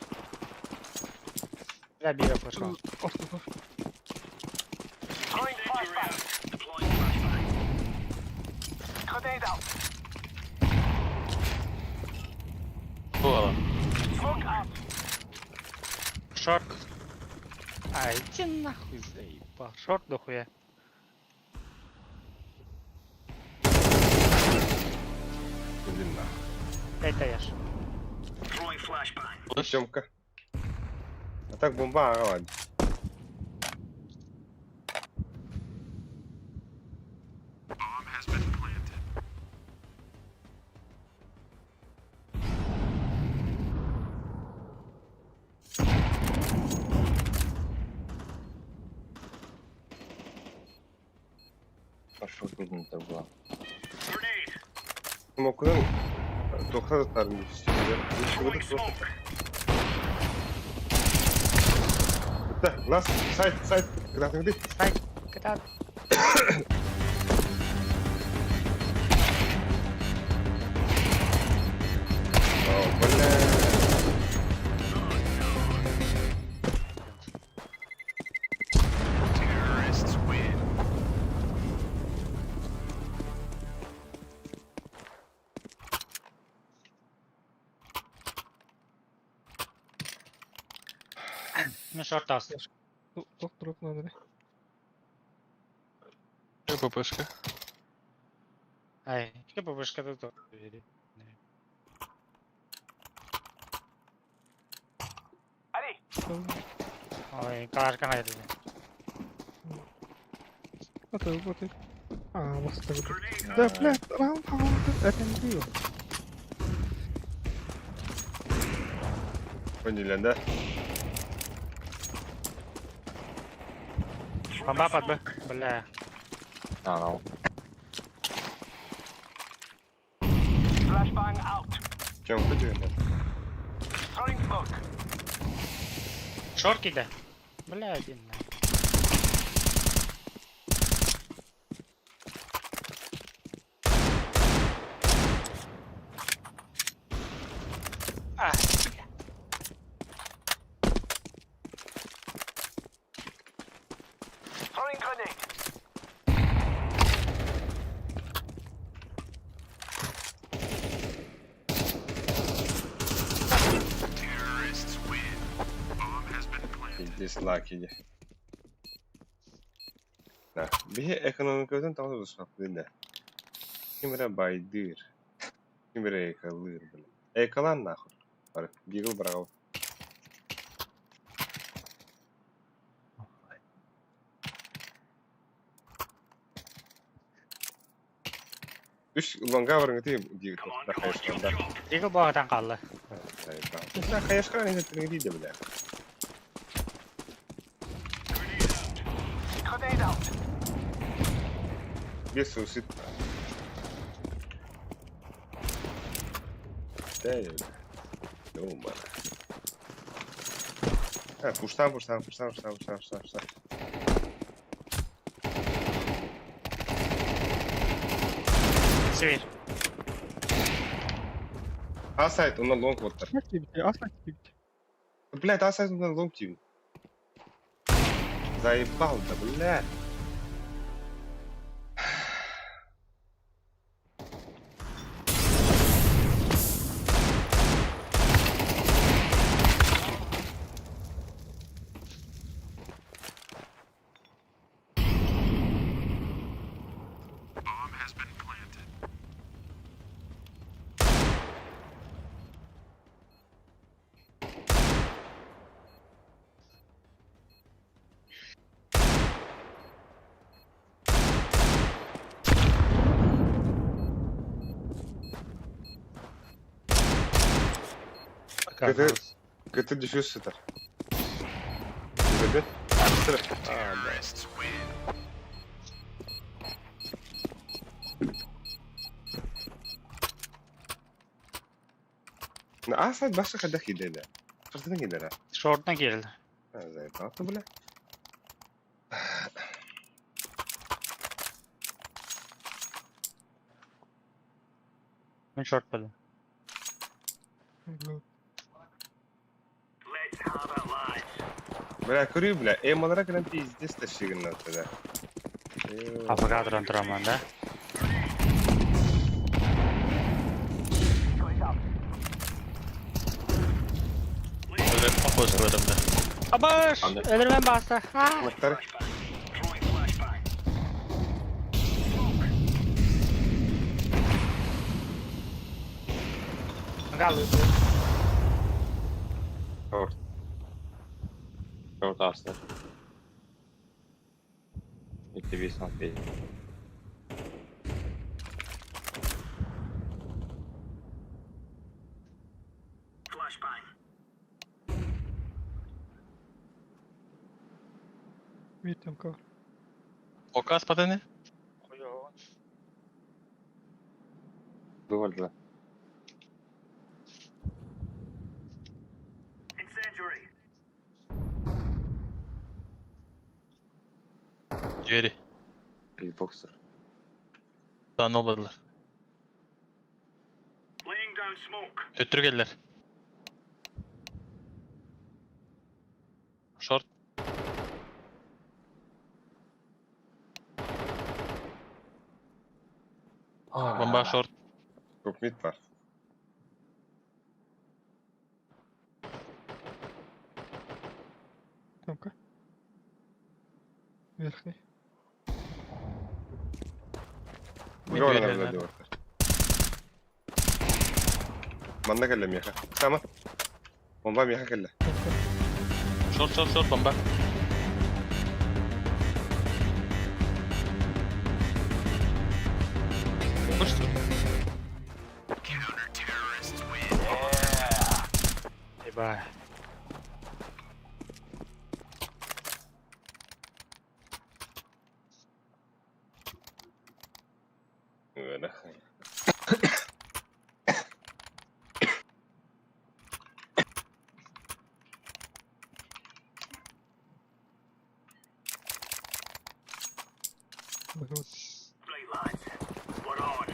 бля, бира пошел. Ортода. Throwing Incendiary flashbang. out. Deploying flashbang. Grenade out. Була. Smoke out. Шорт. А, иди нахуй заебал. Шорт дохуя. Блин, нахуй. Это я ж. Throwing flashbang. Семка. А так бомба, ага, ладно. Шок было. Grenade. Смокунан туохтан ытарын Throwing smoke. Да, нас сайт, сайт, кытаатыҥ дии. Сайт, кытаат. О, бля. Terrorists win. Ну, шорт ас. Доктор надо. ППшка. Ай, ППшка тут. Allez, Ой, калашка найду. Это вот это. А, вот это вот. Grenade Да, блядь, раунд, раунд, это не было. Поняли, да? Бомба под Б. Бля. А, ну. flashbang out. Чем хотите? Throwing smoke. Шорт кида. Бля, один. на. А, Throwing grenade. Terrorists win. Bomb has been planted. Пиздец, лаки. Да. Биһи экономикабытын тоҕо тутуспаппын да. Ким эрэ байдыыр. Ким эрэ экалыыр, бля. Экалаан нахуй. Бары, Дигл быраҕабыт. Үс лонга барыҥытыы Дигл Come on, да come on, хайысхан chop да. chop. Дигл боҕатан хаалла. Да, хайысхан эһэттириҥ дии бля. Grenade out. Grenade out. Без суицид. Да, бля. Думаю. А, пуштан, пуштан, пуштан, пуштан, пуштан, пуштан, пуштан. Север. А сайт, он на лонг вот так. Как тебе? А сайт тебе? Блядь, а сайт он на лонг тебе. Заебал, да, блядь. Bomb has been planted. Это, это дефьюз сетер. Ведет? А, да. Terrorists win. А сайт баша хадах иделе. Шортынан иделе. Шортна киирдэ. А, заебал ты, бля. Мин шорт буолла. Let's have it, lads. Бля, көрү, бля. Эмалара кэлэн пиздец тащигин да. Афага туран тураман да. Decoys out. Өлөр көрөм да. Абаш! Анда. Өлөрмөн бааса. А! Мактар. Flashbang. Throwing flashbang. Smoke. Галы. Short. Short астар. Bitti bir sanat değil. Flashbang. Видите, там кого. Ока аспатыны? Шорту бардылар. Incendiary. Двери. Боксер. Daha olmadılar. Laying down smoke. Öttürü geldiler. Short. Bomba short. Top mid var. Ну-ка. Верхний. Mid Быга дверилер. баралар диэбэттэр. Манна кэллэ миэхэ. Сама. Бомба миэхэ кэллэ. Short short short bomba. Push. Ебать. Үөрэ. Быга вот. Right lads. We're on.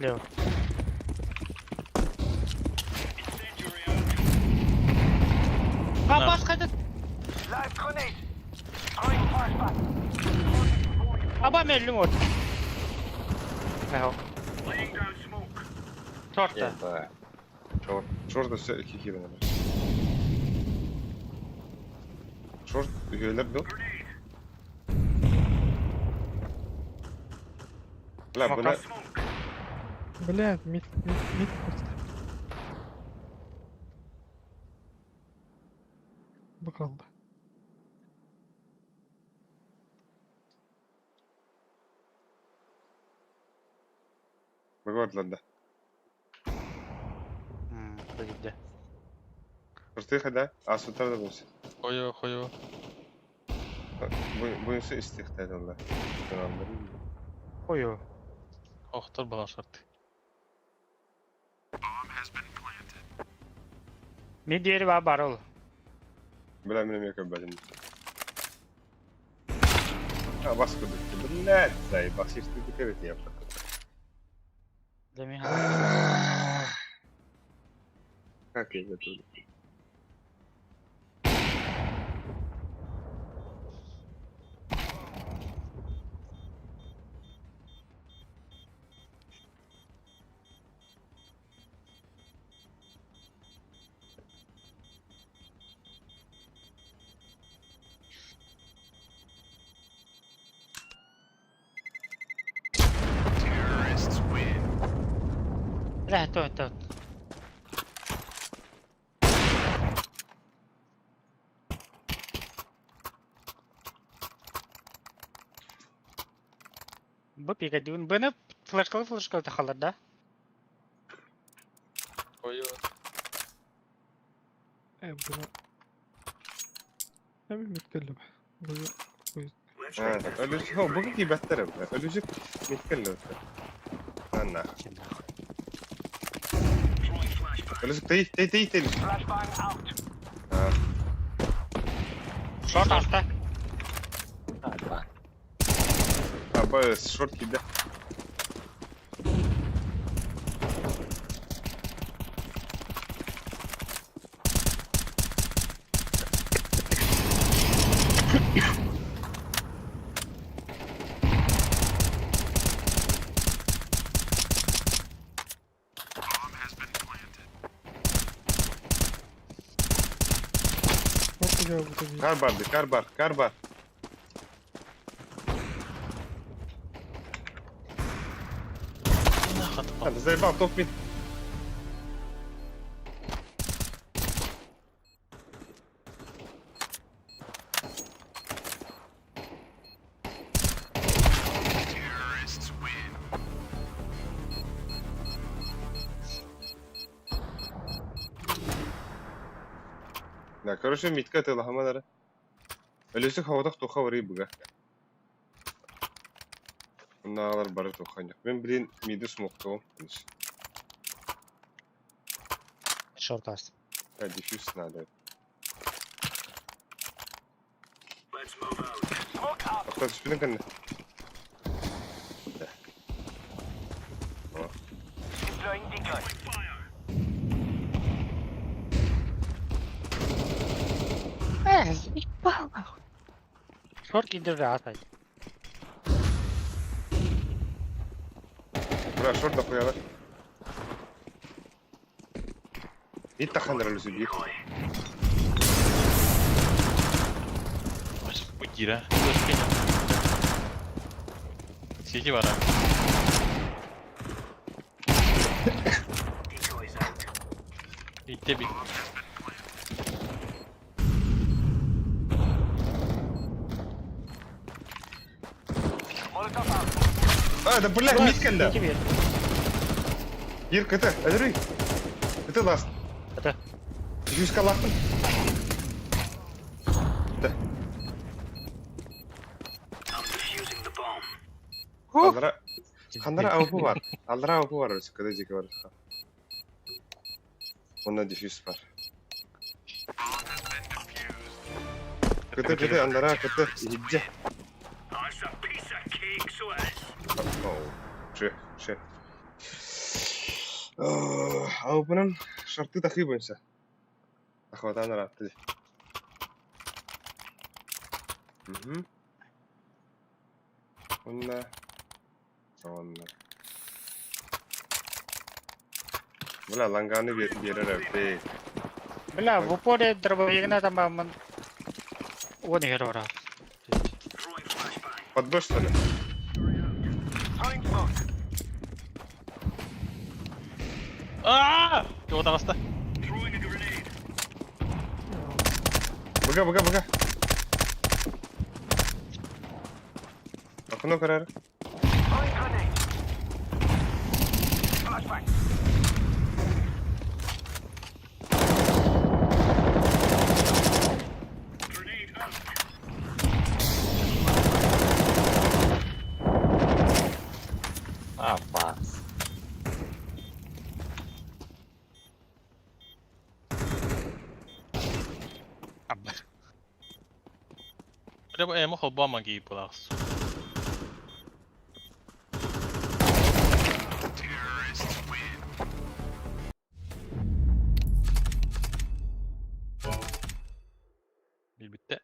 Лево. Incendiary out. Абас қайда? Live grenade. Throwing flashbang. Аба меллим от. Мехо. Laying down smoke. Шорта. Ебать. Шорт. Шорт өссө икки киирэн эрэр. Шорт үһүөлэр дуу? Grenade. Бля, бына Smoke. Блядь, мид, мид, мид просто. Бакалда. быга бардылар да. Бігді. Шортыха да? Асутар да болса. Хойо хойо. Буюнсу истихтер олар. Қою. Охтор бала short. Мен дері бар бар ол. Бля, мен эмиэ көрбөтүм. А, бас көрдүк. Блядь, заебал. Сиртик эбит я. Деме Как я готов. Бля, то, то. Бу пикадюн. Быны флешкалы флешкалы тахалар да? Хойо. Бля. Я мид кэллим. Быга. Let's make this Өлүсү, хо, бу кибеттер бля. Өлүсү миткелле өттө. Анна. throwing flashbang. Өлүсү тей тей тей тей. Flashbang out. А, Шорт аста. Ебать. аба шорт киде. Вот я вот один. Кар барды, кар бар, кар бар. Хатып. Заебал, топ мид. Да, короче, митка ты лохамалара. Өлүсүк хаватах туха вари буга. Оннааҕылар бары тухханньах. Мин билин миди смоктуом. Шорт ас. А, дефьюз надо. Let's move out. Smoke out. Охтон түспүтүн кэннэ. Deploying decoy. Fire. Шорт киирдэ ас. Бля, шорт дохуялар. Ит тахандар өлүсү биир. Decoy. Бу киирэ. Сити бара. Decoys out. Итте бит. Molotov out. А, да бля, мид кэллэ. Киирдэ. Ир кыты, өлөрүй. Кыты ласт. Кыты. Дефьюзка лахтым. Да. I'm defusing the bomb. Аллара ханнара АВП бар. Аллара АВП бар өлүсү, кыты жеке бар. Онно дефьюз бар. Кыты кыты аллара кыты иһирдьэ. That's a piece of cake, so it is. Ше, ше. АВП-нан шарты тахы бойынша. Ахватан ыраатты. Мгм. Онна. Онна. Бля, ланганы биэрэр эбит. Бля, в упоре дробовигна там ман. Он играл. Throwing flashbang. Подбой, что ли? Throwing smoke. Аа! Кого таҕыста? Throwing a grenade. Быга, быга, быга. Окно көрөр. Throwing grenade. Flashbang. Grenade out. А, бас. Абба. Бля, бу эмо холбоон киир буолаҕас. Билбиттэ.